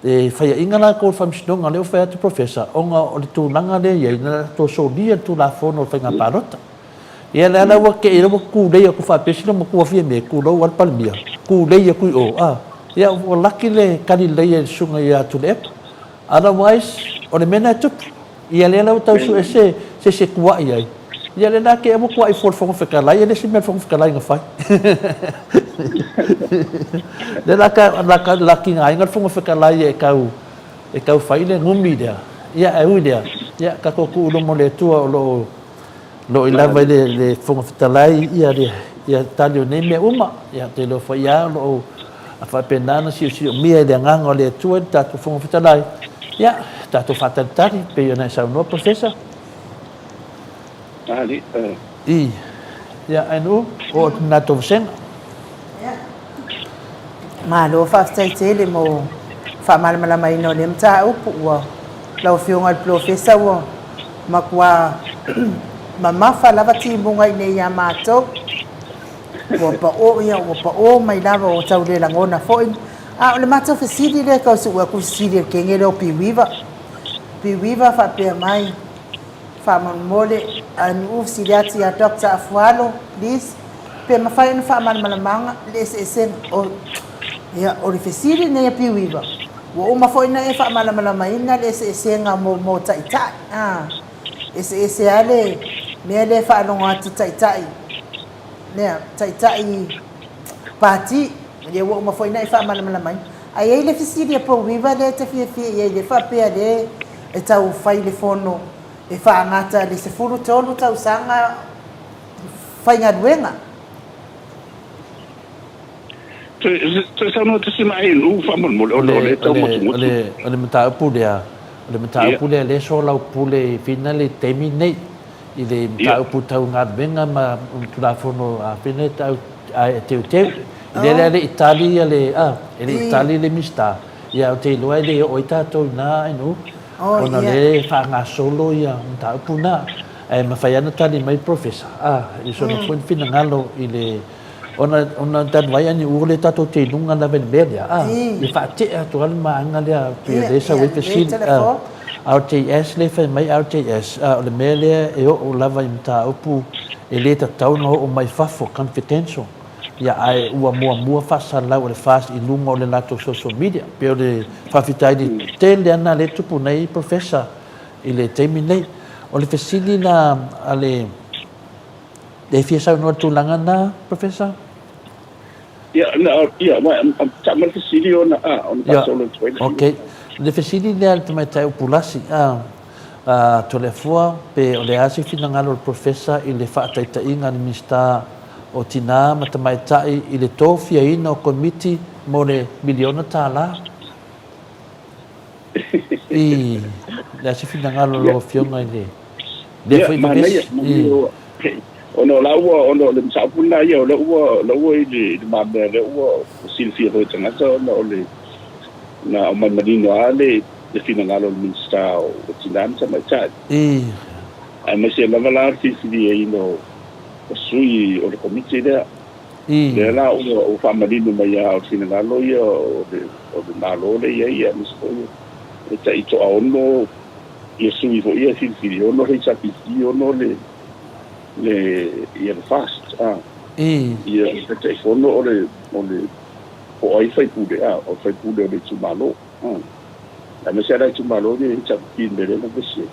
Speaker 3: e faiaina latou i le Faamasinoga, lea ua fai atu Professor, ona o le tulaga lea e i ai, na latou solia le Tulafono o le Faiga Palota. Ia lea la ua tei ua tulei atu faapea sina matua Fiame, tulou lava le Palemia, tulei atu i o, a. Ia ua laki le tali lelei e le susuga ia Tuilaepa. Otherwise, o le mea lena e tupu. Ia lea la ua tau sue se se isi e tuai ai. Ia lea la te ua tuai fua le Fofoga Fetalai, e le isi mea le Fofoga Fetalai na fai. Lea la ka la ka la tigaina le Fofoga Fetalai e tau e tau fai le gumi lea. Ia ae ui lea, ia tatou tuu i luma o le Atua o lo o Lo o i lava i le Fofoga Fetalai ia tali o nei mea uma. Ia, ou te iloa foi lava o lo o faapena ona siosiomia e le Agaga o le Atua i le tatou Fofoga Fetalai. Ia, tatou faatalitali, pei ona e saunoa Professor. I. Ia, Ainuu, oo atu i lena tou vasega.
Speaker 1: Malo faafetai tele mo faamalamalamaina o lea mataupu. Ua lau Afioga i le Polofesa ua matua mamafa lava timuga i nei ia matou. Ua pao, ia ua pao mai lava ua tau le lagona foi. A o le matou fesili lea e tau sue atu fesili a le kenge lea o Piuiva. Piuiva faapea mai, Faamolemole, Anu'u fesili atu ia Doctor Afualo, please, pe mafai ona faamalamalamaga le eseesega o, ia, o le fesili lenei a Piuiva. Ua uma foi ona e faamalamalamaina le eseesega mo mo taitai, a. Eseese lava le mea lea e faalogo atu taitai, mea, taitai pati, lea ua uma foi ona e faamalamalamaina. Ae i ai le fesili a Pouiva lea e te fiafia i ai, lea faapea lea e tau fai le fono e faagata le 13 tausaga faigaluega.
Speaker 4: Toe saunoa tasi mai i nuu faamolemole ona o lea e tau motumotu.
Speaker 3: O le mataupu lea, o le mataupu lea lea e soalaupule i finale i le taimi lenei i le mataupu tau galuega ma Tulafono a fina e tau e teuteu. Lea la e le i tali le a, e le i tali le Minisita, ia ou te iloa e le oo ai tatou i na ainu ona o lea e faagasolo ia mataupu na. Ae mafai lava ona tali mai le Professor a, i sona foi finagalo i le Ona, ona talu ai aniu lea tatou te iluga lava i le mea lea, a, e faatea atu lava le maanga lea pei o lea e sau ai fesili, a, RJS lea e fai mai RJS, a, o le mea lea e oo lava i mataupu e le tatau ona oo mai fafo, confidential, ia, ae ua muamua faasalalau e le FAST i luga o le latou social media. Pei o le faafitauli tele lava lena lea e tupu nei, Professor, i le taimi nei. O le fesili la a le. E fia saunoa i le tulaga lena, Professor?
Speaker 4: Ia, na, ia, ma, tau mai le fesili ona, a, ona faasolo atu ai lea.
Speaker 3: Okay. Le fesili lea a le tamaitai o Pulasi, a, a Toleafoa, pe o le a se finagalo o le Professor i le faataitaiga a le Minisita o Tina ma Tamaitai i le tofiaina o komiti mo le miliona tala? I le a se finagalo o lau Afioga i le lea foi
Speaker 4: vevesi? Ona o la ua, ona o le mataupu lena ia, o lea ua, o lea ua i le, i le mamea, lea ua silafia foi e tagata ona o le, na aumai manino lava le, le finagalo o le Minisita o Tina ma Tamaitai. Aemaise lava la le filifiliaina o sui o le Komiti lea. Lea la ua faamanino mai lava o le finagalo ia o le o le Malo lea e i ai, aemaise foi e tai toaono ia sui foi ia e filifili, e ono le HRPP, ono le le ia le FAST, a. Ia le Taitaifono o le o le po o ai faipule, a, o le faipule o le itumalo, a. Aemaise lava la itumalo ia e HRPP i le mea lea na vevesi ai.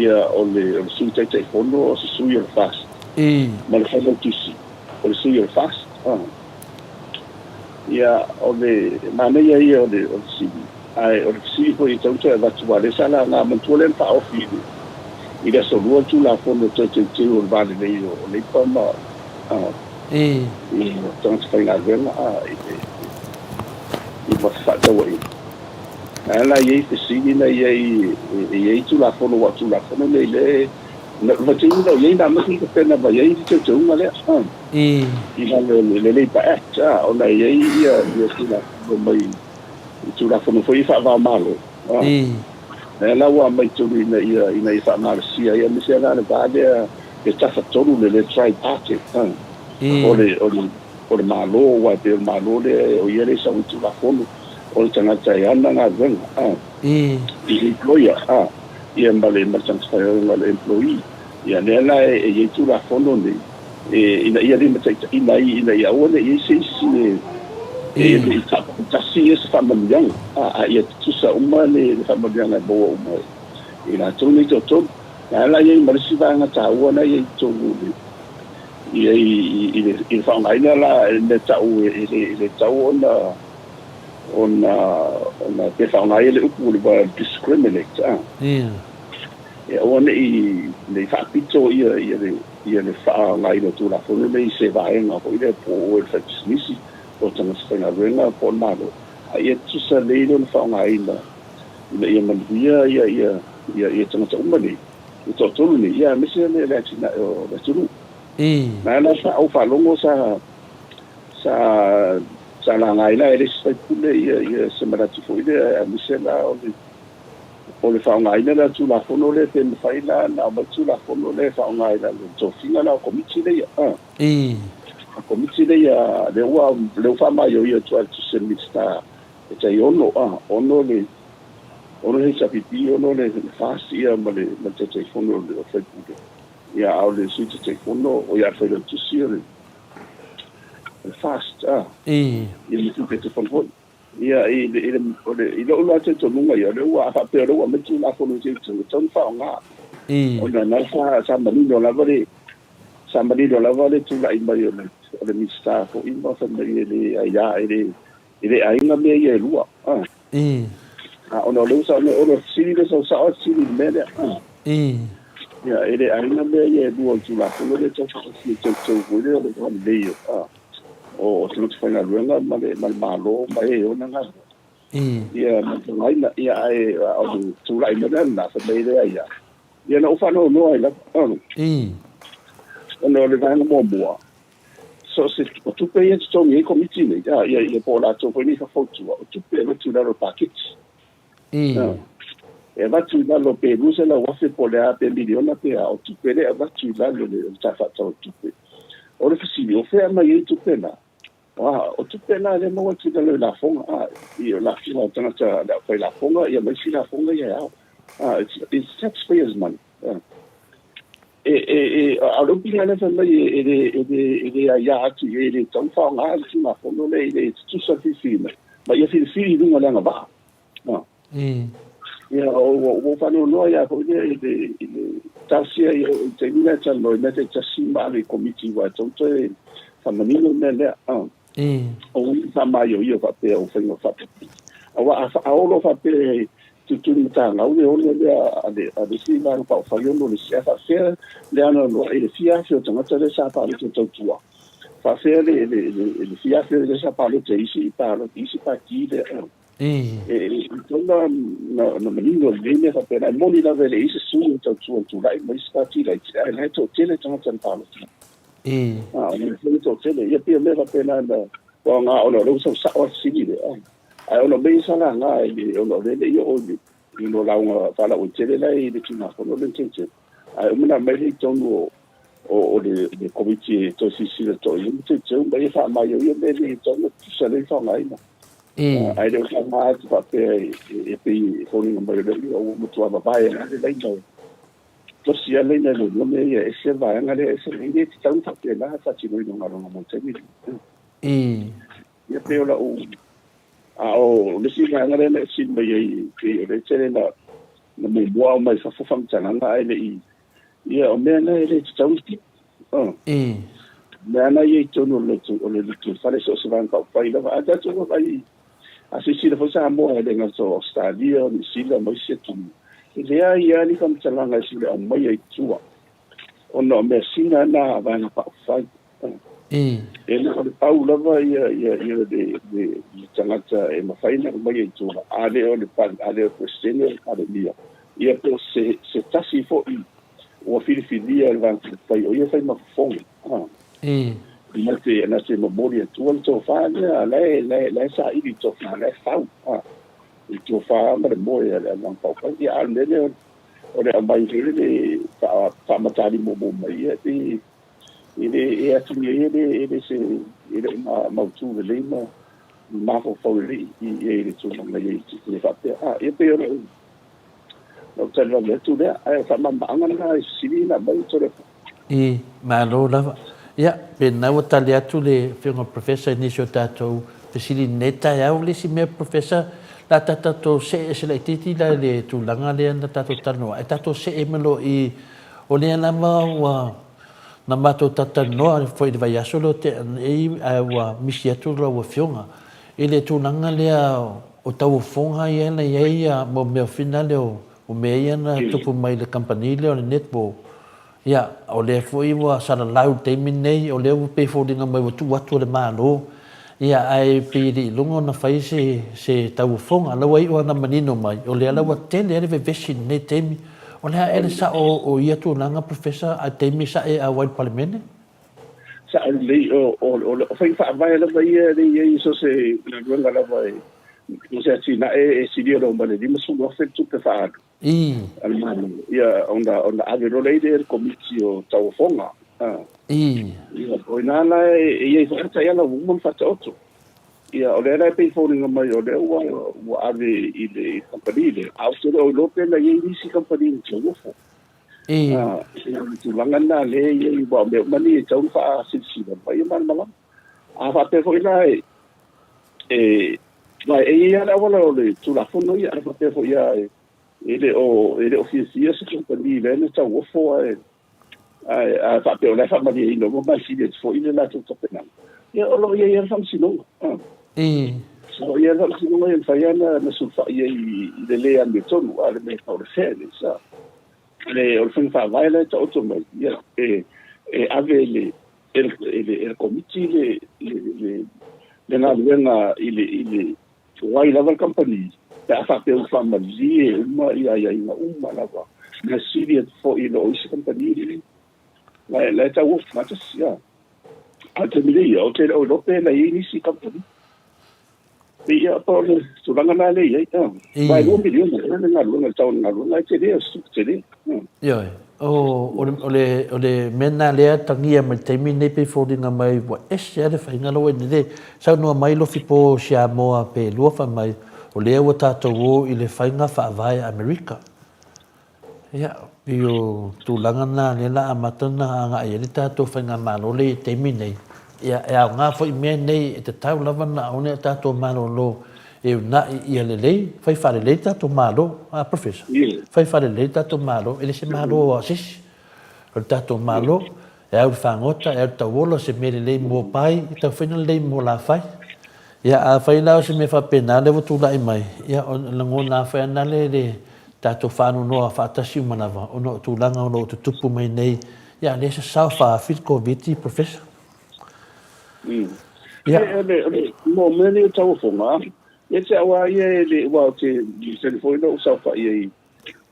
Speaker 4: Ia o le o le Sui Taitaifono o se sui o le FAST. Ma le Failautusi o le sui o le FAST. Ia, o le manaia ia o le o le fesili, ae o le fesili foi e tatau ona toe avatu aua o lea sa laga, manatua lea na faaofi i le i le Aso Lua le Tulafono Toe Teuteu o le Va Lelei o Leipa ma i tagata faigaluega i le i ma fefaatauaiga. Ae la e i ai fesili na i ai e i ai Tulafono aua o Tulafono nei lea Na vaitaimi na i ai na amata ona tapena mai ai le teuteuga lea i lalo o le Labour Act ona e i ai ia Tulafono mai i Tulafono foi ia faava-o-Malo. Lea la ua aumai tonu ina ia ina ia faamalosia ai aemaise lava la le va lea le tafatolu le le tripartite o le o le o le Malo aua e pei o le Malo lea o ia lea e sau ai Tulafono o le tagata e ana galuega i le employer. Ia ma le ma le tagata faigaluega le employee. Ia lea la e i ai Tulafono nei e ina ia limataitaiina ai ina ia aua ne i i ai se isi e e le i faatasi ia se faamanuiaga a ia tutusa uma le le faamanuiaga e maua uma e i latou nei toatolu. Lea la e i ai ma le isi vaega taua na e i ai i totonu o le i ai i le i le faaaogaina la e mea tau e le e le tatau ona ona ona pe faaaoga ai le upu o le word discriminate a. E aua ne i ne i faapito ia ia le ia le faaaogaina o Tulafono nei i se vaega foi lea po o oe le faipisinisi po o tagata faigaluega po o le Malo, a ia tutusa lelei lona faaaogaina ina ia manuia ia ia ia ia tagata uma nei, e toatolu nei, ia aemaise le le atinae o le atunuu. Na la sa ou faalogo sa sa Sa laga ai la e le isi faipule ia ia se manatu foi lea aemaise la o le o le faaaogaina lea o le Tulafono lea pe mafai la ona aumai le Tulafono lea e faaaoga i lalo o le tofiga la o Komiti lea a. O Komiti lea lea ua lea ua faamaioio atu lava e le Tusi a le Minisita e tai ono a, ono le ono le HRPP, ono le FAST ia ma le ma le Taitaifono o le faipule. Ia a o le Sui Taitaifono, o ia le Failautusi o le le FAST, a. Ia ma tupe te fana foi. Ia, i le, i le, o le, i lou la talitonuga ia, o lea ua, a faapea o lea ua aumai Tulafono i teuteuga, e tatau ona faaaoga. Ona na sa, sa manino lava le, sa manino lava le tulai mai o le, o le Minisita foi ma fai mai e le aia, e le, e le aiga mea ia e lua. A. A ona o lea ua saunoa, o le fesili lea sau sao lava fesili i le mea lea. A. Ia, e le aiga mea ia e lua o le Tulafono lea e tau faaofi e teuteu foi lea o le lelei o, a, o tagata faigaluega ma le, ma le Malo ma e ona galuega. Ia, ma le faaaogaina. Ia, ae o le tulai mai la lena, fai mai e leai lava. Ia, na ou faanoanoa ai lava, ona o le vaega muamua, so o se, o tupe ia e totogi ai Komiti nei, a, ia, ia po o latou foi nei faufautua, o tupe e avatu i lalo o le paketi. E avatu i lalo pe 200,000 po o le a pe miliona pe a, o tupe lea e avatu i lalo o le Tala Faatatau o Tupe. O le fesili, o fea e aumai ai tupe na? A, o tupe na lea e maua atu i lalo i lafoga, a, i lafoga a tagata le aufai lafoga ia ma isi lafoga ia e ao. A, it's taxpayers money. A, e, e, e, a o le upu lea fai mai e, e, le, e, le, e le aia atu i ai, e le tatau ona faaaoga le Tulafono lea, e le tutusa le filifili mai, ma ia filifili i luga o le agavaa. Ia, ua ou faanoanoa ia foi lea i le, i le talosia ia i le taimi lea e talanoa i mea taitasi ma ave i komiti aua e tatau ona toe faamanino le mea lea. Aua ne i faamaioio faapea o faiga faapea. Aua a oo loa faapea e tutulimatagau le ono lea a le, a le isi vaega faaupufai ono le isi, ae faapefea le anoanoai i le fia afe o tagata lea sa palota tautua? Faapefea le, le, le, le fia afe lea sa palota i isi palota, i isi pati lea? E tatau ona manino lelei mea faapena. E moni lava e leai se sui o tautua na tulai mai isi pati laiti, ae la e toatele tagata na palota. A o le mea toatele, ia pei o mea faapena na aoga ona o lea ua sau sao lava le fesili lea. Ae ona o mea ia sa laga i le, ona o lea e le i oo i le lauga faalauaitele la e i le Tulafono lea na teuteu. Ae uma ona aumai lea i totonu o o le Komiti e toe silasila totoa i ai ma teuteu ma ia faamaioio mea e le tatau ona tutusa lelei le faaaogaina. Ae le o faaaoga atu faapea e pei e foliga mai o lea ua matua vavae lava le laina e tosi lava le laina e lua mea ia, e ese le vaega lea, ese le... E le tatau ona faapena le faatinoina o galuega mo le taimi lenei. Ia pei o lau... A o le isi vaega lea na e fesili mai ai, pei o lea e tele na muamua aumai fafo faamatalaga ae le i... Ia, o mea na e le tatau ona tupu. Mea na ia i totonu o le lotoifale, so o se vaega faaupufai lava. A tatou vaavaai, a silasila foi Samoa e le gata o Ausetalia, o Niu Sila ma isi atunuu, e leai lava ni faamatalaga e soona aumaia i tua ona o measina na a vaega faaupufai. E na o le pau lava ia le tagata e mafai ona aumaia i tua, a le o le Peresetene o le Palemia, ia po o se tasi foi ua filifilia e le Vaega Faaupufai o ia e fai ma fofoga. Na te, na te momoli atua le tofa lea, la e, la e, la e saili i le tofa, la e fau, i le tofa ma le moe a le Vaega Faaupufai. Ia, a o le mea lea o le aumai foi lele faamatalimumu mai, ia, e, e le, e atu nei e le, e le se, e le o mautu lelei ma mafaufau lelei i, i le tulaga i le faapea. Ia pei o lou, Lau tali vave atu lea, ae o faamamaanga lena e sili ona aumai tole.
Speaker 3: I, malo lava. Ia, pe lena ua tali atu le Afioga i le Professor i nisi o tatou fesili i lenei taeao. Le isi mea Professor, la ta tatou see ese laitiiti la i le tulaga lea na tatou talanoa ai, tatou see mai loa i, o lea lava ua na matou talatalanoa foi i le vaiaso lea ua tea nei ae ua misi atu lau Afioga i le tulaga lea o tauofoga ia na i ai mo mea finale o mea ia na tupu mai i le kamupani lea o le netball. Ia, o lea foi ua salalau i le taimi lenei, o lea ua pei e foliga mai ua tuu atu e le Malo, ia ae pei e le i iloga ona fai se se tauofoga. O la ua iu lava ona manino mai, o lea la ua tele ai le vevesi i lenei taimi. O le a ea le sao o ia tulaga Professor a le taimi sa e auai i le Palemene?
Speaker 4: Sao lelei, o faiga faavae lava ia e i ai i so o se galuega lava e, o se atinae e silia loa ma le $50,000 le tupe faaalu a le Malo, ia ona ave loa lea i le Komiti o Tauofoga. Ia, o i ina la e i ai foi le taiala ua uma ona faataoto. Ia, o lea la e pei e foliga mai o lea ua ave i le kamupani lea, ae ou te le o iloa pe na i ai nisi kamupani na tauofo. O le tulaga lena lea e i ai, aua o mea uma nei e tatau ona faasilasila ma ia malamalama. A faapea foi la e Ma e i ai lava le auala o le Tulafono ia, a faapea foi lava e le o e le o fiafia se kamupani lea na tauofo ae ae a faapea o la e faamalieina uma ma e sili atu foi le latou tapenaga, ia o lo o i ai lava le faamasinoga. O lo o i ai lava le faamasinoga e mafai lava ona sulufai ai i le le amiotonu, a o le mea o le fairness, a. Le, o le faiga faavae la e taoto mai, ia, e, e ave e le, e le, e le, e le Komiti le, le, le, le galuega i le, i le, o ai lava le kamupani, pe a faapea ua faamalie uma ia aiaiga uma lava, na sili atu foi i lo o isi kamupani lelei. La e, la e tauofi faatasi, a. A o le taimi nei, ou te le o iloa pe na i ai nisi kamupani. Ia, po o le tulaga la lea e i ai, a. Aua e $2 miliona ea le galuega, le tau o le galuega, e tele, o se tupe tele.
Speaker 3: Ioe. O, o le, o le, o le mea lena lea e tagia mai i le taimi lenei pei e foliga mai ua ese lava le faiga la ua i ai nei. Saunoa mai Lofipo Siamoa pe lua fai mai, o lea ua tatou o i le faiga faavae a Amerika. Ia, pei o tulaga na lea la amata ona agai ai le tatou faigamalo lea i le taimi nei. Ia, e aoga foi mea nei e tatau lava ona aone a tatou malolo e uunai ia lelei, fai faalelei le tatou Malo. A, Professor? Fai faalelei le tatou Malo, e le se Malo a se isi. O le tatou Malo, e au i le fagota, e au i le tauola, o se mea lelei mo Pai, e taumafai ona lelei mo Lafai. Ia, afai la o se mea faapena lea ua tulai mai, ia, o lagona lava foi ana le, le tatou faanoanoa faatasi uma lava ona o tulaga o lo o tutupu mai nei, ia, lea e sasao faaafi le Koviti, Professor.
Speaker 4: Ia. O le, o le, mo mea nei o tauofoga, ia te au lava ia e le, aua ou te, i le taimi foi na ou saofai ai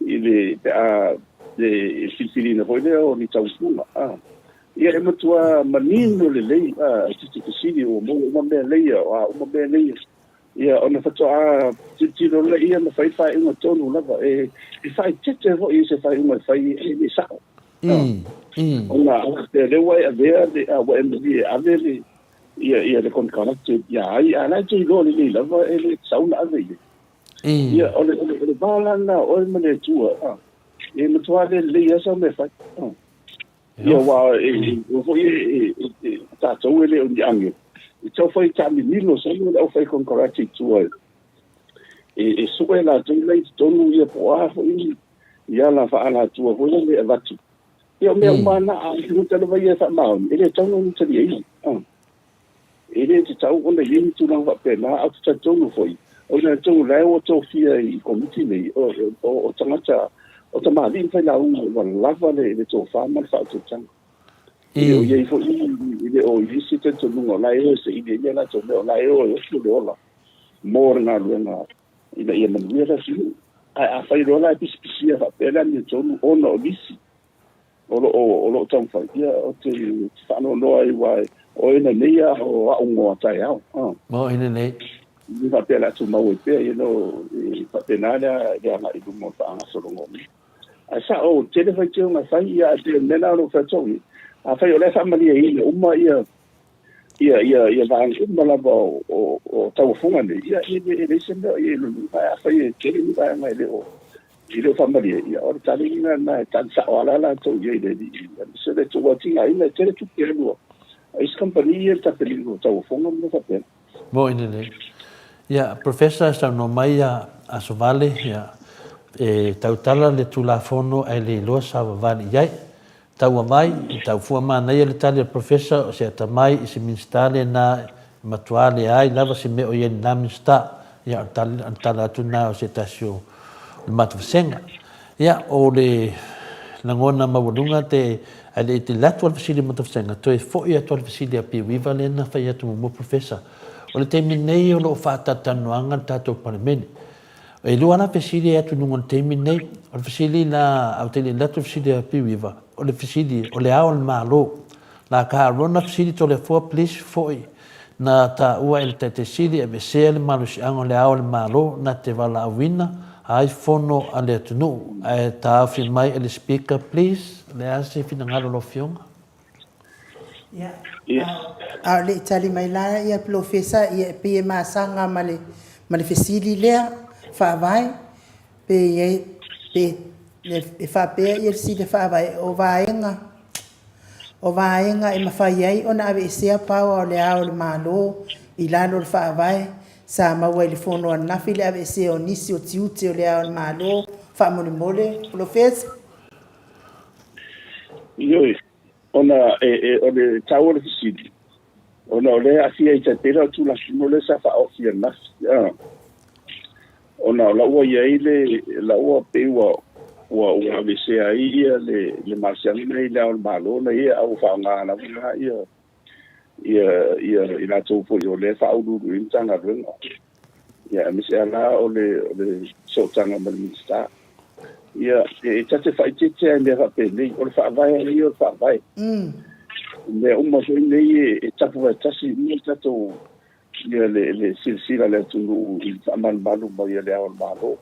Speaker 4: i le, pe a, le filifiliina foi lea o ni tauofoga, a. Ia e matua manino lelei, a, e te fesili ua maua uma mea nei, o a uma mea nei. Ia, ona faatoa tilotilo lea ia ma fai le faaiuga tonu lava. E, e faaeteete foi i se faaiuga e fai e le sao. Ona o lea ua e avea le, a ua e malie e ave le, ia, ia le konekarate ia ai, a la e te iloa lelei lava e le tatau ona ave i ai. Ia, o le, o le, o le va la lena o oe ma le Atua, a, e matua le lelei lava sau mea e fai. Ia, aua e, e, foi e, e, e, tatou e le o ni agelu. E tau fai taamimilo solo le aufai konekarate i tua e, e, e sue latou la i totonu ia po o a foi ni i ala faaalatua foi lele e avatu. Ia o mea uma na, a tagata lava ia e faamaoni, e le tatau ona taliaina. E le tatau ona i ai ni tulaga faapena, ae ou te talitonu foi, o i latou la ua tofia i Komiti nei, o, o, o tagata, o tamalii ma failauga ua lava le, le tofa ma le faautautaga. E le o i ai foi, e le o i ai se talitonuga o la e o e saili ai le latou mea, o la e o e oso le ola mo le galuega ina ia manuia le atunuu. Ae afai loa la e pisipisia faapea le amiotonu ona o nisi o lo o, o lo o taumafai, ia, ou te faanoanoa ai aua o oe nei a o a'u ngoa taeao.
Speaker 3: Mo ina nei.
Speaker 4: E faapea o le a tumau ai pea, you know, e faapena le, le agai i luma o le faagasologa o mea. Ae sa'o, tele faitioga e fai, ia, ae pei o le mea lena o lo o fai atu au ia, afai o la e faamalieina uma ia, ia, ia, ia vaega uma lava o, o, o tauofoga nei, ia, e, e leai se mea o i ai i lona, ae afai e tele ni vaega e le o, e le o faamalie, ia, o le tali lena lena e tali sa'o lava la latou i ai i le alii, aemaise le ua tigaina, e tele tupe e alu a isi kamupani ia i le tapenina o tauofoga ma mea faapena.
Speaker 3: Moni lelei. Ia, Professor, saunoa mai ia Asovale, ia, e tautala le Tulafono ae le iloa savavali i ai. Taua mai, e tau fua manaia le tali a le Professor o se atamai i se Minisita lena e matua leai lava se mea o i ai i lena Minisita. Ia, o le tali, o le tala atu lena o se tasi o le matou vasega. Ia, o le lagona maualuga te, ae le i tele atu a le fesili a le matou vasega, toe foi atu a le fesili a Piuiva lea na fai atu muamua Professor. O le taimi nei o lo o faatalatalanoaga le tatou Palemene. E lua la fesili e atu i luga o le taimi lenei. O le fesili la, ae ou te le i alu atu i le fesili a Piuiva, o le fesili, o le Ao o le Malo. La ka rona fesili Toleafoa please foi na taua e le Taitai Sili e aveesea le malosiaga o le Ao o le Malo na te valaauina ai fono a le atunuu ae taofi mai e le Speaker please le a se finagalo lau Afioga?
Speaker 1: Ia, a o le i tali mai la ia Polofesa, ia e pei e masaga ma le ma le fesili lea faavae, pe i ai, pe e faapea ia le fesili faavae, o vaega, o vaega e mafai ai ona aveesea power o le Ao o le Malo i lalo o le Faavae. Sa maua i le fono ananafi le aveesea o nisi o tiute o Le Ao o le Malo. Faamolemole, Polofesa.
Speaker 4: Ioe, ona e, e, o le taua o le fesili, ona o lea e aafia i tai pei la o le Tulafono lea sa faaofi ananafi, a, ona o la ua i ai le, la ua pei ua, ua, ua aveesea ai ia le, le malosiaga lea i Le Ao o le Malo na ia, a ua faaaoga lava la ia, ia, ia i latou foi o lea e faauluulu i ai Matagaluega, ia, aemaise lava la o le, o le sootaga ma le Minisita. Ia, e, e ta te faaeteete lava i mea faapenei, o le Faavae lava ia o le Faavae. O mea uma foi nei e, e tapuvaetasi uma le tatou, ia le, le silasila a le atunuu i le faamalumalu mai a Le Ao o le Malo.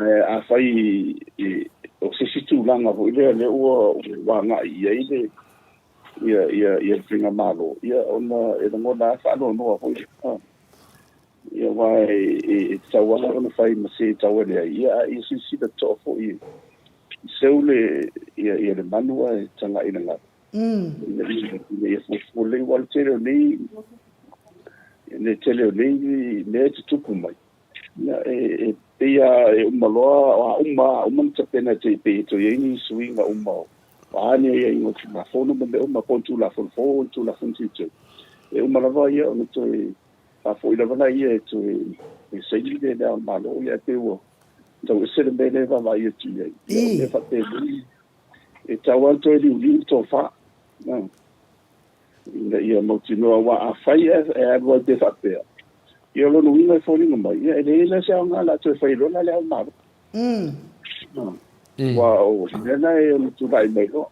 Speaker 4: Ae afai e, o se isi tulaga foi lea, lea ua, ua agai i ai le, ia, ia, ia le faigamalo, ia, ona e lagona lava faanoanoa foi. Ia, aua e, e, e tatau lava ona fai ma se tau e leai, ia, a ia silasila totoa foi i seu le, ia, ia le manu ae tagai i le galu. Ina ia, ina ia fuafua lelei, aua o le tele o nei, le tele o nei mea e tutupu mai, ia, e, e pei lava e uma loa, a uma, a uma ona tapena e pei e toe i ai ni suiga uma o a ni aiaiga o Tulafono ma mea uma, po o ni Tulafono fou, ni Tulafono teuteu. E uma lava ia ona toe faafoi lava laia e toe e saini le Le Ao o le Malo, ia ae pei ua tau ese le mea lea e vaavaai atu i ai. Ia, o mea faapenei, e tatau lava ona toe liuliu le tofa. Ina ia mautinoa, aua afai e alu ai pea faapea, ia o lona uiga e foliga mai, ia e leai la se aoga o le a toe fai loa la Le Ao o le Malo. Aua o le mea lena e ono tulai mai loa.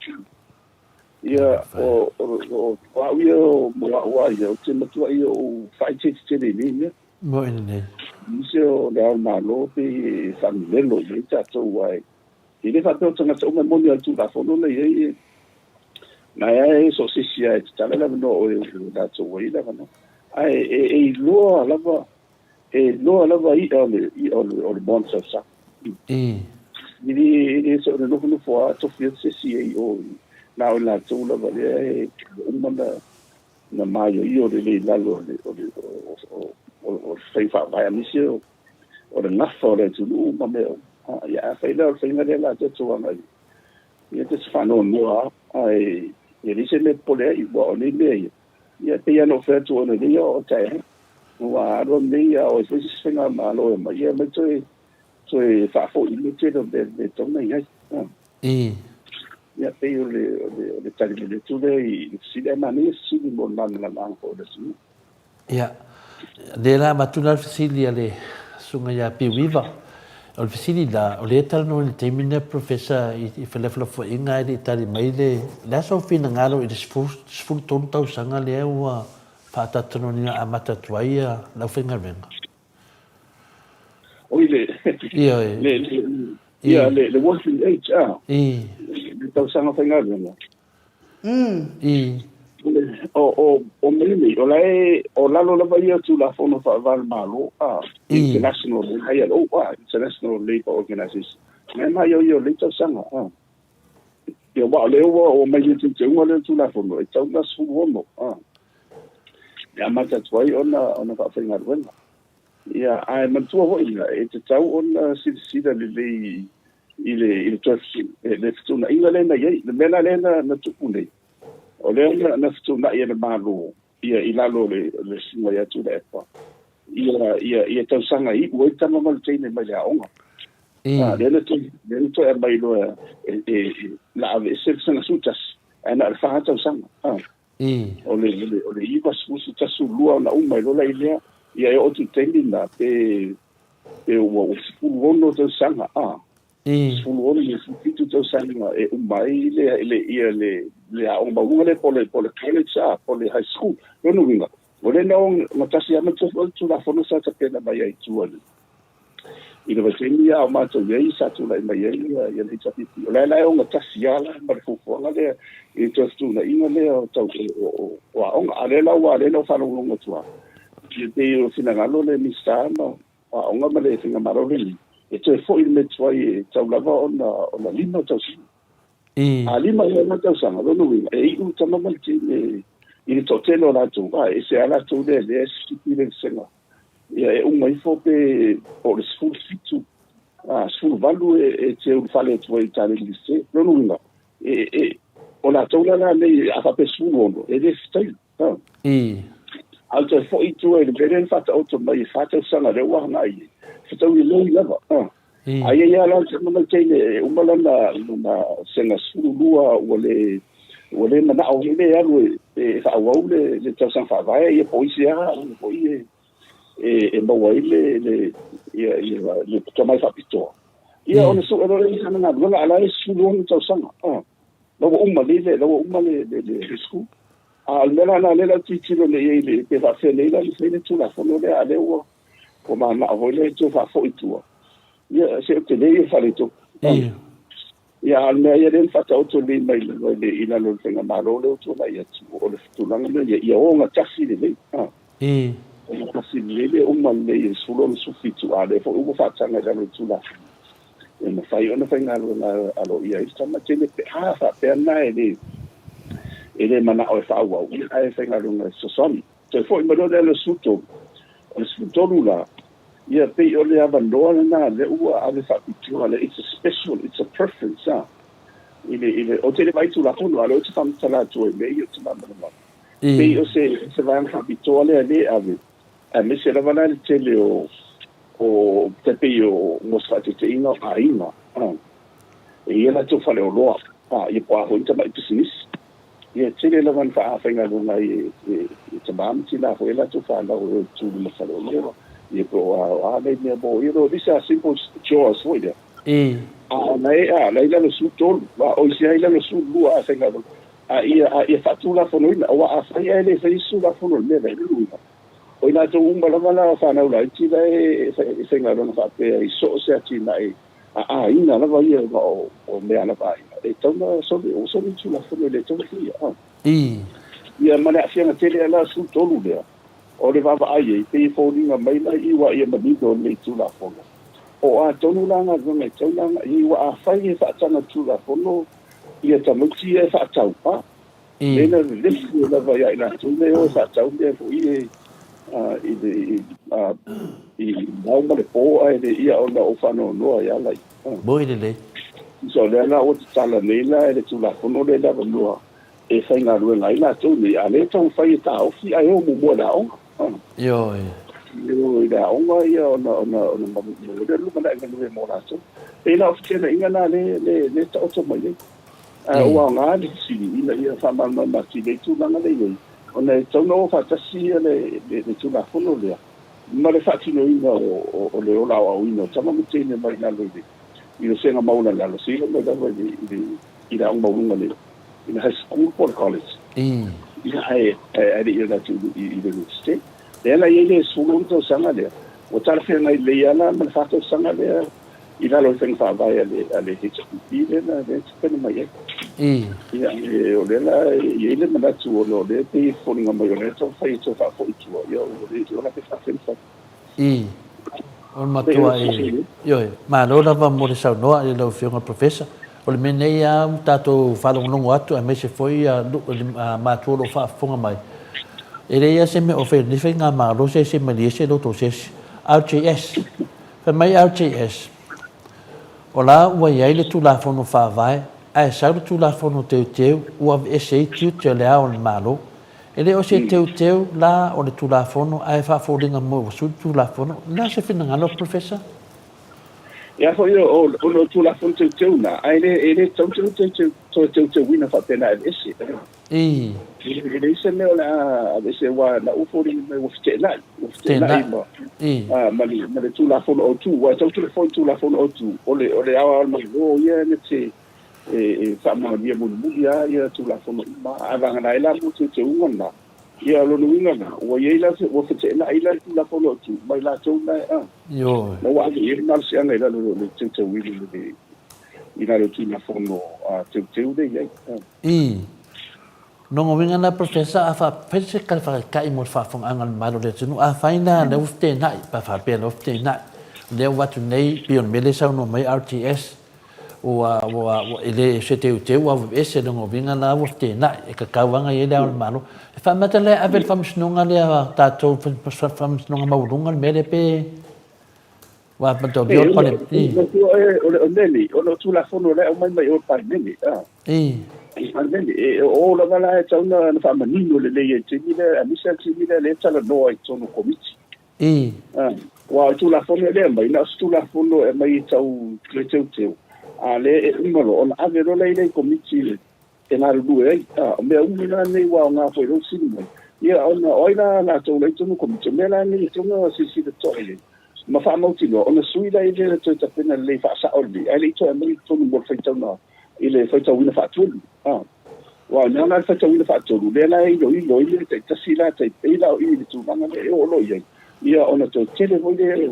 Speaker 4: Ia, o, o, o, o au ia, mo au lava ia, ou te matuai ou faaeteete tele i nei mea.
Speaker 3: Moni nei.
Speaker 4: Nisi o Le Ao o le Malo pei e faamemelo i ai tatou, aua e le faapea o tagata uma e moni lava i le Tulafono la e i ai, na e ae so o se isi lava e tatala le avanoa o e o latou ai le avanoa. Ae e, e iloa lava, e iloa lava i'a o le, i'a o le, o le moana sausau.
Speaker 3: I.
Speaker 4: E le, e le so o le nofonofo lava tofi atu se isi e i o, na o i latou lava lea e uma na, na maioio lelei i lalo o le, o le, o, o, o, o le faiga faavae aemaise o, o le gafa o le atunuu ma mea uma. Ia afai la o le faiga lea la tatou agai ai, ia ta te faanoanoa lava, ae e leai se mea e popole ai, aua o nei mea ia, ia e pei lava ona ou fai atu, o lelei lava o taeao. Aua a alu alu nei a o ai foi se isi faigamalo e omai, ia omai toe toe faafoi mai le tele o mea e tatau ona i ai. Ia pei o le o le o le tali moni atu lea i le fesili, ae manaia fesili mo le malamalamaga foi o le atunuu.
Speaker 3: Ia, lea la avatu la le fesili a le Susuga ia Piuiva. O le fesili la, o lea e talanoa i le taimi lea Professor i felafolafoaiga ae le i tali mai le, o le a sou finagalo i le 13 tausaga lea ua faatalatalanoaina amata atu ai le aufaigaluega?
Speaker 4: Oi le,
Speaker 3: Ioe.
Speaker 4: le, le, ia, le, le working age, a.
Speaker 3: I.
Speaker 4: Le tausaga faigaluega.
Speaker 3: I.
Speaker 4: O, o, o mea nei, o la e, o lalo lava ia o Tulafono Faava-o-Malo, a, International, ILO, a, International Labour Organization. Na e maioio lelei tausaga, a. Ia, aua o lea ua oo mai le teuteuga lea o le Tulafono, e tatau ona 16, a. E amata atu ai ona, ona faafaigaluega. Ia, ae manatua foi ia, e tatau ona silasila lelei i le, i le toe le fetuunaiga lea na i ai. Le mea la lea na, na tupu nei, o lea na, na fetuunai e le Malo ia i lalo o le, le susuga ia Tuilaepa, ia, ia, ia tausaga e iu ai tama ma le teine mai le aoga. A, lea na toe, lea na toe aumai loa e, e, e, la aveese le saga 11, ae na o le fa tausaga. A. O le, o le, o le 90, 12 ona uma ai loa la i lea, ia e oo atu i le taimi lena, pe, pe ua, ua 16 tausaga, a. 16, 17 tausaga e uma ai le, le, ia le, le aoga maualuga lea po o le, po o le college, a, po o le high school. Lona uiga, o lea na ogatasi lava ma le Tulafono sa tapena mai ai i tua i le, I le vaitaimi a o matou i ai sa tulai mai ai ia le HRPP, o la e la e ogatasi lava la ma le fuafuaga lea i le toe fetuunaiga lea o tau o aoga. A o lea la ua lea na ou faalogologo atu lava, e pei o finagalo le Minisita ma Aoga ma le Faigamalo lenei, e toe foi le mea tuai e tatau lava ona 5 tausaga. A 5 ea la tausaga, lona uiga, e iu le tama ma le teine. I le toatele o latou, a e ese lava latou lea lea e sisipi le vasega. Ia e uma ifo pe po o le 17, a, 18 e, e te ulufale atu ai i uta i le Iunivesite. Lona uiga, e, e, o latou la la nei, a faapea 16, e le fetaui. A.
Speaker 3: I.
Speaker 4: A o le toe foi i tua i le mea lea na faataoto mai e fa tausaga lea ua agai ai, fetaui lelei lava. A. A ia ia la se mana teine e uma lana lana sega 12 ua le ua le manao ai le alu e e faaauau le le tausaga faavae ia po o isi lava ona foi e e e maua ai le le ia ia le tomai faapitoa. Ia ona sue loa lea i sana galuega a o la e 16 tausaga. A la ua uma nei le la ua uma le le le school. A o le mea la lena lea o le a ou tilotilo nei i ai i le pe faapefea nei la ona fai le Tulafono lea a o lea ua Ua manao foi lea e toe faafoi i tua. Ia, se o le tele ia o le faaletonu.
Speaker 3: Ia.
Speaker 4: Ia, a o le mea ia lea na faataoto nei mai lalo i le, i lalo o le faigamalo lea ua tuanai atu, o le tulaga lea ia, ia ogatasi lelei. A.
Speaker 3: Ia.
Speaker 4: Ogatasi lelei le uma lelei i le 16 17, a o lea foi ua faataga i lalo o le Tulafono e mafai ona faigaluega aloaia ai le tama tele pe a faapea na e le, e le manao e faaauau, ia ae faigaluega e fesoasoani. Toe foi mai loa lea i le 13. O le 13 la, ia pei o le avanoa lena lea ua ave faapitoa lea, it's a special, it's a preference a. I le, i le, ou te le vaai Tulafono, a o lea ou te faamatala atu ai mea ia ou te malamalama. Pei o se, se vaega faapitoa lea lea e ave, aemaise lava la le tele o, o, tai pei o, mo se faataitaiga o aiga, a, e i ai latou faleoloa, a, ia po o a foi ni tamai pisinisi. Ia, e tele lava ina faafaigaluega ai e tama ma tina foi a latou fanau e o i tuli ma faleoloa, ia po o a nei mea mo ia, these are simple chores foi lea. A o na e a, la i lalo 13, a o isi ai lalo 12 a faigaluega. A ia, a ia faatulafonoina, aua afai ae le faia se Tulafono i le mea lea, lona uiga, o i latou uma lava la o fanau laiti la e faigaluega faapea i so o se atinae a aiga lava ia ona o mea lava a aiga, e tatau ona soli, ua soli le Tulafono e le tatau ona faia. A. Ia ma le aafiaga tele lava la 13 lea, o le vaavaai i ai, pei e foliga mai la i ua ia manino lenei Tulafono, o a tonu la galuega e tatau ona agai i ai, aua afai e faataga Tulafono ia tamaiti ia e faatau, a. Lea na lelei lava ia i latou lea e o e faatau mea foi ia i le i ao ma le po ae le ia ona o faanoanoa ia lai.
Speaker 3: Moi lelei.
Speaker 4: So lea la ua tatala nei la e le Tulafono lea le avanoa e faigaluega ai latou nei, a o lea e taumafai e taofi ae o muamua i le aoga.
Speaker 3: Ioe.
Speaker 4: O i le aoga ia ona ona ona maua lea o le lumanai galue mo latou. E pei la o fetuunaiga na lea lea e taoto mai ai. Ae ua aoga le fesili ina ia faamalamalama atili ai tulaga lea i ai, ona e tatau ona o faatasi le le Tulafono lea ma le faatinoina o le ola aoaoina o tama ma teine mai lalo i le i le sega maualalalo seia oo mai lava i le i le aoga maualuga le i le high school po o le college. Ia ae ae le i o latou i le Iunivesite. Lea la e i ai le 16 tausaga lea, ua talafeagai lelei lava la ma le fa tausaga lea i lalo o le faiga faavae a le a le HRPP lea na lea na tapena mai ai. Ia, e, o lea la e i ai le manatu ona o lea e pei e foliga mai o lea e taumafai e toe faafoi i tua, ia ua le iloa la pe faafefea ona fai.
Speaker 3: O le matua e, ioe, malo lava mo le saunoa i lau Afioga i le Professor. O le mea nei lava ua tatou faalogologo atu aemaise foi matua o lo o faafofoga mai, e leai lava se mea o fai e lenei faigamalo se ese malie ese lo outou se isi. RJS, Fai mai RJS, O la ua i ai le Tulafono Faavae, ae sau le Tulafono Teuteu ua aveese ai tiute o le Ao o le Malo. E le o se teuteu la o le Tulafono ae faafoliga moi ua sui le Tulafono. O le a se finagalo Professor?
Speaker 4: Ia foi o le Tulafono Teuteu na, ae e le tatau ona toe teuteuina faapena e aveese.
Speaker 3: Ii.
Speaker 4: E leai se mea o le a aveese aua na ua foliga mai ua feteenai, ua feteenai ma, a, ma le, ma le Tulafono Autu. Aua e tau foi le Tulafono Autu, o le, o le Ao o le Malo ia na te e, e faamaonia mulimuli lava ia Tulafono uma. Ae vagana ai la mo teuteuga na, ia o lona uiga na, ua i ai la, ua feteenai la le Tulafono Autu ma i latou na e, a,
Speaker 3: Ioe.
Speaker 4: na ua ave i ai le malosiaga i lalo o le teuteuina i le, i lalo o le Tulafono Teuteu lea e i ai.
Speaker 3: Ii. Lona uiga la Professor, a faapea se tala faataitai mo le faafofogaaga a le Malo o le atunuu, afai la lea ua feteenai, pe a faapea lea ua feteenai, lea ua avatu nei, pei o le mea lea e saunoa mai ai RTS, Ua, ua, ua, e le o se teuteu ua aveese lona uiga la ua fetenai e tatau lava ona i ai le Ao o le Malo. E faamata la e ave i le Faamasinoga lea a tatou, Faamasinoga Maualuga le mea lea pe ua mataulia o le Palemene.
Speaker 4: I. O le mea nei, o le Tulafono la e aumai mai o le Palemene.
Speaker 3: I.
Speaker 4: Palemene, e o lava la e tatau ona faamanino lelei ai i le taimi lea, aemaise lava le taimi lea e talanoa i totonu o Komiti.
Speaker 3: I.
Speaker 4: Aua o le Tulafono lea e aumai, na o se Tulafono e aumai e tau toe teuteu, a o lea e uma loa ona ave loa lea i le Komiti e galulue ai. O mea uma la nei ua aoga foi i lou fesili mai, ia ona o ai la latou la i totonu o Komiti, o mea la nei e tatau ona silasila totoa i ai ma faamautinoa ona sui la i lea toe tapena lelei faasao lelei ae le i toe aumai i totonu mo le faitauga i le faitauina faatolu. Aua o lea la le faitauina faatolu, lea la e iloilo ai mea taitasi la, tai pei la o i i le tulaga lea e oo loa i ai, ia ona toe tele foi lea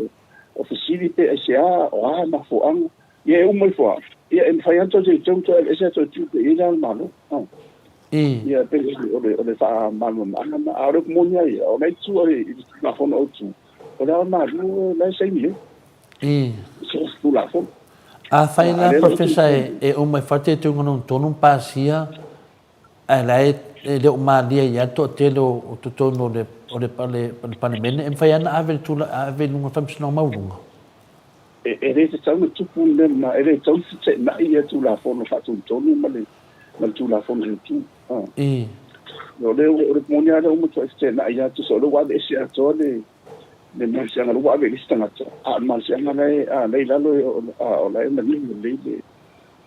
Speaker 4: o fesili pe aisea, o a mafuaaga, ia e uma ifo lava, ia e mafai lava ona toe teuteu ma toe aveese toe tuu pea i ai Le Ao o le Malo. Ia pei o le faamalamalamaga lena. A o le upu moni lava ia, o la e itu i le Tulafono Autu, o Le Ao o le Malo la e saini ai. So o se Tulafono.
Speaker 3: Afai la Professor e uma ifo lava le teuteuga lona tolu ma pasia ae la e le o malie ai lava le toatele o totonu o le Palemene, e mafai lava ona ave i luga o le Faamasinoga Maualuga?
Speaker 4: E le tatau ona tupu le mea lena, e le tatau ona feteenai ia Tulafono Faatonutonu ma le Tulafono Autu. O le moni lava lea ua matuai feteenai lava, tusa o lea ua aveese atoa le malosiaga, lea ua ave i le isi tagata, a o le malosiaga la e i lalo, o la e manino lelei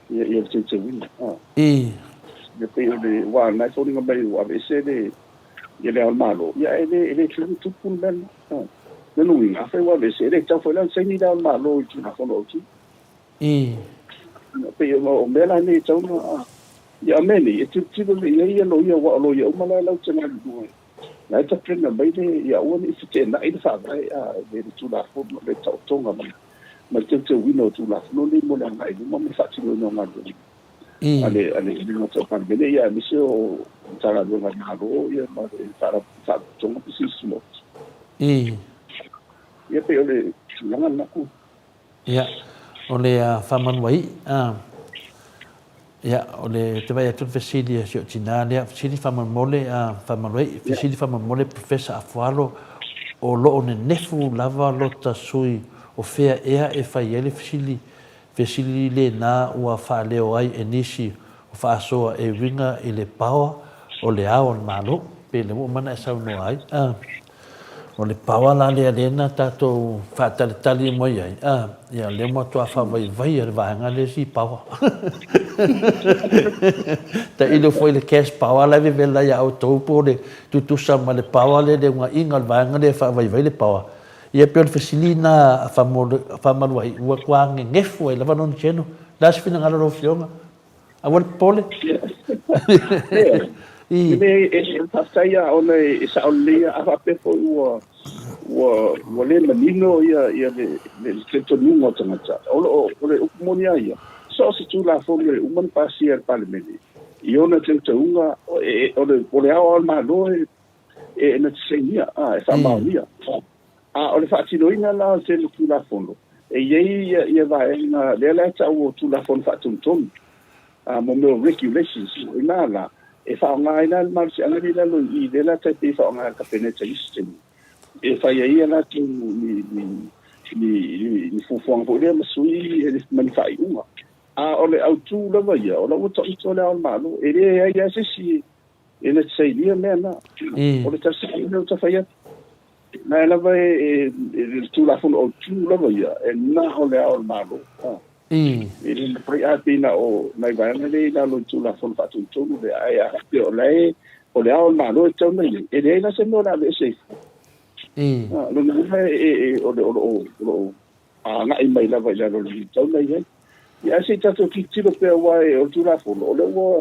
Speaker 4: le teuteuina. E pei o le, aua o lena e foliga mai ua aveese le Ao o le Malo, ae e le tatau ona tupu le mea lena. O lona uiga, afai ua aveese, e le tatau foi la ona saini Le Ao o le Malo i le Tulafono Autu. E pei o mea la nei e tatau ona... Ia, o mea nei, e tilotilo lelei i ai ia loia, aua o loia uma la e latou te galulue, la e tapena mai le, ia aua ne i feteenai le Faavae, le Tulafono, le taotoga ma le teuteuina o Tulafono nei mo le agai i luma ma le faatinoina o galuega a le Maota o Palemene, ia aemaise o Matagaluega a le Malo ia ma le Faalapotopotoga Pisinisi Maoti. Ia pei o le tulaga lena.
Speaker 3: Ia, o le faamanu ai, ia, o le, ou te vaai atu i le fesili a si ou tina lea, fesili faamolemole, faamanu ai, fesili faamolemole Professor Afualo, o lo o nenefu lava lota sui o fea ea e fai ai le fesili Fesili lena ua faaleo ai e nisi o faasoa e uiga i le paoa o le Ao o le Malo, pei lea ua uma ona e saunoa ai. A, o le paoa la lea lea na tatou faatalitali mai ai, a, ia lea ua matua faavaivaia le vaega lea si paoa. Tailo foi le cash power la e vevela ia outou po o le tutusa ma le paoa lea le unaiga o le vaega lea e faavaivai le paoa. Ia pei o le fesili lena a Faamaluai, ua tua gegefu ai lava lona tino. O le a se finagalo o lau Afioga? Aua le popole.
Speaker 4: I. E faafetai lava ona e sao lelei lava. A faapea foi ua ua le manino ia le talitonuga o tagata, o le upu moni lava ia, so o se Tulafono e uma ona pasia e le Palemene i ona teuteuga, o le Ao o le Malo e na te sainia, e faamaonia. A o le faatinoina la o le tele o Tulafono, e i ai ia vaega lea la e tau o Tulafono Faatonutonu, mo mea o regulations. O i ina la, e faaaoga ai la le malosiaga lea i lalo i i, lea la tai pei e faaaoga e le Kapeneta i isi taimi, e fai ai a latou ni fuafuaga foi lea ma sui ma ni faaiuga. A o le autu lava ia, o la ua taoto Le Ao o le Malo, e leai lava se isi E na te sainia mea na. O le tasi lea o ta fai atu. Na e lava e le Tulafono Autu lava ia, e na o le Ao o le Malo. E le mafai a pei na o nai vaega lea i lalo i le Tulafono Faatonutonu lea, ae a faapea o la e o le Ao o le Malo e tatau ona i ai, e leai la se mea o le a aveese ai fua. Lona uiga o lo o agai mai lava i lalo o le mea e tatau ona i ai. Ia ae se i tatou tilotilo pea aua o le Tulafono, o lea ua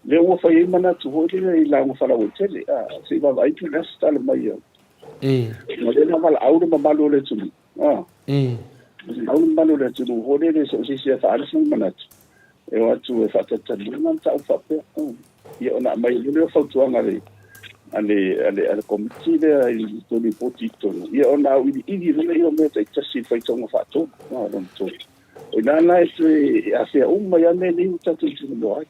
Speaker 4: lea ua fai ai manatu foi lea i lauga faalauaitele, a, se i vaavaai po o le a se tala mai a. O lea na valaau le mamalu o le atunuu, a. Valaau le mamalu o le atunuu foi lele so o se isi e faaali sona manatu, e o atu e faatalatalanoa mataupu faapea. Ia ona aumai loa lea o fautuaga a le a le a le a le Komiti lea i le lipoti i totonu, ia ona auiliili loa lea o mea taitasi i le faitauga faatolu, lona tolu. O i ina la e toe afea uma ai lava mea nei ua tatou talanoa ai.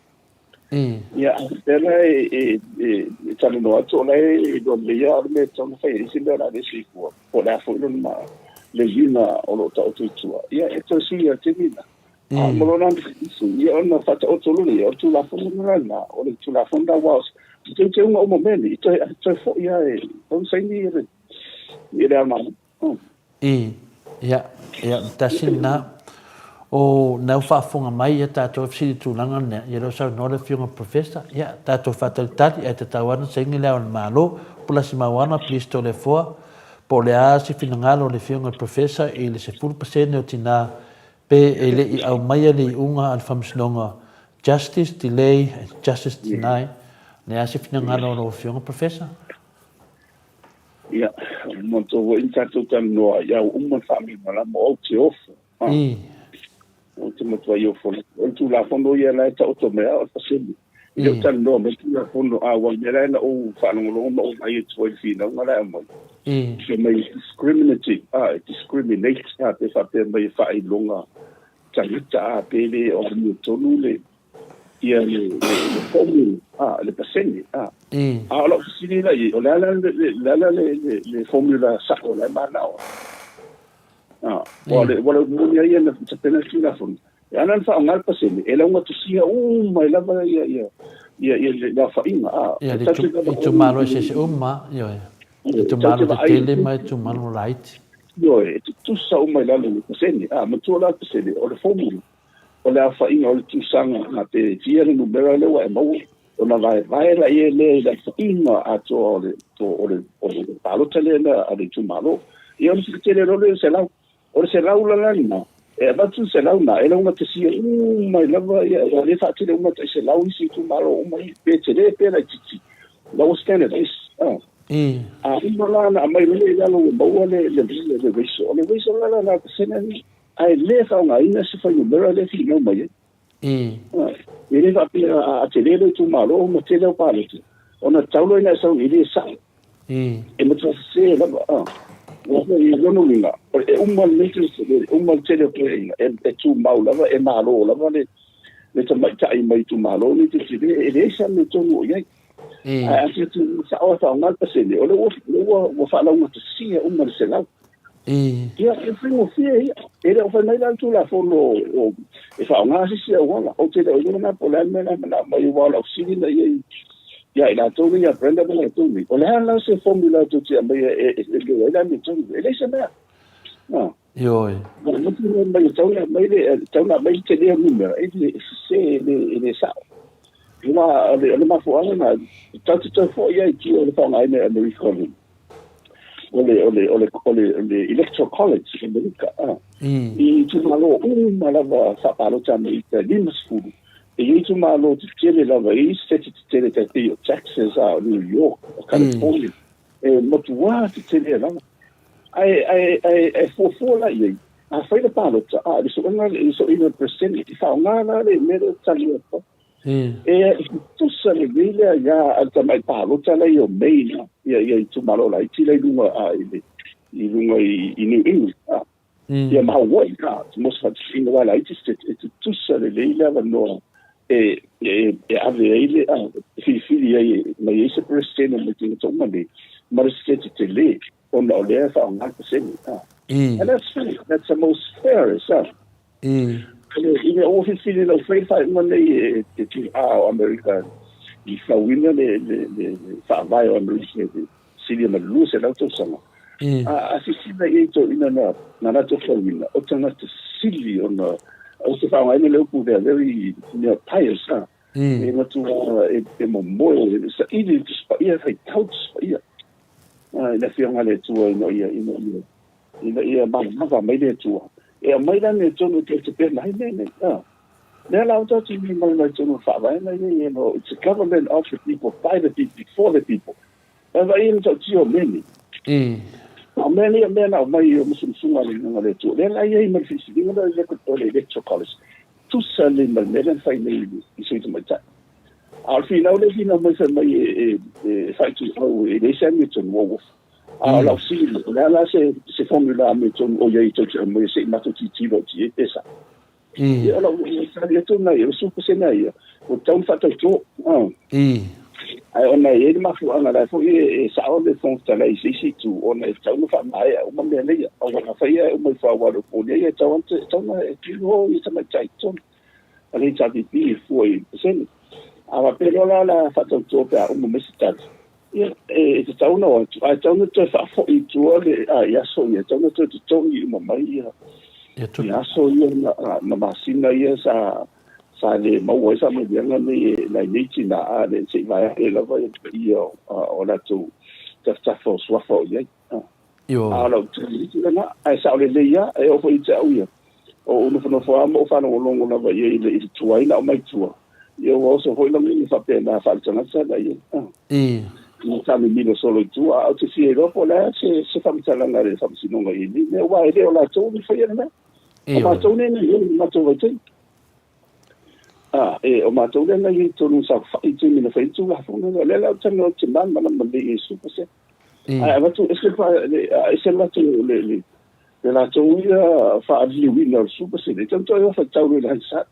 Speaker 4: Ia, a faapea la e talanoa atu o la e iloa lelei lava o le mea e tatau ona fai ai isi mea o le a le soifua, po o le a foi lona le uiga o lo o taoto i tua, ia e toe sui lava i le taimi lena. A ma lona isi, ia ona faataoto loa lea, o le Tulafono la lena, o le Tulafono lena aua o se teuteuga uma o mea nei, e toe foi lava e tatau ona saini le Ao Malo.
Speaker 3: I, ia, ia, tasi lena. O na ua faafofoga mai ia tatou e fesili i tulaga lea, ia lea ua saunoa le afioga Professor, ia, tatou faatalitali ae tatau lava ona saini le Ao o le Malo. Pulasi Mauana, please Toleafoa, po o le a se finagalo o le afioga i le Professor i le 10% o tina pe e le i aumaia le iuga a le Faamasinoga Justice Delay and Justice Deny, le a se finagalo o lau afioga Professor?
Speaker 4: Ia, matou foi na tatou talanoa ai, a ua uma le faamalamalama, ou te ofo. Ou te matuai ofo lava. O le Tulafono ia la e taoto mai lava o le pasene. E le o talanoa mai le Tulafono, a ua mea la e na ou faalogologo ma ou vaai atu ai i le finauga la e aumai. Fai mai e discriminative, a, e discriminate, a, pe faapea mai e faailoga tagata, a, pe le o amiotonu le ia le le formula a le pasene a a o lau fesili la i ai o le a la le a la le le formula sa'o la e mana'o a ua le ua le moni ai na tapena le Tulafono e ana ona faaaoga le pasene e laugatasia uma ai lava ia ia ia ia le aofaiga a
Speaker 3: ia le itumalo eseese uma ioe itumalo tetele ma itumalo laiti.
Speaker 4: Ioe, e tutusa uma i lalo o le pasene a matua la le pasene o le formula o le aofaiga o le tusaga a pe fia le numera lea ua e maua, ona vaevae laia lea i le aofaiga atoa o le, o le, o le palota lea na a le itumalo. Ia o le tele loa lea o le 100. O le 100 la la lena, e avatu le 100 lena, e laugatasia uma ai lava ia, aua o lea e faatele uma tai 100 isi itumalo uma ia, pe tele pe laitiiti, la ua standardize. A uma la ona aumai loa lea i lalo ua maua le, le, le ratio. O le ratio la la na pasene lena. Ae le faaaogaina se fuainumera lea e finau mai ai. E le faapea a tele lou itumalo ma tele au palota, ona tau loa ina e sau e le sao. E matua sese lava. Ua foi i lona uiga, e uma lenei e uma le tele o toeaiina, e tumau lava, e malo lava le le tamaitai mai itumalo nei tetele, e leai se amiotonu o i ai. Ae a tilotilo sao e faaaoga le pasene, o lea ua, ua faalaugatasia uma le 100. Ia, e faigofie ia. E le o fai mai la le Tulafono o, e faaaoga se isi auala. Ou te le o iloa lena po o le a le mea la e manao mai aua o lau fesili na i ai ia i latou nei, ia Brenda ma latou nei, o le a la se formula tou te aumaia e leo ai le amiotonu? E leai se mea.
Speaker 3: Ah. Ioe.
Speaker 4: Mai e tau na aumai le, tau na aumai le tele o numera, e le sese, e le sao. Aua o le mafuaaga lena, tatou te toe foi lava i tua o le faaaogaina e Amerika o le, o le, o le, o le, o le, o le Electoral College i Amerika, ah. I itumalo uma lava faapalota Amerika e 50, e i ai itumalo tetele lava, e i ai siteti tetele tai pei o Texas, ah, o New York, o California, e matuā tetele lava. Ae, ae, ae, ae fuafua la i ai, a fai le palota, a, le suega, le suega o le Peresetene, e faaaoga la le mea lea e tali atu ai. E tutusa lelei lea ia a le tamai palota la i o Maine, ia, ia itumalo laiti la i luga, a, i le, i luga i, i New England, a, ia ma Hawaii, a, mo se faataitaiga aua e laiti state, e tutusa lelei le avanoa e, e, e ave ai le, a, e filifili ai mai ai se Peresetene mai tagata uma nei, ma le state tele, ona o lea e faaaoga le pasene. A. And that's fair. That's the most fairest. A. I le ua filifili lau fai le faaiuga nei e te tuaa o Amerika i fauina le, le, le, le faavae o Amerika i le silia ma le 200 tausaga. A silasila i ai toeaiina na, na latou fauina, o tagata sili ona, ou te faaaogaina le upu lea, very you know, pious, a. E matua e, e momoe, e saili le Tusi Paia, e faitau le Tusi Paia. I le Afioga a le Atua ina ia, ina ia, ina ia manava mai le Atua. E aumai la amiotonu e tou te pena ai mea nei. A. Lea la ua tatou i mai mai tonu o le faavae ia you know, it's a government of the people, by the people, for the people. E vaai i le matautia o mea nei. A o mea nei o mea na aumai o musumusuga a le Agaga o le Atua. Lea la e i ai ma le filifiliga lea o le Electoral College. Tusa lelei ma le mea lea na fai nei i sui tamaitai. A o le finau lea e finau mai fai mai e, e, e faaituau e leai se amiotonu ua uafu. A o lau fesili, o le a la se, se formula amiotonu o i ai tou te aumaia se i matou tilotilo atu i ai pe sao? Ia, o lau tali atu lena ia, o le 10% lava ia, ua tatau ona faatauto. Ae ona e i ai le mafuaaga, o la e foi e sao le Fofoga Fetalai i se isi itu, ona e tatau ona faamaea uma mea nei. Aua afai e uma ifo lava aua o le Upolu nei, e tatau ona tino ia tamaitai i totonu a le HRPP e fua i pasene. A faapea loa la o le a faatauto pe a uma mai se tali, ia, e tatau ona o atu, ae tatau ona toe faafoi i tua le, i aso ia, e tatau ona toe totogi uma mai ia, ia aso ia ma masina ia sa sa le maua ai faamanuiaga nei e nai nei tina, a le se i vaeane lava ia paia o latou tafatafa o suafa o i ai. A o lau tali lena, ae sao lelei lava, e oo foi ia te au ia, o ou nofonofo lava ma ou faalogologo lava i ai i le tuai na aumai tua, ia ua oso foi lagona faapena faaletagata na i ai. Ua taamimilo solo i tua, ae ou te fia iloa po o le a se faamatalaga a le Faamasinoga i lenei mea, aua e le o latou na faia le mea. O matou nei na i ai i le matou vaitaimi. E, o matou lea na i ai i totonu na saofai i taimi na fai ai le Tulafono lea. O lea la ou te talanoa ou te malamalama lelei i ai 100%. Ae avatu ese le, ese le latou, le, le, le latou ia faaliliuina o le 10%, e tatau ona toe faitau loa i le Hansard.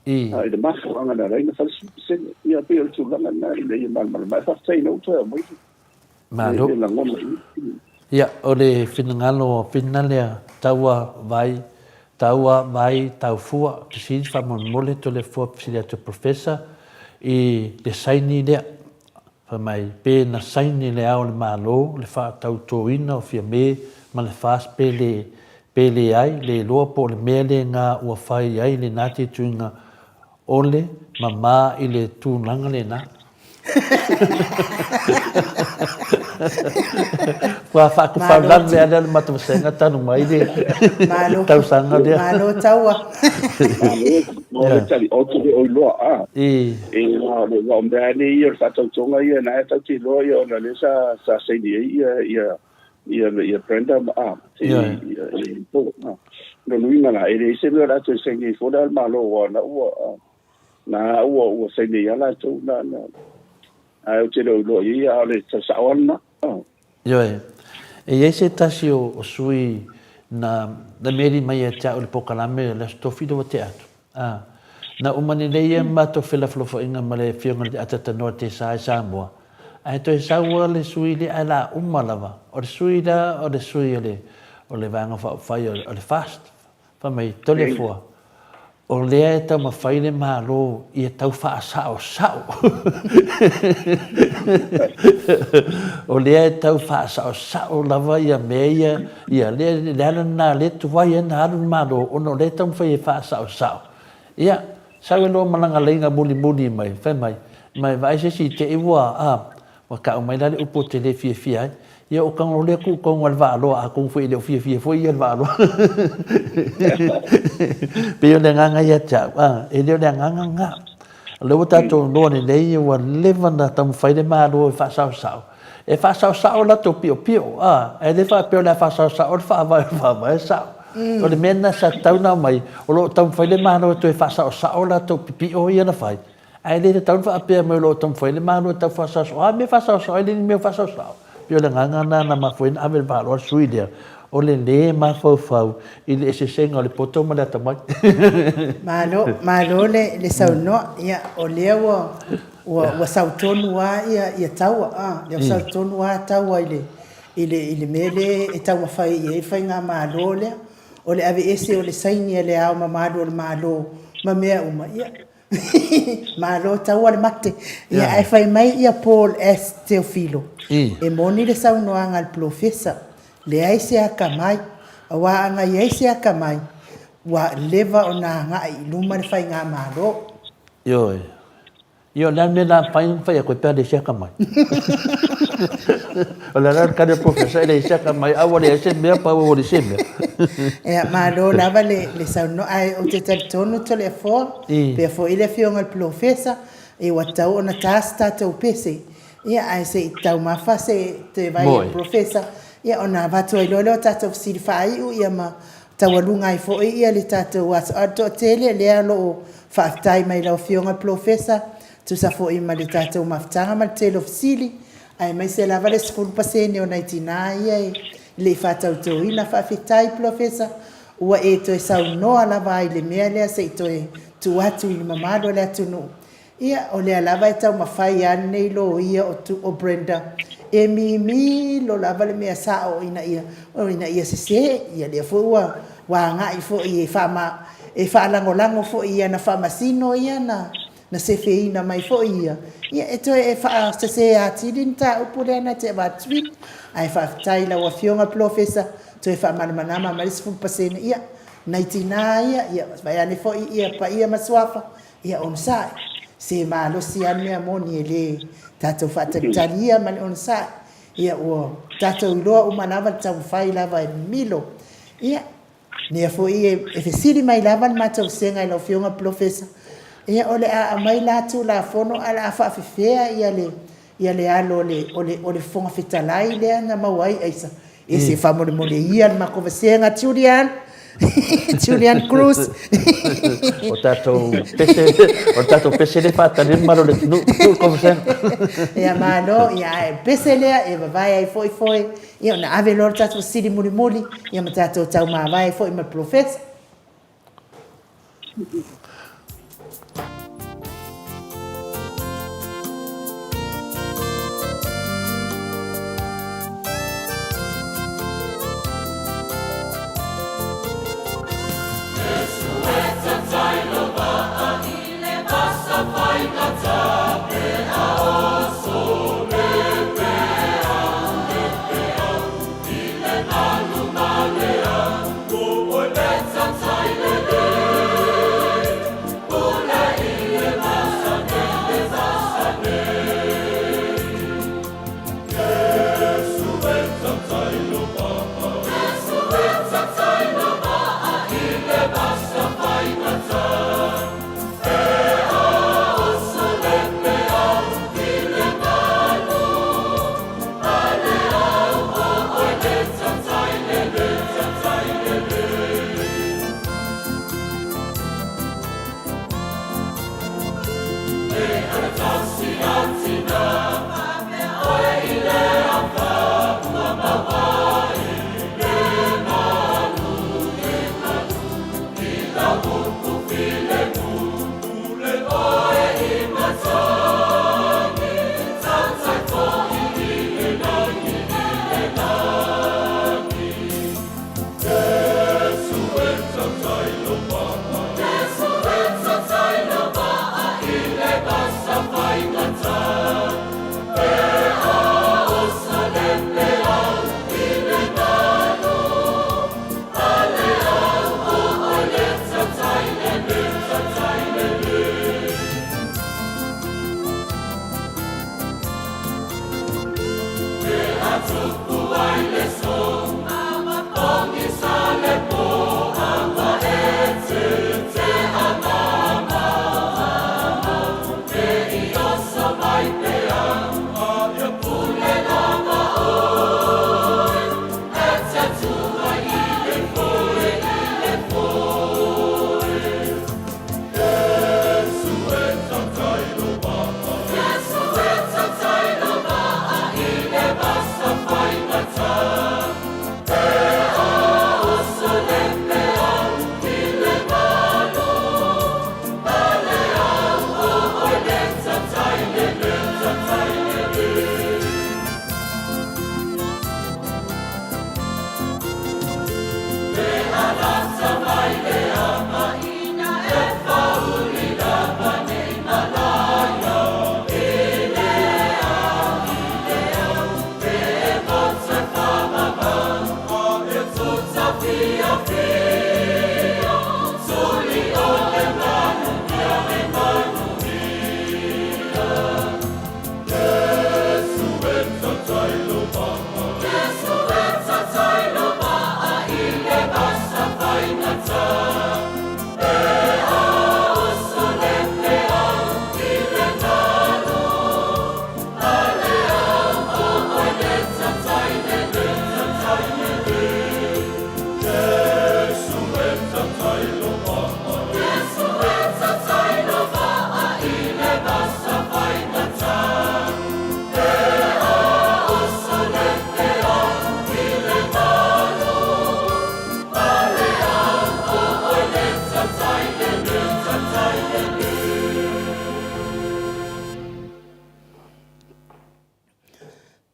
Speaker 4: I le mafuaaga na ala ai ona fai le 10%. Ia, pei o le tulaga lena ina ia malamalama. Ae faafetai ina ua toe aumai
Speaker 3: le
Speaker 4: lagona.
Speaker 3: Ia, o le finagalo o Whina lea, taua vai, taua vai, tau fua, fesili faamolemole Toleafoa fesili atu i le Professor i le saini lea. Fai mai, pe na saini Le Ao o le Malo le faatautoina o Fiame ma le FAST pe le, pe leai, le iloa po o le mea lena ua fai ai lena tilituiga o le mama i le tulaga lena. Ua faatufaulan mea lea o le matou vasega talu mai le tausaga lea.
Speaker 1: Malo taua.
Speaker 4: Malo le tali, ou te le o iloa, a. E, aua o mea lava nei ia o le faatautoga ia, na e tatou te iloa ia ona o lea sa, sa saini ai ia, ia, ia, ia Brenda ma, a, ia, ia, ia, a. Lona uiga la, e leai se mea o le a toe saini ai fua le Malo, aua na ua, a, na ua, ua saini ai lava latou na, na, ae ou te le o iloa i ai, a o le tau sao lava lena, a.
Speaker 3: Ioe. E i ai se tasi o sui na, na meli mai ia te au i le polokalame o le Aso Tofi lea ua tea atu. Ā. Na uma lelei ia matou felafolafoaiga ma le Afioga i le Atatanoa Tesa i Samoa, ae toe sau lava le sui lea ae la uma lava. O le sui la o le sui o le, o le Vaega Faaupufai o le FAST, Fai mai, Toleafoa, o lea e taumafai le Malo ia tau faasaosao. O lea e tau faasaosao lava ia mea ia, ia lea, le ala lena lea e tuai ai ona alu le Malo, ona o lea e taumafai e faasaosao. Ia, sau ai loa ma lana laina mulimuli mai, fai mai, ma e vaai se isi i te i ua, a, Ua tau mai la le upu ou te le fiafia ai. Ia o tago lea tuu tonu a le Vaaloa atonu foi e le o fiafia foi ia le Vaaloa. Pei o le agaga ia te au, a, e le o le agaga lena. O lea ua tatou iloa lelei ua leva ona taumafai le Malo e faasaosao. E faasaosao latou piopio, a, ae le faapea o le a faasaosao le Faavae, o le Faavae e sao. O le mea lena sa tatau ona aumai, o lo o taumafai le Malo e toe faasaosao latou pipio ia na fai, Ae le tatau ona faapea mai o lo o taumafai le Malo e tau faasaosao. A mea e faasaosao ai le mea o faasaosao? Pei o le agaga lena na mafua ai ona ave le vaa loa le sui lea, o le lē mafaufau i le eseesega o le poto ma le atamai.
Speaker 1: Malo, malo le le saunoa. Ia, o lea ua ua ua sau tonu lava ia ia Taua, a, lea ua sau tonu lava Taua i le i le i le mea lea e taumafai i ai le faigamalo lea, o le aveese o le saini a Le Ao Mamalu o le Malo ma mea uma, ia, Malo taua le mate. Ia ae fai mai ia Paul S. Teofilo, e moni le saunoaga a le polofesa, leai se atamai, aua ana i ai se atamai, ua leva ona agai i luma le faigamalo.
Speaker 3: Ioe. Ia o le a le mea la mafai ona fai atu ai pe a leai se atamai? O le ala le tali a le polofesa, e leai se atamai, a ua leai se mea, pau ua leai se mea.
Speaker 1: Ia, malo lava le saunoa, ae ou te talitonu Toleafoa, pea foi le Afioga i le Polofesa, ua tatau ona ta se tatou pese, ia, ae se i taumafa se toe vai a le Polofesa, ia, ona avatu ai loa lea o tatou fesili faaiu, ia ma taualuga ai foi ia le tatou aso. A o le toatele lea o lo o faafetai mai i lau Afioga i le Polofesa, tusa foi ma le tatou mafutaga ma le tele o fesili, aemaise lava le 10% o nai tina ia e le i faatautoina. Faafetai Polofesa. ua e toe saunoa lava ai i le mea lea se i toe tuu atu i le mamalu o le atunuu. Ia, o lea lava e taumafai lava lenei loia o, o Brenda e mimilo lava le mea sao ina ia, ina ia sese. Ia lea foi ua, ua agai foi e, faama, e faalagolago foi i ana faamasino ia na, na sefeina mai foi ia, ia e toe faasese atili le mataupu lea na te avatuina. Ae faafetai i lau Afioga Polofesa, toe faamalamalama mai le 10%. Ia, nai tina ia, ia vaeane foi ia paia ma suafa, ia onosai. Se malosi lava le mea moni e le tatou faatalitali ia ma le onosai. Ia ua tatou iloa uma lava le taumafai lava e mimilo. Ia, lea foi e fesili mai lava le matou vasega i lau Afioga Polofesa, ia o le a aumai la Tulafono ae o le a faafefea le ia le alo o le, o le, o le Fofoga Fetalai lea na maua ai aisa? Ia se faamolemole ia le matou vasega, Julian, Julian Cruz.
Speaker 3: O tatou pese, o tatou pese lea e faatali ai le mamalu o le atunuu, tuu le vasega.
Speaker 1: Ia malo, ia ae pese lea e vavae ai foi foe, ia ona ave loa le tatou fesili mulimuli, ia ma tatou taumavae ai foi ma le Polofesa.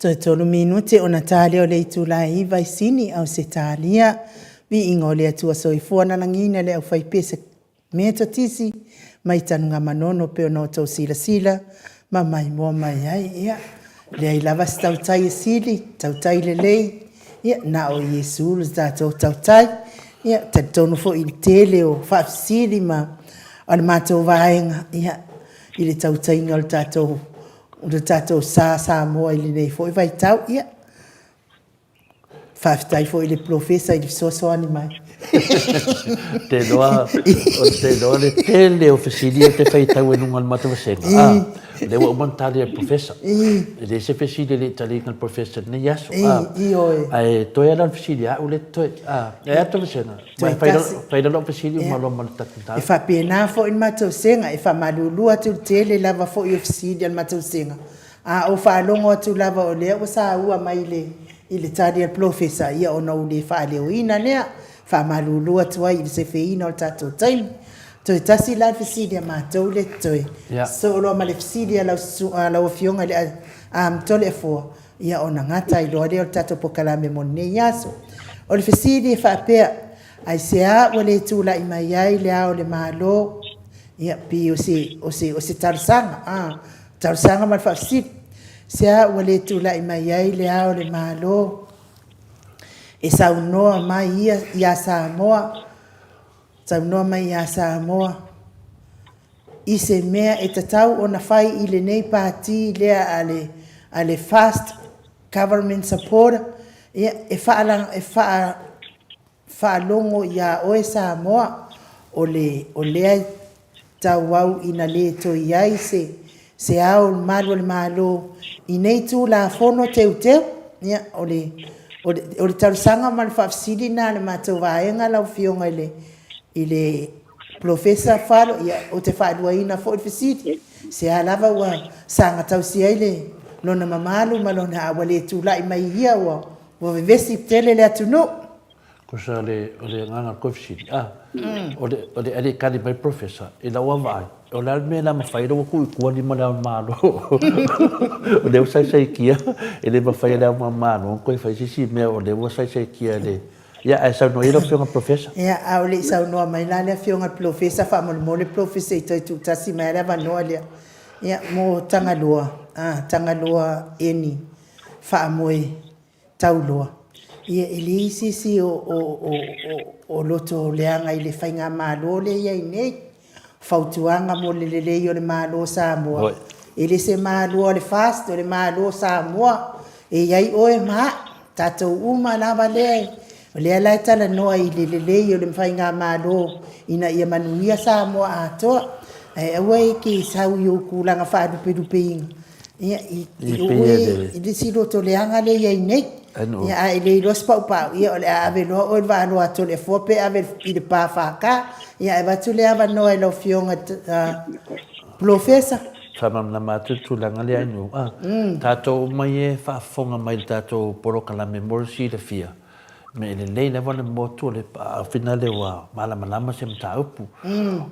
Speaker 1: Toe tolu minute ona ta lea o le itula e 9 i Sini, Ausetalia. Viiga o le Atua Soifua na lagiina le aufaipese Metotisi mai Tanugamanono pei ona outou silasila ma maimoa mai ai. Ia, leai lava se tautai e sili, tautai lelei, ia, na o Iesu le tatou tautai. Ia, talitonu foi i le tele o faafesili ma o le matou vaega, ia, i le tautaiga o le tatou o le tatou sa Samoa i lenei foi vaitau. Ia, faafetai foi i le Polofesa i le fesoasoani mai.
Speaker 3: Te iloa, ou te iloa le tele o fesili ia e te faitau ai i luga o le matou vasega, a, lea ua uma ona tali e le Polofesa. E leai se fesili e le i taliina e le Polofesa i lenei aso, a. Ae toe lava la o le fesili a au lea e totoe. A, e a tou vasega?
Speaker 1: Toe tasi.
Speaker 3: Fai loa lau fesili uma loa ma le tatou
Speaker 1: E faapena foi le matou sega, e faamalulu atu i le tele lava foi o fesili a le matou sega, a ou faalogo atu lava o lea ua saua mai i le tali a le polofesa, ia ona ou le faaleoina lea. Faamalulu atu ai i le sefeina o le tatou taimi. Toe tasi la le fesili a matou lea e totoe, sosoo loa ma le fesili a lau Afioga i le Toleafoa, ia ona gata ai loa lea o le tatou polokalame mo lenei aso. O le fesili e faapea, Aisea ua le tulai mai ai Le Ao o le Malo? Ia, pei o se, o se, o se talosaga, a, talosaga ma le faafesili. Aisea ua le tulai mai ai Le Ao o le Malo e saunoa mai ia ia Samoa, saunoa mai ia Samoa i se mea e tatau ona fai i lenei Pati lea a le, a le Fast Government Supporter, ia, e faa, e faa, Faalogo iā oe Samoa, o le, o lea e tauau ina le toe i ai se, se ao malu o le Malo i nei Tulafono Teuteu. Ia, o le, o le, o le talosaga ma le faafesili lena a le matou vaega lau Afioga i le, i le Polofesa Falo. Ia, ou te faaluaina foi le fesili, se a lava ua saga tausi ai le, lona mamalu ma lona, a ua le tulai mai ia ua, Ua vevesi tele le atunuu.
Speaker 3: Tusa o le o le agaga o le koefisili, a, o le o le e le i tali mai le Professor, i lau vaavaai, o le a le mea la mafai lea ua tuu i tua lima o le Ao o le Malo? O lea ua saisaitia, e le mafai e le Ao o le Malo ona toe fai se isi mea o lea ua saisaitia e le, ia ae saunoa ia lau Afioga i le Professor.
Speaker 1: Ia, a o le i saunoa mai la le Afioga i le Polofesa, faamolemole Polofesa i toe tuutasi mai lava le avanoa lea, ia, mo Tagaloa, a, Tagaloa Eni. faamoe tauloa, ia e leai se isi o loto leaga i le faigamalo lea e i ai nei. Fautuaga mo le lelei o le Malo o Samoa, e le se Malo a le FAST, o le Malo o Samoa, e i ai oe ma au, tatou uma lava lea, o lea la e talanoa i le lelei o le faigamalo ina ia manuia Samoa atoa. Ae aua e te sau i ou tulaga faalupelupeina, Ia, i i le isi loto leaga lea e i ai nei. Ia, a e le iloa se paupau, ia o le a ave loa oe i le vaaloa a Toleafoa pe ave i le pa FK. Ia, ae avatu le avanoa i lau Afioga Polofesa.
Speaker 3: Faamalamalama atu le tulaga lea Ainuu. A, tatou uma ia e faafofoga mai i le tatou polokalame mo le silafia, me lelei lava le motu o le finale ua malamalama se mataupu.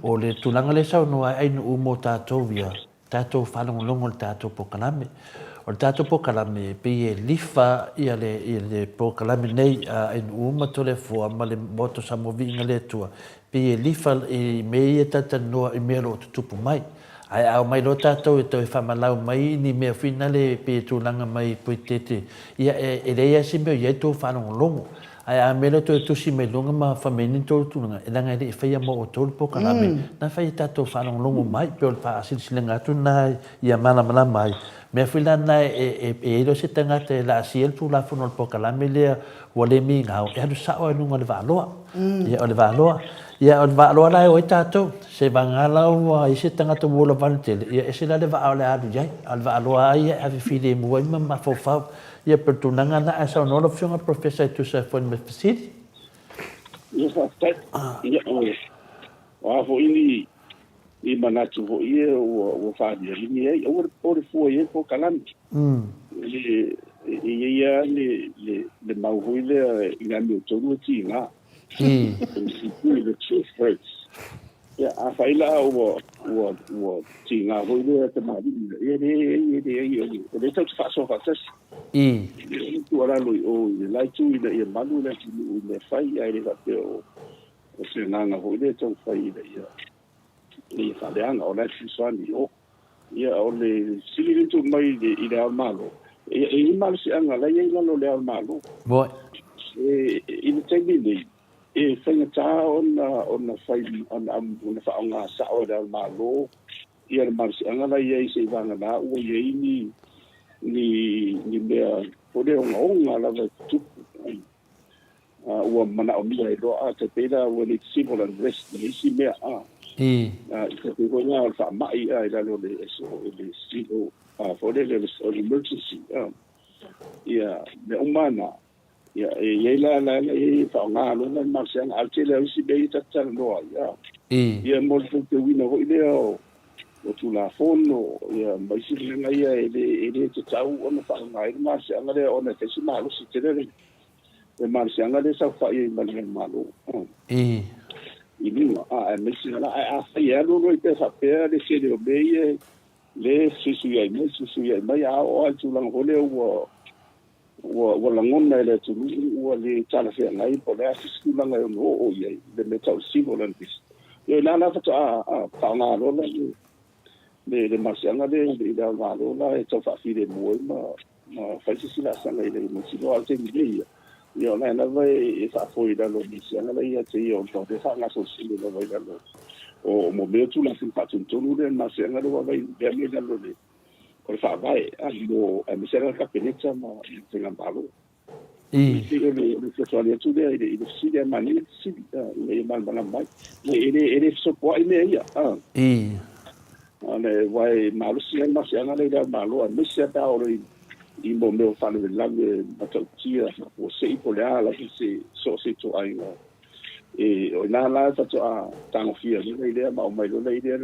Speaker 3: O le tulaga lea e saunoa ai Ainuu mo tatou ia, tatou faalogologo i le tatou polokalame. O le tatou polokalame, e pei e lifa ia le, ia le polokalame nei a Ainuu ma Toleafoa ma le Maota o Samoa Viiga le Atua, e pei e lifa i mea ia e talatalanoa i mea o lo o tutupu mai. Ae a omai loa tatou e toe faamalau mai ni mea foi nale e pei e tulaga mai Poitete, ia e, e leai lava se mea o i ai tou faalogologo. Ae a mea lea toe tusi mai luga ma fai mai ni tou tulaga, leaga e le i faia mo outou le polokalame, na fai e tatou faalogologo mai, pei o le faasilasilaga atu lena ia malamalama ai. Mea foi la lena e i ai loa se tagata e laasia le Tulafono o le polokalame lea ua le migao, e alu sao lava i luga o le vaaloa. Ia o le vaaloa. Ia o le vaaloa la e o ai tatou, seiavagana la ua i ai se tagata ua ola vale tele, ia ese la le vaa o le a alu i ai, a o le vaaloa lava ia e ave filemu ai ma mafaufau. Ia pei o le tulaga lena, ae saunoa lau Afioga i le Professor e tusa ai foi ma le fesili.
Speaker 4: Ia faafetai. Ia o a foi ni ni manatu foi ia ua ua faalialigi ai, aua le popole fua i ai polokalame. E e i ai lava le le le mau foi lea i le amiotonu e tiga. Le truth hurts. Ia, afai la ua, ua, ua tiga foi lea tamalii, ia leai, e leai, o lea tatou te faasoa faatasi.
Speaker 3: I.
Speaker 4: O le tuualalo i o i le la itu ina ia malu le atunuu i mea fai, ae le faapea o se agaga foi lea e taumafai ina ia ina ia faaleaga, o la e fesoasoani i o. Ia, o le fesili lea na tuu mai i le Ao o le Malo, ia, e i ai malosiaga la e i ai i lalo o le Ao o le Malo.
Speaker 3: Moe.
Speaker 4: E, i le taimi nei, e faigata ona, ona fai, ona, ona faaaoga sao e le Ao o le Malo ia le malosiaga la e i ai seivagana ua i ai ni, ni, ni mea foi lea ogaoga lava e tutupu. Ua manaomia ai loa, a, tai pei la ua le civil unrest ma isi mea, a. I tai pei foi la o le faamai, a, i lalo o le, o le civil, a, foi lele o le emergency, a. Ia, mea uma na, ia, e i ai la, la, la, e faaaoga loa la le malosiaga, a o le tele o isi mea ia ta te talanoa ai, a. Ia, mo le teuteuina foi lea o, o Tulafono, ia, ma isi mea ia e le, e le tatau ona faaaoga ai le malosiaga lea ona e fai si malosi tele le, le malosiaga lea e saofai ai ma le Malo i luga, aemaise la, ae afai e alu alu ai pea faapea le tele o mea ia le fesuisuiai mai, fesuisuiai mai, a oo lava i le tulaga foi lea ua ua ua lagona e le atunuu ua le talafeagai po o le a se isi tulaga e ono oo i ai le mea tau civil unrest. Ia o i ina la faatoa faaaoga loa la le le malosiaga lea i le Malo la e tau faafilemu ai ma ma fai se isi laasaga ina ia mautinoa. A o le taimi nei ia, ia o la e lava e faafoe i lalo o malosiaga la ia te ia ona o lea e faagasolosolo lava i lalo o mo mea o Tulafono Faatonutonu lea, le malosiaga lea ua aumai lea mai lalo o le Faavae a mo aemaise lava le Kapeneta ma le Faigamalo.
Speaker 3: I.
Speaker 4: Pei o le fesoasoani atu lea i le fesili, ae manaia le fesili ina ia malamalama ai. E le fesopoai mea ia.
Speaker 3: I.
Speaker 4: Aua e malosi lava le malosiaga lea i le Ao Malo, aemaise lava pe a oo i mo mea o faalavelave matautia faafuasei po o le a lava se so o se ituaiga. E, o i ina la faatoa tagofia loa lea ma aumai loa lea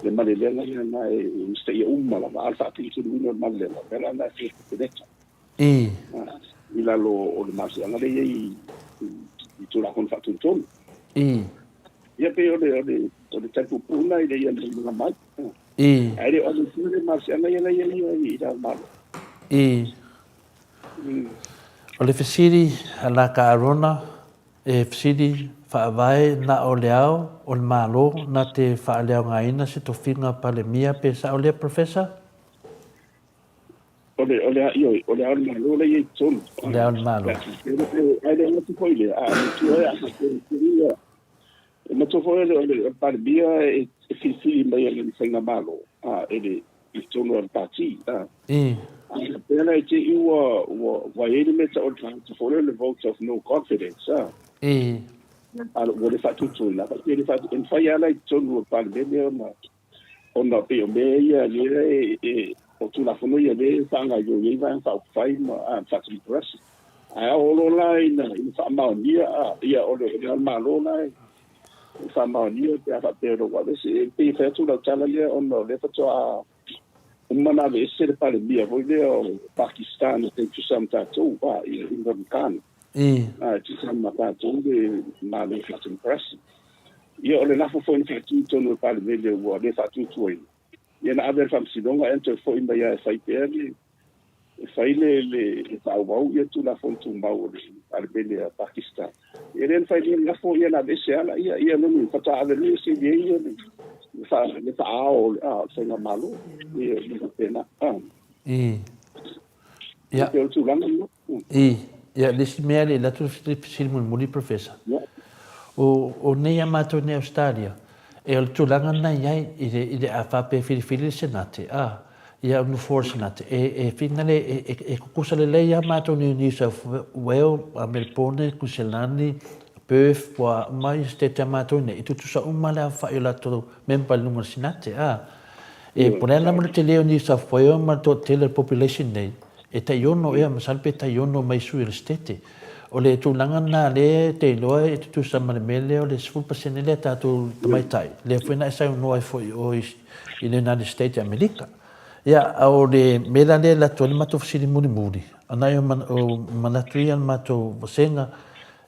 Speaker 4: le malelega lena e usitaia uma lava, a o le faatulutuluina o le malelega, o le mea la lena e fia Kapeneta. I lalo o le malosiaga lea e i ai i Tulafono Faatonutonu. Ia pei o le o le o le tali puupuu lena ina ia malamalama mai. Ae le o aveesea le malosiaga ia la e i ai i le Malo.
Speaker 3: O le fesili a Laka Arona, e fesili faavae na o le ao o le Malo na te faaleaogaina se tofiga Palemia pe sao lea Professor?
Speaker 4: O le, o le, ioe, o le Ao o le Malo lea e i ai i totonu.
Speaker 3: O le Ao o le Malo.
Speaker 4: Ae le gata foi i lea, a matua e a faapea, e matua foi o le, o le Palemia e filifili mai e le Faigamalo, a, e le, i totonu o le Pati, a. A faapea la i te i ua, ua, ua i ai le mea e tau o le tagata foi lea o le vote of no confidence, a. A ua le faatuatuaina, faapea e le faatu, e mafai lava la i totonu o le Palemene ona, ona pei o mea ia lea e, o Tulafono ia lea e faagaoioi ai Vaega Faaupufai ma Faatemokarasi. Ae a oo loa la ina faamaonia, ia o le Ao o le Malo la e faamaonia pe a faapea o lea ua aveese. E pei e fai atu lau tala lea ona o lea faatoa uma ona aveese le Palemia foi lea o Pakistan e tai tusa ma tatou, ia Imran Khan. E tusa ma tatou le Malo Faatemokarasi. Ia, o le lafo foi na faatu i totonu o le Palemene ua le faatuatuaina, ia na ave i le Faamasinoga ae na toe foi mai lava e fai pea le, e fai le, le, e faaauau ia Tulafono Tumau o le Palemene a Pakistan. Ia lea na fai le lafo, ia na aveese lava laia, ia lona uiga, faatoa ave loa se i ai le, le, fa, le faaao o le, a, o le Faigamalo. Ia, e faapena.
Speaker 3: Ia.
Speaker 4: E pei o le tulaga lena.
Speaker 3: I, ia, le isi mea le alu atu le fesili mulimuli Professor. O, o nei a matou nei Australia, e o le tulaga lena i ai, i le, i le a faapea e filifili le Senate, a, ia o nofoa o le Senate, e, e finagale, e, e, e kukusa lelei lava matou nei o New South Wales, Melbourne, Kuselani, Perth, ua uma ia state a matou nei, e tutusa uma le aofai o latou member i luga o le Senate, a. E, po o le a lava le tele o New South Wales ma le toatele o le population nei, E tai ono ea, masalo pe tai ono mai sui o le Setete. O le tulaga lena lea e te iloa e tutusa ma le mea lea o le 10% lea tatou tamaitai, lea foi na e saunoa ai foi oe i le United States i Amerika. Ia, a o le mea la lea e alu atu ai le matou fesili mulimuli, ona o manatu ia o le matou vasega,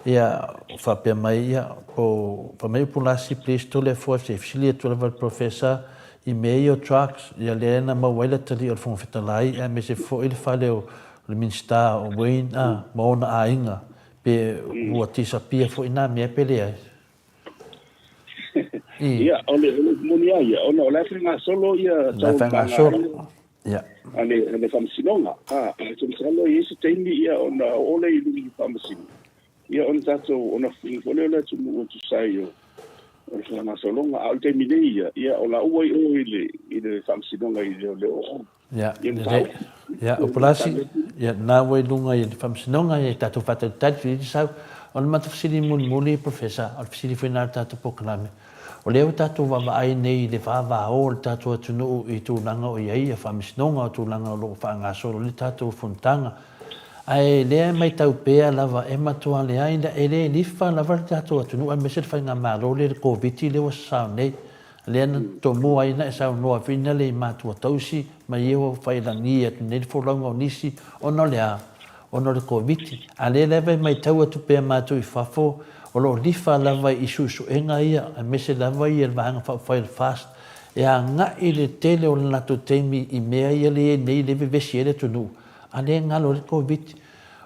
Speaker 3: ia, faapea mai, ia, po, fai mai o Pulasi, please, Toleafoa, se i fesili atu lava i le Professor i mea ia o drugs, ia lea na maua ai le atalii o le Fofoga Fetalai aemaise foi le fale o le Minisita o Wayne a, ma ona aiga, pe ua tisapia foi na mea pe leai.
Speaker 4: I. Ia, o le, o le moni lava ia, ona o la e faigasolo ia
Speaker 3: La e faigasolo. Ia.
Speaker 4: A le, a le Faamasinoga. A, ae ou te masalo e i ai se taimi ia ona oo lea i luga i le Faamasino, ia ona tatou, ona fufulu foi lea o le atunuu e tusa ai o, o le faagasologa. A o le taimi nei ia, ia o la ua i o i le, i le Faamasinoga i Leoleo.
Speaker 3: Ia, lelei. Ia, o Palasi, ia, na ua i luga i le Faamasinoga, ia, tatou faatalitali i le sau. O le matou fesili mulimuli, Professor, o le fesili foi lena o le tatou polokalame. O lea ua tatou vaavaai nei i le vavao o le tatou atunuu i tulaga o i ai ia Faamasinoga, o tulaga o lo o faagasolo ai le tatou fonotaga. Ae lea e matau pea lava e matua leai, e le lifa lava le tatou atunuu aemaise le faigamalo lea i le Koviti lea ua sasao nei. Lea na tomua ai na e saunoa foi na le i matua tausi ma ia ua failagi atu nei le folauga o nisi ona o le a? Ona o le Koviti. A lea lava e maitau atu pea matou i fafo o lo o lifa lava i suesuega ia aemaise lava ia le vaega faaupufai o le FAST e agai le tele o le latou taimi i mea ia lea e i ai nei lea e vevesi ai le atunuu a lea e galo ai le Koviti.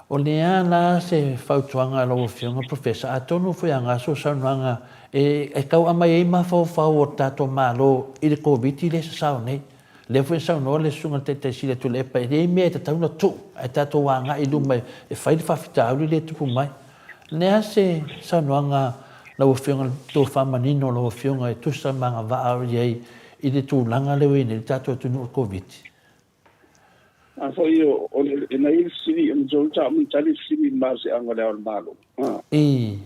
Speaker 3: O le a la se fautuaga a lau Afioga Professor, atonu foi a gasu saunoaga e tau aumai ai mafaufau o le tatou Malo i le Koviti lea e sasao nei. Lea foi na saunoa le Susuga i le Taitai Sili a Tuilaepa e leai mea e tatau ona tuu ae tatou agai i luma e fai le faafitauli lea e tupu mai. O le a se saunoaga a lau Afioga i le tofa manino o lau Afioga e tusa ma agavaa o i ai i le tulaga lea ua i ai nei le tatou atunuu i le Koviti?
Speaker 4: A foi o le e nai fesili o le ta mun tali fesili ma se anga le o le malo.
Speaker 3: I.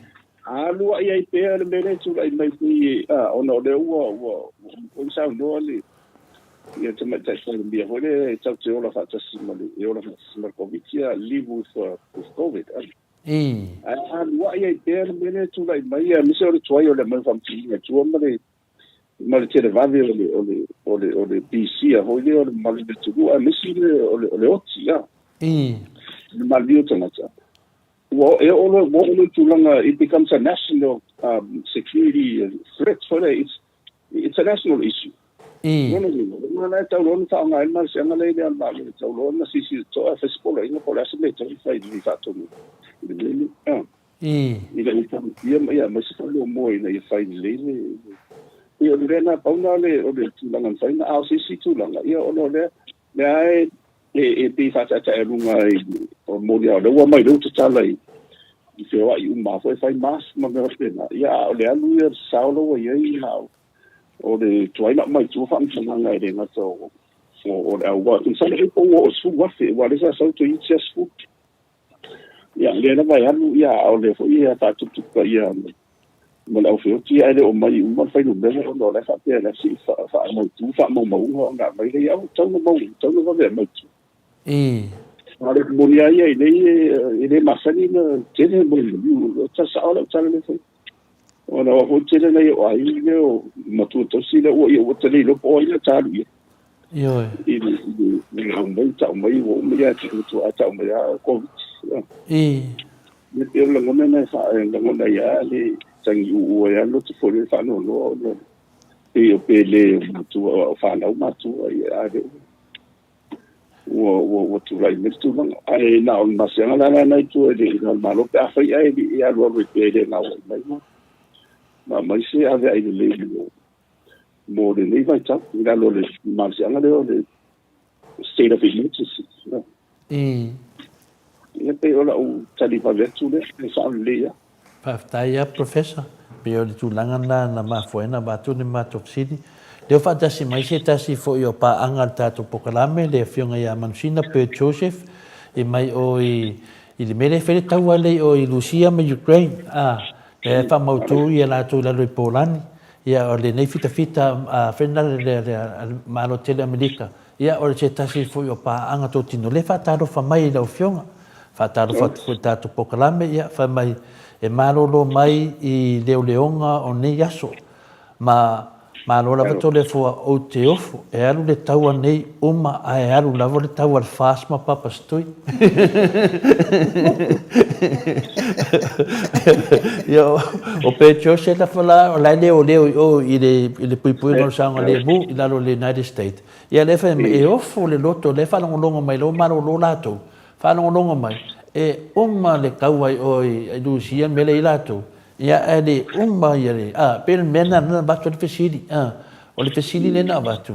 Speaker 4: A lua i ai pea le mele tulai mai pei a ona o le ua ua ua saunoa le ia tamaitai Palemia foi lea e tatou te ola faatasi ma le e ola faatasi ma le Covid ia live with, with Covid.
Speaker 3: I.
Speaker 4: Ae a lua'i ai pea le mea lea e tulai mai aemaise o le tuai o le aumai o faamatalaga i tua ma le ma le televave o le o le o le o le pisia foi lea o le mamalu o le atunuu aemaise le o le o le oti a. Le maliliu o tagata. Ua e oo loa ua oo loa i tulaga it becomes a national security threat foi lea it's it's a national issue. Lona uiga, o lena e tau loa ona faaaoga ai le malosiaga lea i le Malo e tau loa ona silasila totoa e fai se poloaiga po o le a se mea e tatau ona fai i le faatonu i le mea lea. Ina ia taofia ma ia aemaise foi le omoa ina ia fai lelei le Ia o le mea lena, pau lena o le o le tulaga na fai na, a o se isi tulaga, ia ona o lea lea e e pei e faataetaealuga i o moni lava o lea ua aumai lea ua tatala i i feoai uma foi e fai mask ma mea faapena, ia a o le alu ia o le sao la ua i ai na o le tuai na aumai i tua faamatalaga e le gata o o le au masalo foi po ua oo i le 10,000 aua o lea sa sau toeitiiti lava 10,000. Ia, lea lava e alu, ia, a o lea foi e faatupatupaia ma le aufeoti, ae le o aumai uma le fuainumera ona o la e faapea o la e sii faamautu faamaumauga ona aumai lea, ia, ua tatau ona mau, tatau ona vave aumai i tua. A o le moni lava ia, e le, e le masani ona tele mo le maliu, o tala sao lau tala lea foi. Ona o foi tele nai o aiga lea o matua tausi lea ua ia ua ta le iloa po o ai lea ta alu i ai.
Speaker 3: Ioe.
Speaker 4: I le i le lau mai tau mai ua uma ia te atu a tau mai a Covid.
Speaker 3: I.
Speaker 4: Me pei o le lagona na e fa lagona ia le tangi uu ai a loto foi le faanoanoa ona pei o pele o matua o whanau matua ia a le ua ua ua tulai mai le tulaga. Ae na o le masiaga la la nai tua i le i le Malo pe afai ae le i alualu ai pea i le gaoioi mai ma ma aumai se aveai lelei mo mo lenei vaitau i lalo o le malosiaga lea o le state of emergency. Ia pei o lau tali vave atu lea, e sao lelei lava.
Speaker 3: Faafetai lava Professor. Pei o le tulaga lena na mafua ai ona avatu le matou fesili. Lea ua faatasi mai se tasi foi o paaga o le tatou polokalame, le Afioga ia Manusina Bert Joseph, e mai o i le mea lea e fai le taua lea i o i Rusia ma Ukraine, a, lea e faamautu ia latou i lalo i Polani. Ia o lenei fitafita a fai le le Malo tele o Amerika, Ia, o se tasi foi o paaga totino lea e faatalofa mai i lau Afioga. Faatalofa atu foi i le tatou polokalame, ia, fai mai e malolo mai i leoleoga o nei aso. Ma malo lava Toleafoa, ou te ofo e alu le taua nei uma ae alu lava le taua a le FAST ma Papa Stui. Ia, o Petro se lava la, o la e leoleo i o i le puipuiga o le saogalemu i lalo o le United States. Ia lea fai mai, e ofo le loto, lea e faalogologo mai loa malolo latou. Faalogologo mai, e uma le kaua i o i Rusia ma mea la e i ai latou, ia ae le uma ia le, a, pei o le mea lena na avatu ai le fesili, a. O le fesili lea na avatu,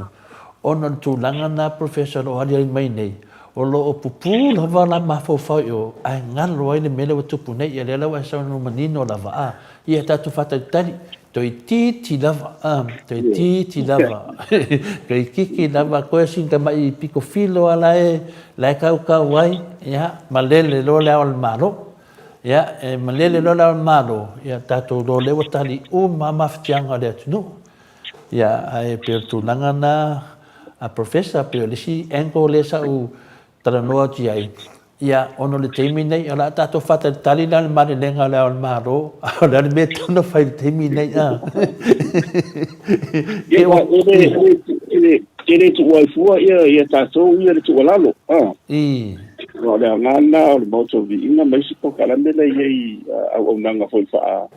Speaker 3: ona o le tulaga lena Professor o lo o aliali mai nei, o lo o pupū lava la mafaufau i o, ae galo ai le mea lea ua tupu nei. Ia lea la ua e saunoa manino lava, a, ia tatou faatalitali, Toeitiiti lava, a, toeitiiti lava, toeitiiti lava, toe sina tamai pito filo lava la e, la e tautau ai, ia, malele loa le Ao o le Malo. Ia, e malele loa le Ao o le Malo, ia, tatou iloa lea ua tali uma lava mafatiaga o le atunuu. Ia, ae pei o le tulaga lena a Professor, pei o le isi angle lea sa ou talanoa atu i ai, Ia, ona o le taimi nei, o le a tatou faatalitali la le malelega o le Ao o le Malo, a o le a le mea e tatau ona fai i le taimi nei, a?
Speaker 4: Ia, e le tuua ai fua ia tatou ia le tuualalo, a. Aua o le aoga lena o le Maota o Viiga ma isi polokalame la e i ai auaunaga foi faa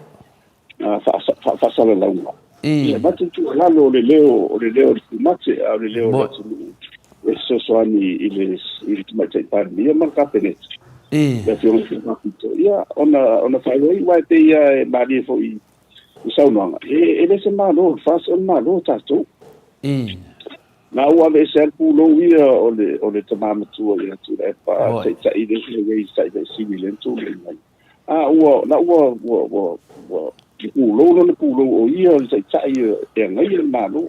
Speaker 4: faasalalauga. Ia avatu le tuualalo o le leo o le leo o le pumate, a o le leo o le atunuu e fesoasoani i le i le Tamaitai Palemia ma le Kapeneta. Le Afioga i le Faapito. Ia ona ona faailoa aua e pei lava e malie foi i saunoaga, e le se Malo o le FAST, o le Malo o tatou. Na ua aveese ai le pulou ia o le o le tama matua ia Tuilaepa, taitai lea sa i ai, taitai sili lea na tulai mai. A ua, la ua, ua, ua, ua pulou lona pulou o ia o le taitai e agaia le Malo.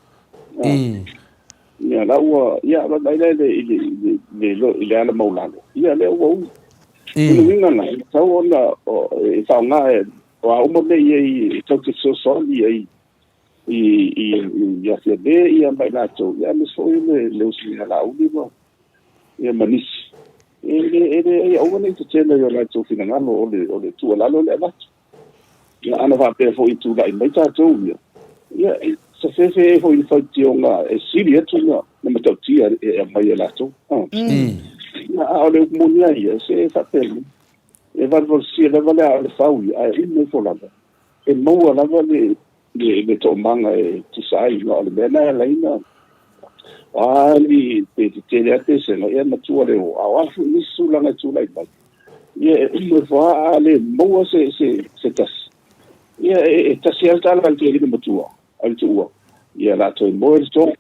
Speaker 4: Ia, la ua, ia, vaai la i le, i le, i le, i le ala maulalo, ia, lea ua ui. O le uiga la, e tatau ona e faaaoga e, o a uma mea i ai e tatou te fesoasoani ai i, i, i a Fiame ia ma i latou, ia, aemaise foi le, le uso ia Laauli ma, ia ma nisi. E le, e le, e aua ne i tetele i o latou finagalo o le, o le tuualalo le avatu. Ia, ana faapea foi i tulai mai tatou ia, ia, e safefe ai foi i le faitioga e sili atu na, na matautia e aumai e latou. Ia, a o le upu moni lava ia, se faapena. E valuvalusia lava le aa o le fau ia, ae uma ifo lava, e maua lava le, le, le toomaga e tusa ai, ma o le mea lena e ala ai ona o a ni pe tetele lava pesega, ia e matua le o, a o a foi nisi tulaga e tulai mai, ia e uma ifo lava, a le maua se, se, se tasi, ia e, e tasi lava le tala a le toeaina matua, a le tuua, ia o le a toe moe le toa,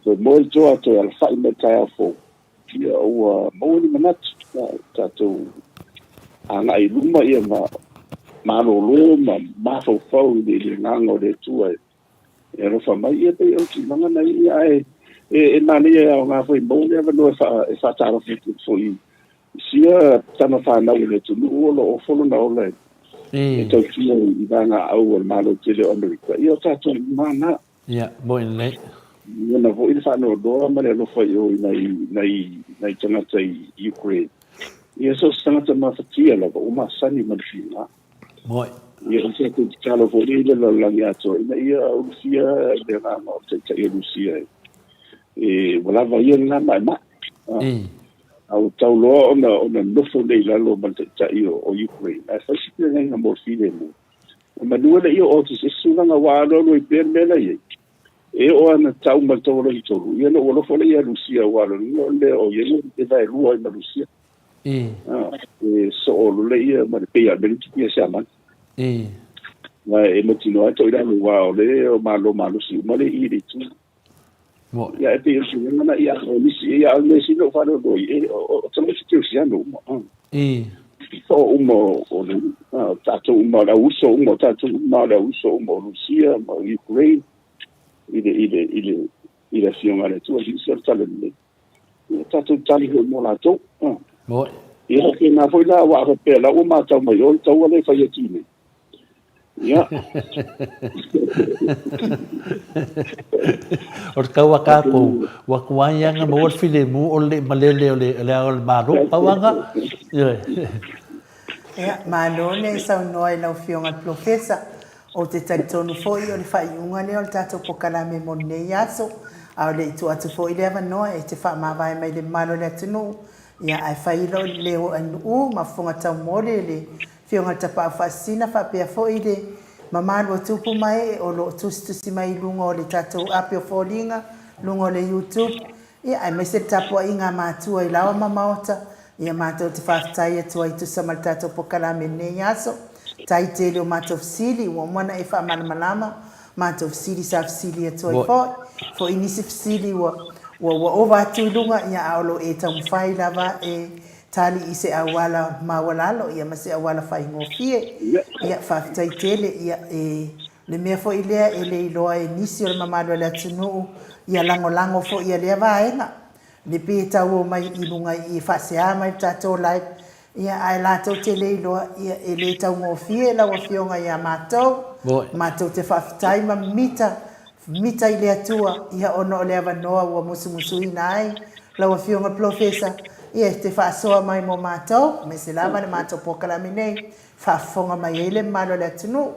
Speaker 4: toe moe le toa, toe alafai mai le taeao fou, Ia ua maua ni manatu, tatou agai i luma ia ma malolo ma mafaufau i le agaga o le Atua e alofa mai. Ia pei o le tulaga na ia, ae e manaia e aoga foi maua le avanoa e faatalofa atu foi i sia tama fanau o le atunuu o lo o ofo lona ola e tautua i vagaau o le Malo tele o Amerika. Ia o tatou uma na.
Speaker 3: Ia, moni lelei.
Speaker 4: Lagona foi le faanoanoa ma le alofa i o i nai, nai, nai tagata i Ukraine. Ia, so o se tagata mafatia lava, ua masani ma le fina.
Speaker 3: Moni.
Speaker 4: Ia, o se tatou tatalo foi lea i le lalolagi atoa, ina ia ulufia le agaga o le Taitai o Rusia e, e ua lava ia le la maemae. A ua tau loa ona, ona nofo nei i lalo ma le Taitai o, o Ukraine, ae fai se feagaiga mo le filemu. E manu e le i oo atu i se isi tulaga ua alualu ai pea le mea la i ai. E oo lava ina tau mai le taualoa tolu, ia ona ou alofa lea ia Lusia aua o lona uiga o le mea o i ai e vaelua ai ma Lusia. E soo loa lea ma le pei lava o le mea lea na tupu ia Siamani. Ma e mautinoa ai toilalo aua o lea e malo malosi uma le i i le itu. Ia e pei o le tulaga lena, ia o nisi, ia a o le mea sili ona ou faanoanoa i ai, o tamaiti kerisiano uma. O uma o le, o tatou uma, o le auuso uma, o tatou uma, o le auuso uma o Rusia ma o Ukraine i le, i le, i le, i le Afioga a le Atua, Iesu o le Talalelei. Ia tatou tali foi mo latou. Ia faapena foi la, aua a faapea la ua matau mai o le taua lea e fai atu i nei. Ia.
Speaker 3: O le tau a tatou, ua tuai lava ona maua le filemu o le le malele o le Ao o le Malo. Pau lava lena. Ioe.
Speaker 1: Ia, malo le saunoa i lau Afioga i le Polofesa. Ou te talitonu foi o le faaiuga lea o le tatou polokalame mo lenei aso, a o le i tuu atu foi le avanoa e te faamavae mai le mamalu o le atunuu, ia ae fai lou leo ainuu ma fofoga taumoli le Afioga i le Tapaau Faasisina faapea foi le mamalu o tupu ma ee o lo o tusitusi mai i luga o le tatou ape o foliga, luga o le YouTube. Ia, aemaise le tapuaiga a matua i laoa ma maota, ia matou te faafetai atu ai tusa ma le tatou pokalame i lenei aso. Tai tele o matou fesili, ua uma ona e faamalamalama matou fesili sa fesili atu ai foi. Foi nisi fesili ua ua ua ova atu i luga, ia a o lo o e taumafai lava e tali i se auala maualalo ia ma se auala faigofie. Ia, faafetai tele, ia e O le mea foi lea e le iloa e nisi o le mamalu o le atunuu ia lagolago foi ia lea vaega. Le pei e tau omai i luga i i e faasea mai le tatou live, ia ae latou te le iloa ia e le taugofie lau afioga ia matou. Matou te faafetai ma mimita, mimita i le Atua ia ona o le avanoa ua musumusuina ai lau afioga Polofesa ia e te faasoa mai mo matou aemaise lava le matou polokalame nei faafofoga mai ai le mamalu o le atunuu.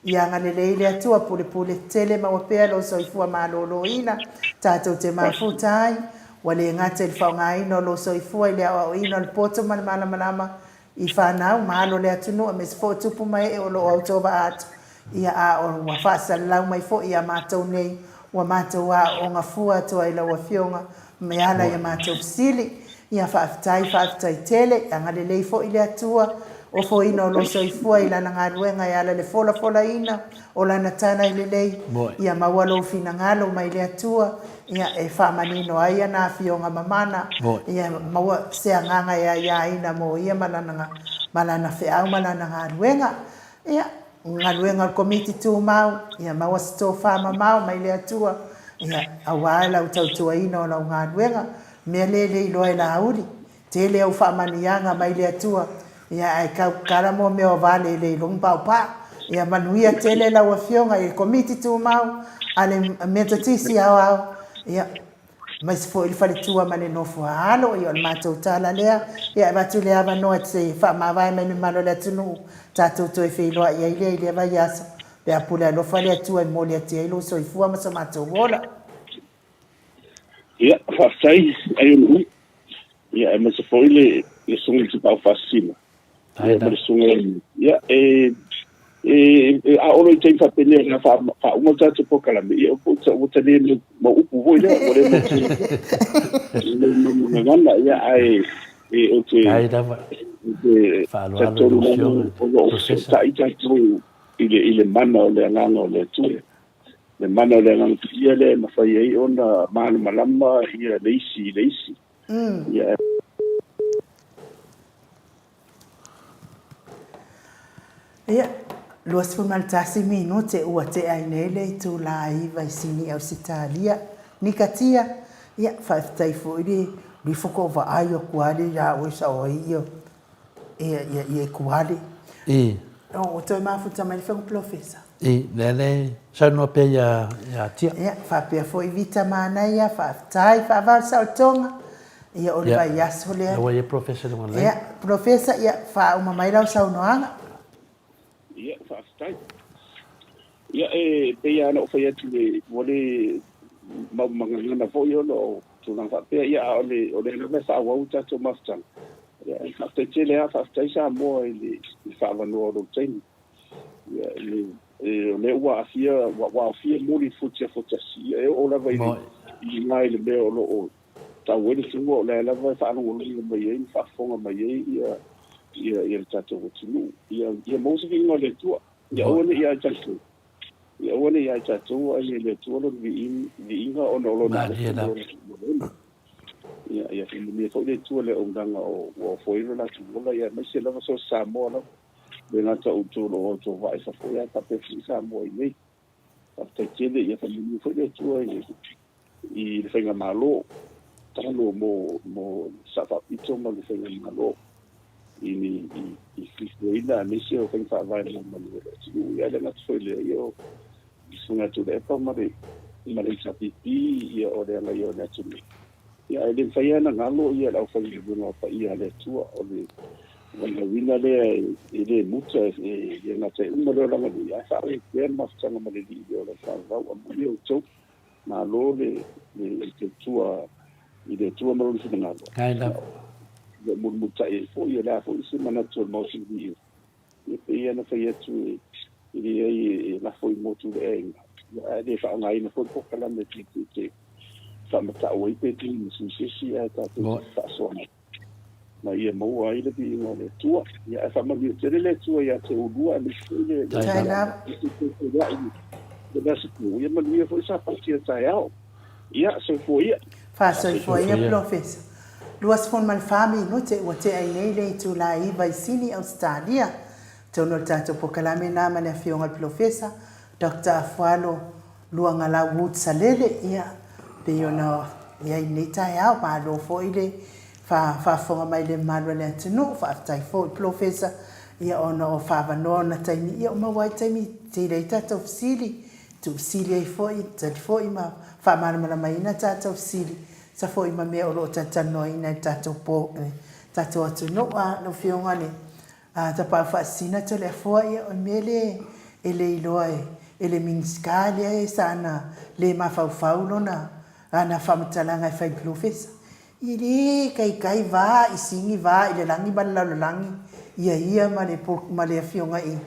Speaker 1: Ia agalelei le Atua pulepule tele maua pea lou soifua maloloina, tatou te mafuta ai, ua le gata i le faaaogaina o lou soifua i le aoaoina o le poto ma le malamalama i fanau ma alo o le atunuu aemaise foi o tupu ma ee o lo o autovaa atu, ia a o ua faasalalau mai foi ia matou nei ua matou aooga fua atu ai lau Afioga e ala i a matou fesili. Ia faafetai, faafetai tele, agalelei foi le Atua, ofoina o lou soifua i Lana galuega e ala i le folafolaina o Lana tala lelei, ia maua lou finagalo mai le Atua, ia e faamanino ai Ana afioga mamana, ia maua se agaga e aiaina mo Ia ma Lana, ma Lana feau ma Lana galuega. Ia, galuega o le Komiti Tumau, ia maua se tofa mamao mai le Atua, ia, aua lau tautuaina o lau galuega, Mea le le iloa e Laauli, tele au faamanuiaga mai le Atua, ia ae kau kala mo mea o vale le iloa paupaa. Ia manuia tele lau Afioga i le Komiti Tumau a le Metotisi Aoao, ia aemaise foi le faletua ma le nofo a alo, ia o le matou tala lea. Ia e avatu le avanoa e te faamavae mai le mamalu o le atunuu, tatou toe feiloai ai lea i lea vaiaso, pe a pule alofa le Atua e momoli atu ai lou soifua ma so matou ola.
Speaker 4: Ia, faafetai Aiono, ia aemaise foi le le susuga i le Tapaau Faasisina, ia ma le susuga i ia e e e a olo i taimi faapenei o le a faauma le tatou polokalame, ia ua ua ta le mau upu foi lea, ua le mau le mau gagana, ia ae e ou te
Speaker 3: Faafetai lava.
Speaker 4: ou te
Speaker 3: Faaaloalo i lau
Speaker 4: talitonu lava
Speaker 3: Afioga
Speaker 4: o lo o
Speaker 3: Professor.
Speaker 4: fesootai tatou i le i le mana o le agaga o le Atua. Le mana o le Agaga Paia lea e mafai ai ona malamalama ia le isi i le isi. Ia.
Speaker 1: Ia, 21 minute ua tea ai nei le itula 9 i Sini Ausetalia. Nikatia, ia, faafetai foi le lifo ko vaai aku lava le ia oe sao ai ia Ia, ia, ia e kuale.
Speaker 3: I.
Speaker 1: O, ua toe mafuta mai le Afioga Polofesa.
Speaker 3: I, lea le saunoa pea ia, ia Tia.
Speaker 1: Ia, faapea foi Vita Manaia, faafetai, faavao le saolotoga. Ia, o le
Speaker 3: Ia,
Speaker 1: vaiaso lea.
Speaker 3: lea ua i ai Polofesa i luga lelei.
Speaker 1: Ia, Polofesa, ia, faauma mai lau saunoaga.
Speaker 4: Ia, faafetai. Ia, e pei lava ona ou fai atu, ua le mau magagana foi ona o tulaga faapea, ia, a o le, o lea lava e faaauau le tatou mafutaga. Ia, e faafetai tele lava, faafetai Samoa i le faaavanoa o lou taimi. Ia, e, e, o lea ua aafia, ua, ua aofia moli i Futia Fotasi, ia, e oo lava i le, i luga i le mea o lo o tau ai le tua, o lea lava e faalogologo mai ai ma faafofoga mai ai ia, ia, ia le tatou atunuu. Ia, ia maua se viiga o le Atua. Ia aua ne i ia i tatou, ia aua ne i ia i tatou, a ia i le Atua lona viiga ona o lona
Speaker 3: Malie
Speaker 4: alofa ma
Speaker 3: lava.
Speaker 4: lona faamagalo. Ia, ia faamanuia foi le Atua i le auaunaga o ua ofoina lo latou ola, ia aemaise lava so o se Samoa lava, e le gata o outou o lo o autovaa i fafo, ae faapea foi Samoa i inei. Faafetai tele, ia faamanuia foi le Atua i i le Faigamalo, tatalo mo, mo Sao Faapito ma le Faigamalo i ni, i, i fuafuaina aemaise o faiga faavae mo manuia o le atunuu. Ia, e le gata foi i lea, ia o le Susuga Tuilaepa ma le, ma le HRPP, ia o le agaia o le atunuu. Ia, ae le mafai lava ona galo ia le aufaigaluega paia a le Atua, o le valaauina lea e le muta, e le gata e uma le olaga nei, ae faaauau pea le mafutaga ma le Alii i le ola faavavau. Amuia outou. Malo le tautua i le Atua ma Lona finagalo.
Speaker 3: Kai lava.
Speaker 4: Ia mulimulitai ai foi, o le a foi se manatu o le Maota Viia, ia pei ona fai atu e leai e lafo i motu le aiga, ae le faaaogaina foi le polokalame e te faamatau ai pe tuli ma se isi ae tatou te faasoa mai ma ia maua ai le viiga o le Atua. Ia ae faamanuia tele le Atua ia te oulua aemaise foi le feiloai i le Aso Fou. Ia manuia foi Sapati o taeao. Ia, soifua ia.
Speaker 1: Faasoifua ia Polofesa. 24 minute ua tea ai nei le itula e 9 i Sini, Ausetalia. Atonu o le tatou polokalame lena ma le Afioga i le Polofesa Doctor Afualo Luagalau Wood Salele, ia, pei ona i ai i lenei taeao. Malo foi le faafofoga mai i le mamalu o le atunuu. Faafetai foi Polofesa, ia, ona o faavanoa ona taimi, ia, ua maua ai taimi e tele ai tatou fesili, tuufesili ai foi, tali foi ma faamalamalamaina tatou fesili, sa foi ma mea o lo o talatalanoaina i le tatou po, le tatou atunuu. A, lau Afioga i le A Tapaau Faasisina Toleafoa, ia o le mea lea e le iloa e le Minisita lea e saana le mafaufau lona ana faamatalaga e fai i le polofesa. E le taitai va i sini va i le lagi ma le lalolagi ia ia ma le ma le afioga i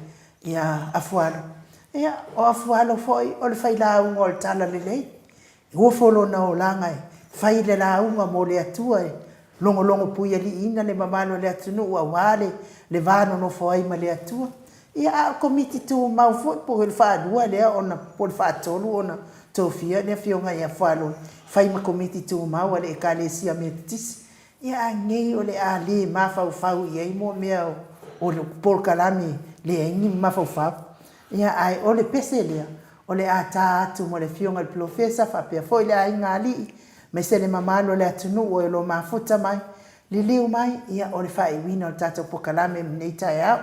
Speaker 1: ia Afualo. Ia o Afualo foi o le failauga o le Talalelei. E ofo lona olaga e fai le lauga mo le Atua e logologo puialiiina le mamalu o le atunuu aua le le va nonofo ai ma le Atua. Ia a o Komiti Tumau foi po o le faalua lea ona po o le faatolu ona tofia le Afioga ia Fualo e fai ma Komiti Tumau a le Ekalesia Metotisi. Ia a nei o le a le mafaufau i ai mo mea o le polokalame leai ni mafaufau. Ia ae o le pese lea o le a ta atu mo le Afioga i le Polofesa faapea foi le aiga alii aemaise le mamalu o le atunuu o lo mafuta mai, liliu mai, ia o le faaiuina o le tatou polokalame i lenei taeao.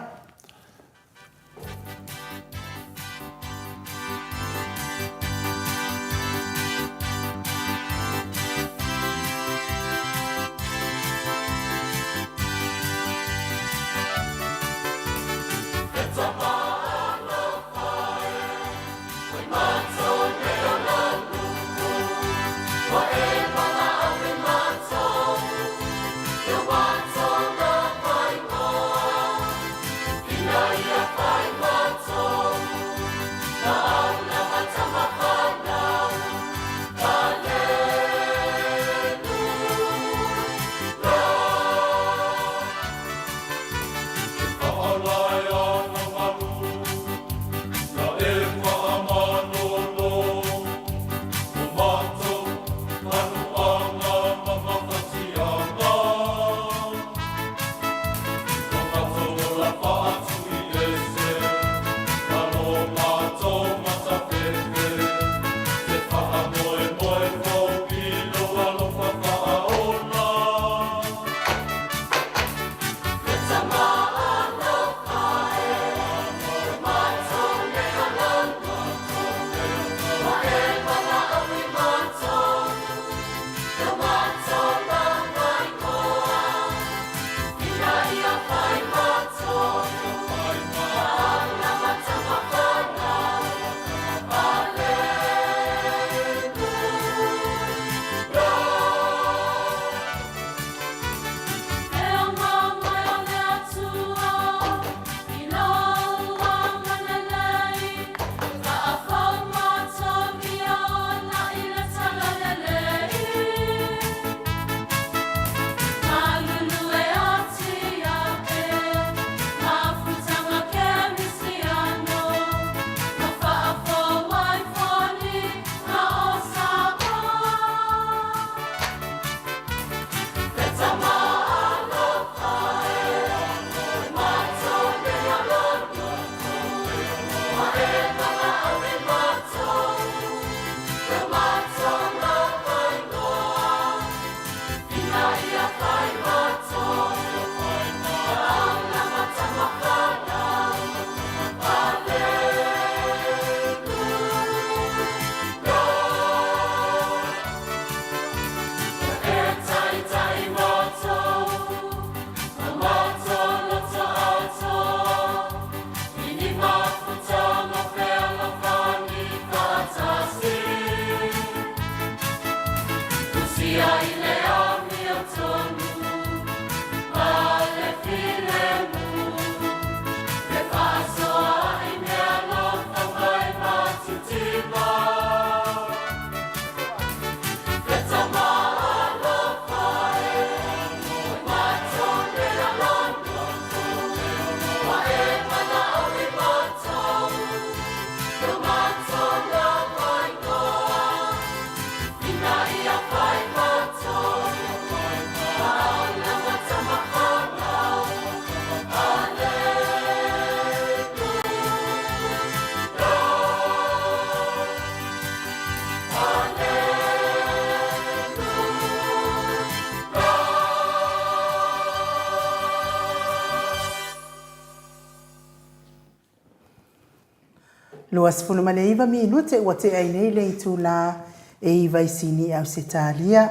Speaker 1: 29 minute ua tea ai nei le itula e iva i Sini i Ausetalia.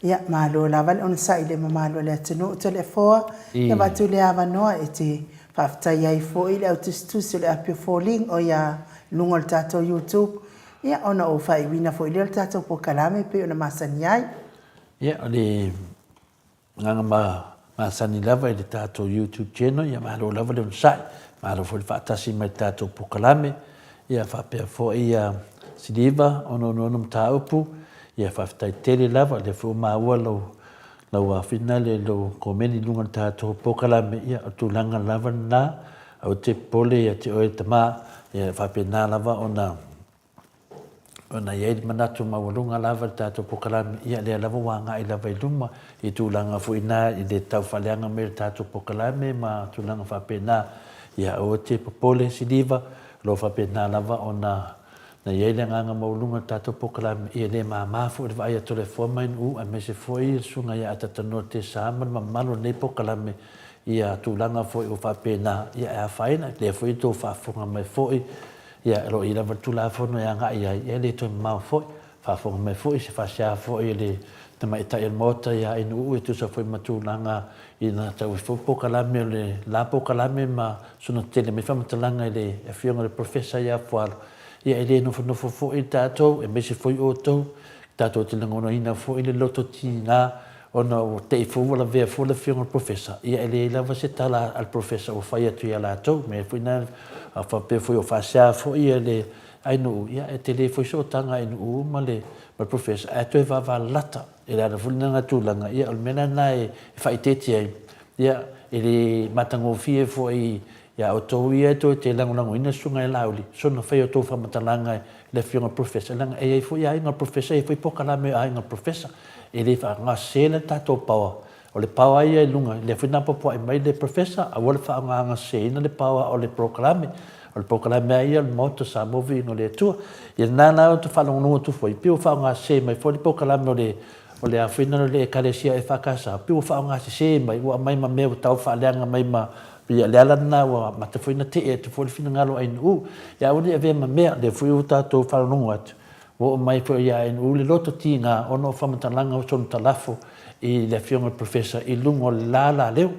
Speaker 1: Ia, malo lava le onosai i le mamalu o le atunuu Toleafoa, ia avatu le avanoa e te faafetai ai foi i le au tusitusi o le Api o Falling o ia luga o le tatou YouTube, ia ona ou faaiuina foi lea o le tatou polokalame e pei ona masani ai.
Speaker 3: Ia, o le agaga masani lava i le tatou YouTube channel, ia malo lava le onosai, malo foi le faatasi mai i le tatou polokalame, ia faapea foi ia Siliva, 6 6 Mataupu, ia faafetai tele lava, lea foi ua maua lou lau afinale i lou komeni i luga o le tatou polokalame, ia o tulaga lava lena, aua te popole ia te oe tama, ia faapena lava ona ona i ai le manatu maualuga lava i le tatou polokalame, ia lea lava ua agai lava i luma i tulaga foi na i le tau faaleaga mai o le tatou polokalame ma tulaga faapena. Ia aua te popole Siliva, o lo o faapena lava ona na i ai le agaga maualuga i le tatou polokalame, ia e le mama foi le vaai a Toleafoa ma Ainu'u aemaise foi le susuga ia Atatanoa Tesa ma le mamalu o lenei polokalame ia tulaga foi ua faapena, ia e afaina, lea foi e tou faafofoga mai foi Ia, o lo o i ai lava le Tulafono e agai ai, ia e le toe mamao foi. Faafofoga mai foi se faasea foi a le tamaitai o le Maota ia Ainuuu e tusa foi ma tulaga ina tau ai foi polokalame o le la polokalame ma soona tele mai faamatalaga i le Afioga i le Professor ia Fualo. Ia e le nofonofo foi tatou, aemaise foi outou, tatou te lagonaina foi le loto tiga Ona ua te i foi ua lavea foi le afioga i le Professor, ia e leai lava se tala a le Professor ua fai atu ia latou. Mea foi na, a faapea foi o faasea foi ia le ainuu, ia e tele foi sootaga a ainuu ma le ma le Professor, ae toe vavalalata. E le ala foi lena tulaga, ia o le mea la lena e faaeteete ai, ia e le matagofie foi Ia outou ia e toe te lagolagoina le Susuga ia Laauli, soona fai outou faamatalaga i le Afioga i le Professor, leaga e i ai foi aiga o le Professor, e i ai foi polokalame o aiga o le Professor. E le faaaogasese la le tatou power. O le power ia i luga, lea foi na apoapoai mai le Professor, aua le faaaogaseseina le power o le polokalame. O le polokalame lava ia o le Maota o Samoa Viiga o le Atua. Ia lena la ou te faalogologo atu foi, pei ua faaaogasese mai foi le polokalame o le o le afaina o le Ekalesia EFKS, pei ua faaaogasese mai, ua aumai ma mea ua tau faaleaga mai ma Ia, le ala lena ua amata foi ona tee atu foi le finagalo o ANU. Ia aua ne i avea ma mea, lea foi ua tatou faalogologo atu, ua oo mai foi ia ANU le loto tiga ona o faamatalaga o sona talafo i le Afioga i le Professor i luga o le la la leo.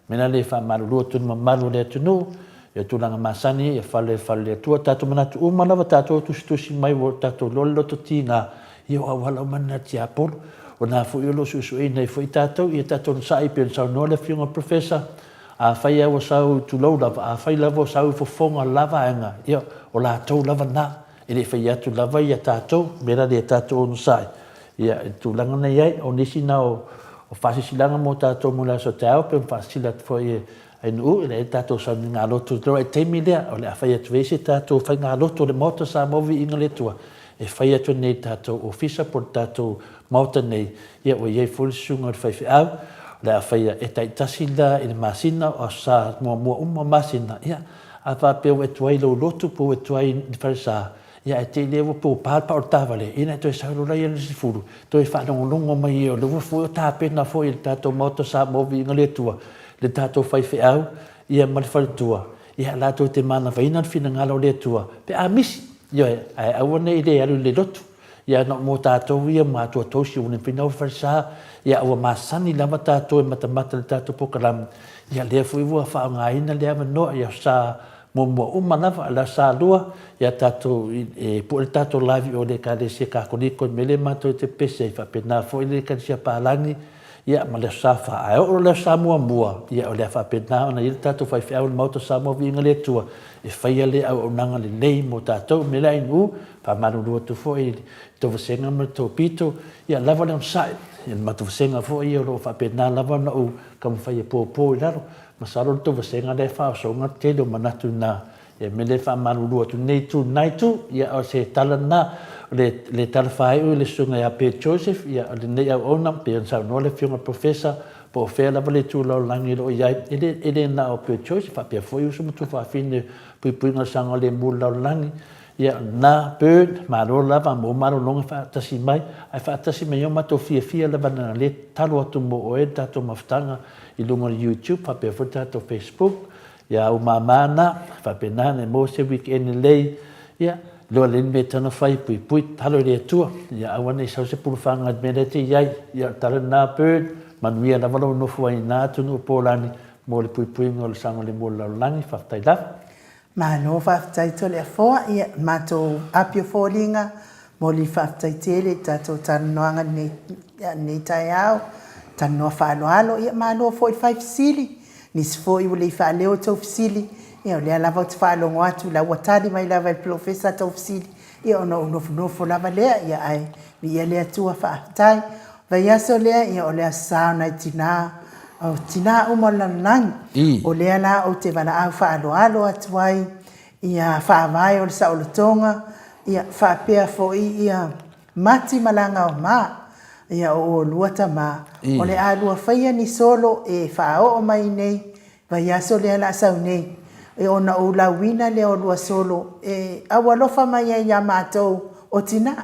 Speaker 3: Mea la lea e faamalulu atu i le mamalu o le atunuu, ia tulaga masani, ia fale fale le Atua, tatou manatu uma lava tatou tusitusi mai ua tatou iloa le loto tiga, ia o auala uma na tiapolo. O na foi o lo o suesueina ai foi tatou, ia tatou onosai pei ona saunoa le Afioga i le Professor, Afai lava ua sau, tulou lava, afai lava ua sau i fofoga o le la vaega, ia, o latou lava na, e le i fai atu lava ia tatou, mea la lea tatou onosai, ia, i le tulaga na i ai, o nisi na o, o faasilasilaga mo tatou mo le aso taeao, pei ona faasisila atu foi e Ainuu, e leai le tatou sauniga lotu i le taimi lea, o le a fai atu ai se tatou faigalotu a le Maota o Samoa Viiga le Atua, e fai atu nei i le tatou ofisa po o le tatou Maota nei, ia ua i ai foi le susuga i le faifeau, o le a faia e taitasi la i le masina, o Aso Sa muamua uma o masina, ia, a faapea ua e tuai i lou lotu po ua e tuai i le falesa, ia ae te i lea ua pōpa le pao o le taavale, ia ona e toe sau loa lea i le 10, toe faalogologo mai ia o lea ua foi o tapena foi e le tatou Maota o Samoa Viiga le Atua, le tatou faifeau, ia ma le faletua, ia latou te manavaina le finagalo o le Atua, pe a misi, ioe, ae aua ne i le alu i le lotu. Ia na mo tatou ia ma atoatoa si ua finau falesa, ia ua masani lava tatou e matamata i le tatou polokalame, ia lea foi ua faaaogaina le avanoa, ia sa muamua uma lava, la sa lua, ia tatou e pue le tatou live i o le Ekalesia Kakoliko i le mea lea matou te pepesi ai, faapena foi le Ekalesia Palagi, ia ma le Aso Sa fa. Ae oo loa le Aso Sa muamua, ia o le a faapena ona i ai le tatou faifeau i le Maota o Samoa Viiga le Atua e faia lea auaunaga lelei mo tatou. Me le ainu, faamalulu atu foi i le tou vasega ma le tou pito, ia lava le onosai. Ia le matou vasega foi ia o lo o faapena lava ona ou taumafai e popo i lalo. Masalo le tou vasega lea e faaosoga le tele o manatu i ina. Ia me le faamalulu atu nei itu i lena itu, ia o se tala lena, o le, le tala faaiu i le susuga ia Pete Joseph, ia o lenei auauna, pei ona saunoa le Afioga i le Professor, po o fea lava le itu lalolagi o lo o i ai, e le, e le na o Pete Joseph, faapea foi uso ma tuafafine puipuiga o le saogalemu o le lalolagi, ia na, Bert, malo lava mo malologa faatasi mai, ae faatasi mai o matou fiafia lava na le tatalo atu mo oe le tatou mafutaga i luga o le YouTube faapea foi le tatou Facebook, Ia ou mama na, faapena ona e maua se weekend lelei. Ia, loa le mea e tana fai, puipui, tatalo i le Atua, ia aua ne i sau se pulufāga i le mea lea e te i ai. Ia, o le tala lena Bird, manuia lava lou nofo ai i ina atunuu o Polani mo le puipuiga o le saogalemu o le lalolagi. Faafetai lava.
Speaker 1: Malo faafetai Toleafoa, ia matou api o foliga Momoli faafetai tele i tatou talanoaga i lenei taeao, talanoa faaaloalo, ia malo foi le fai fesili, nisi foi ua le i faaleo tou fesili, ia o lea lava ou te faalogo atu la ua tali mai lava e le Polofesa tou fesili, ia ona ou nofonofo lava lea, ia ae viia le Atua faafetai. O le vaiaso lea, ia o le Aso Sa o nai tina, o tina uma o le lalolagi, o lea la ou te valaau faaaloalo atu ai ia faavae o le saolotoga, ia faapea foi ia mati ma lagaoma, ia o oulua tama, o le a lua faia ni solo e faaoo mai nei vaiaso lea la sau nei, e ona ou lauina lea o lua solo e aualofa mai ai ia matou o tina,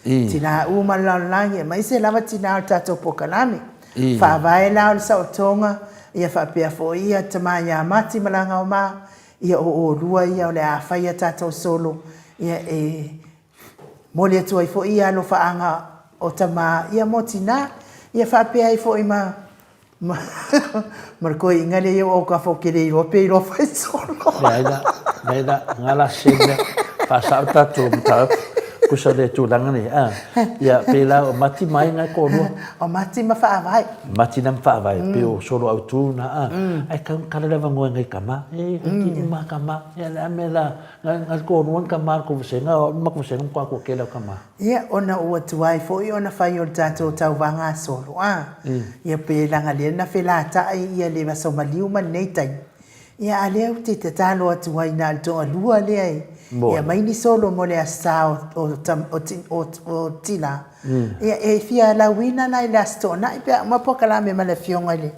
Speaker 1: tina uma o le lalolagi aemaise lava tina o le tatou polokalame. Faavae la o le saolotoga, ia faapea foi ia tama ia mati ma lagaoma, Ia o olua ia o le a fai a tatou solo ia e momoli atu ai foi ia alofaaga o tama ia mo tina ia faapea ai foi ma ma ma le toeaina lea o autafa ou te le iloa pe iloa fai solo.
Speaker 3: Leai la, leai la, nga la se mea, faasao tatou mataupu, tusa o le tulaga nei, a, ia, pei la o Mati ma ai ngai toalua.
Speaker 1: O Mati ma Faavae.
Speaker 3: Mati na ma Faavae, pei o solo autu na, a, ae tau kala le avanoa ngai tama, e, ki uma tama, ia le a mea la, ngai toalua ni tama le tou vasega, o le matou vasega matua toatele lava tama.
Speaker 1: Ia, ona ua tuai foi ona fai o le tatou tauvaga solo, a, ia pe leaga lea na felatai ia le aso maliu ma lenei taimi, Ia a lea ou te tatalo atu ai na o le toalua lea e aumai ni solo mo le Aso Sa o Tina, ia e fia lauina la i le Aso Toonai pe a uma polokalame ma le Afioga i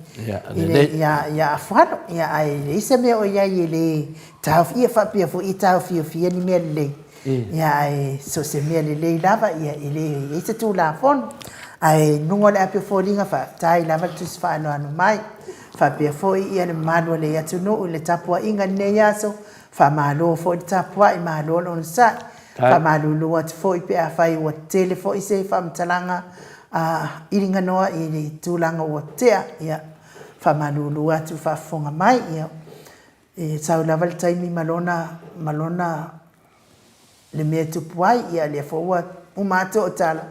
Speaker 1: le ia Afualo. Ia ae leai se mea o i ai e le taofi, ia faapea foi e taofiofia ni mea lelei. Ia ae so o se mea lelei lava ia e le i ai se Tulafono. Ae i luga o le api o foliga faafetai lava le tusi faaanoano mai. Faapea foi ia le mamalu o le atunuu i le tapuaiga i lenei aso, faamalo foi le tapuai, malo le onosai. Faamalulu atu foi pe afai ua tele foi se faamatalaga a Iliganoa i le tulaga ua tea, ia faamalulu atu faafofoga mai. Ia E sau lava le taimi ma lona, ma lona, le mea e tupu ai, ia lea foi ua uma atu au tala,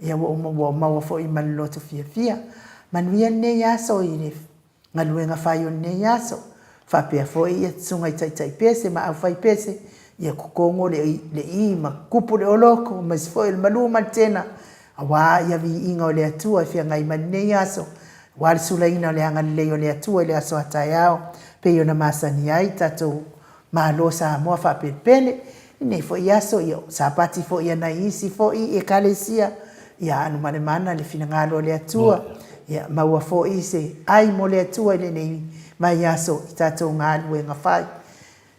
Speaker 1: ia ua uma, ua maua foi ma le loto fiafia. Manuia lenei aso i le galuega fai o lenei aso, faapea foi ia susuga i taitai pese ma aufai pese, ia totogo le, le i ma kupu le oloko, aemaise foi o le malu ma le tena, aua ia viiga o le Atua e feagai ma lenei aso, Aua le sulaina o le agalelei o le Atua i le aso a taeao, pei ona masani ai tatou Malo Samoa faapelepele, i lenei foi aso, ia, Sapati foi ia nai isi foi Ekalesia, ia alu ma le mana le finagalo o le Atua, ia maua foi se ai mo le Atua i lenei vaiaso i tatou galuega fai.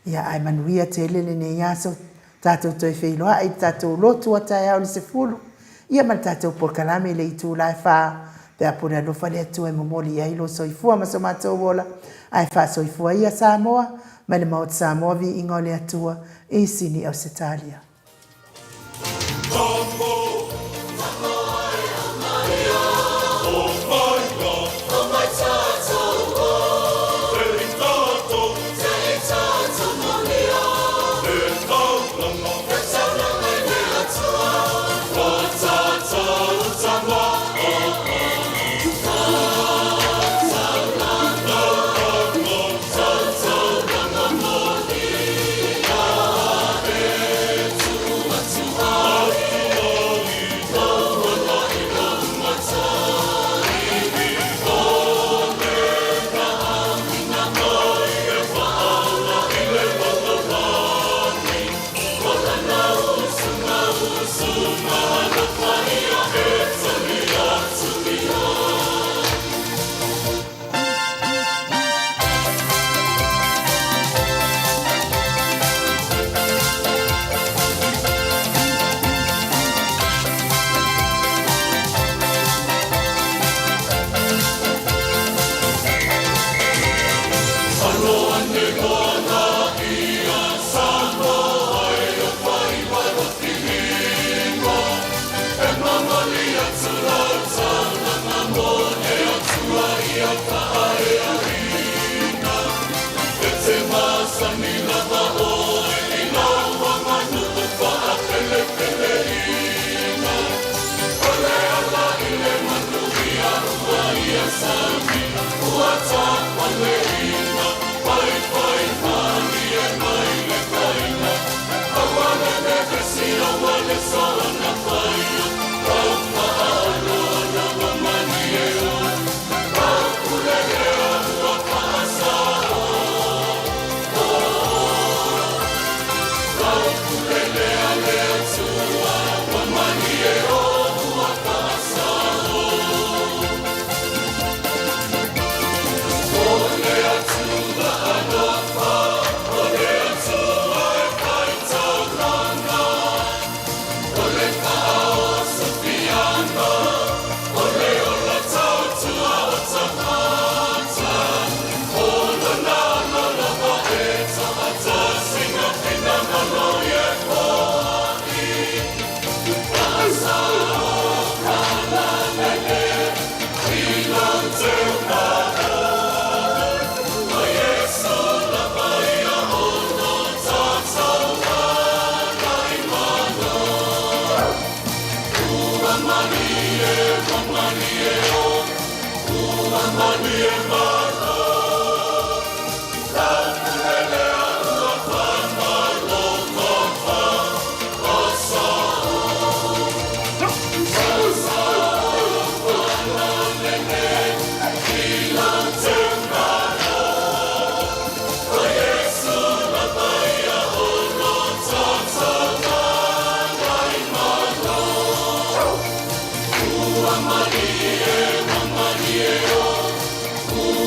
Speaker 1: Ia, ae manuia tele lenei aso, tatou toe feiloai i le tatou lotu a taeao i le 10, ia ma le tatou polokalame i le itula e fa, pe a pule alofa le Atua e momoli i ai lou soifua ma so matou ola, ae faasoifua ia Samoa, mai le Maota Samoa Viiga o le Atua i Sini Ausetalia.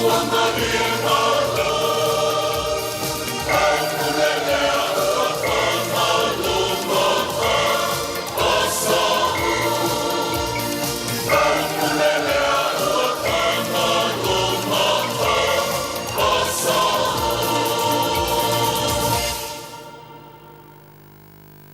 Speaker 2: Ua malie,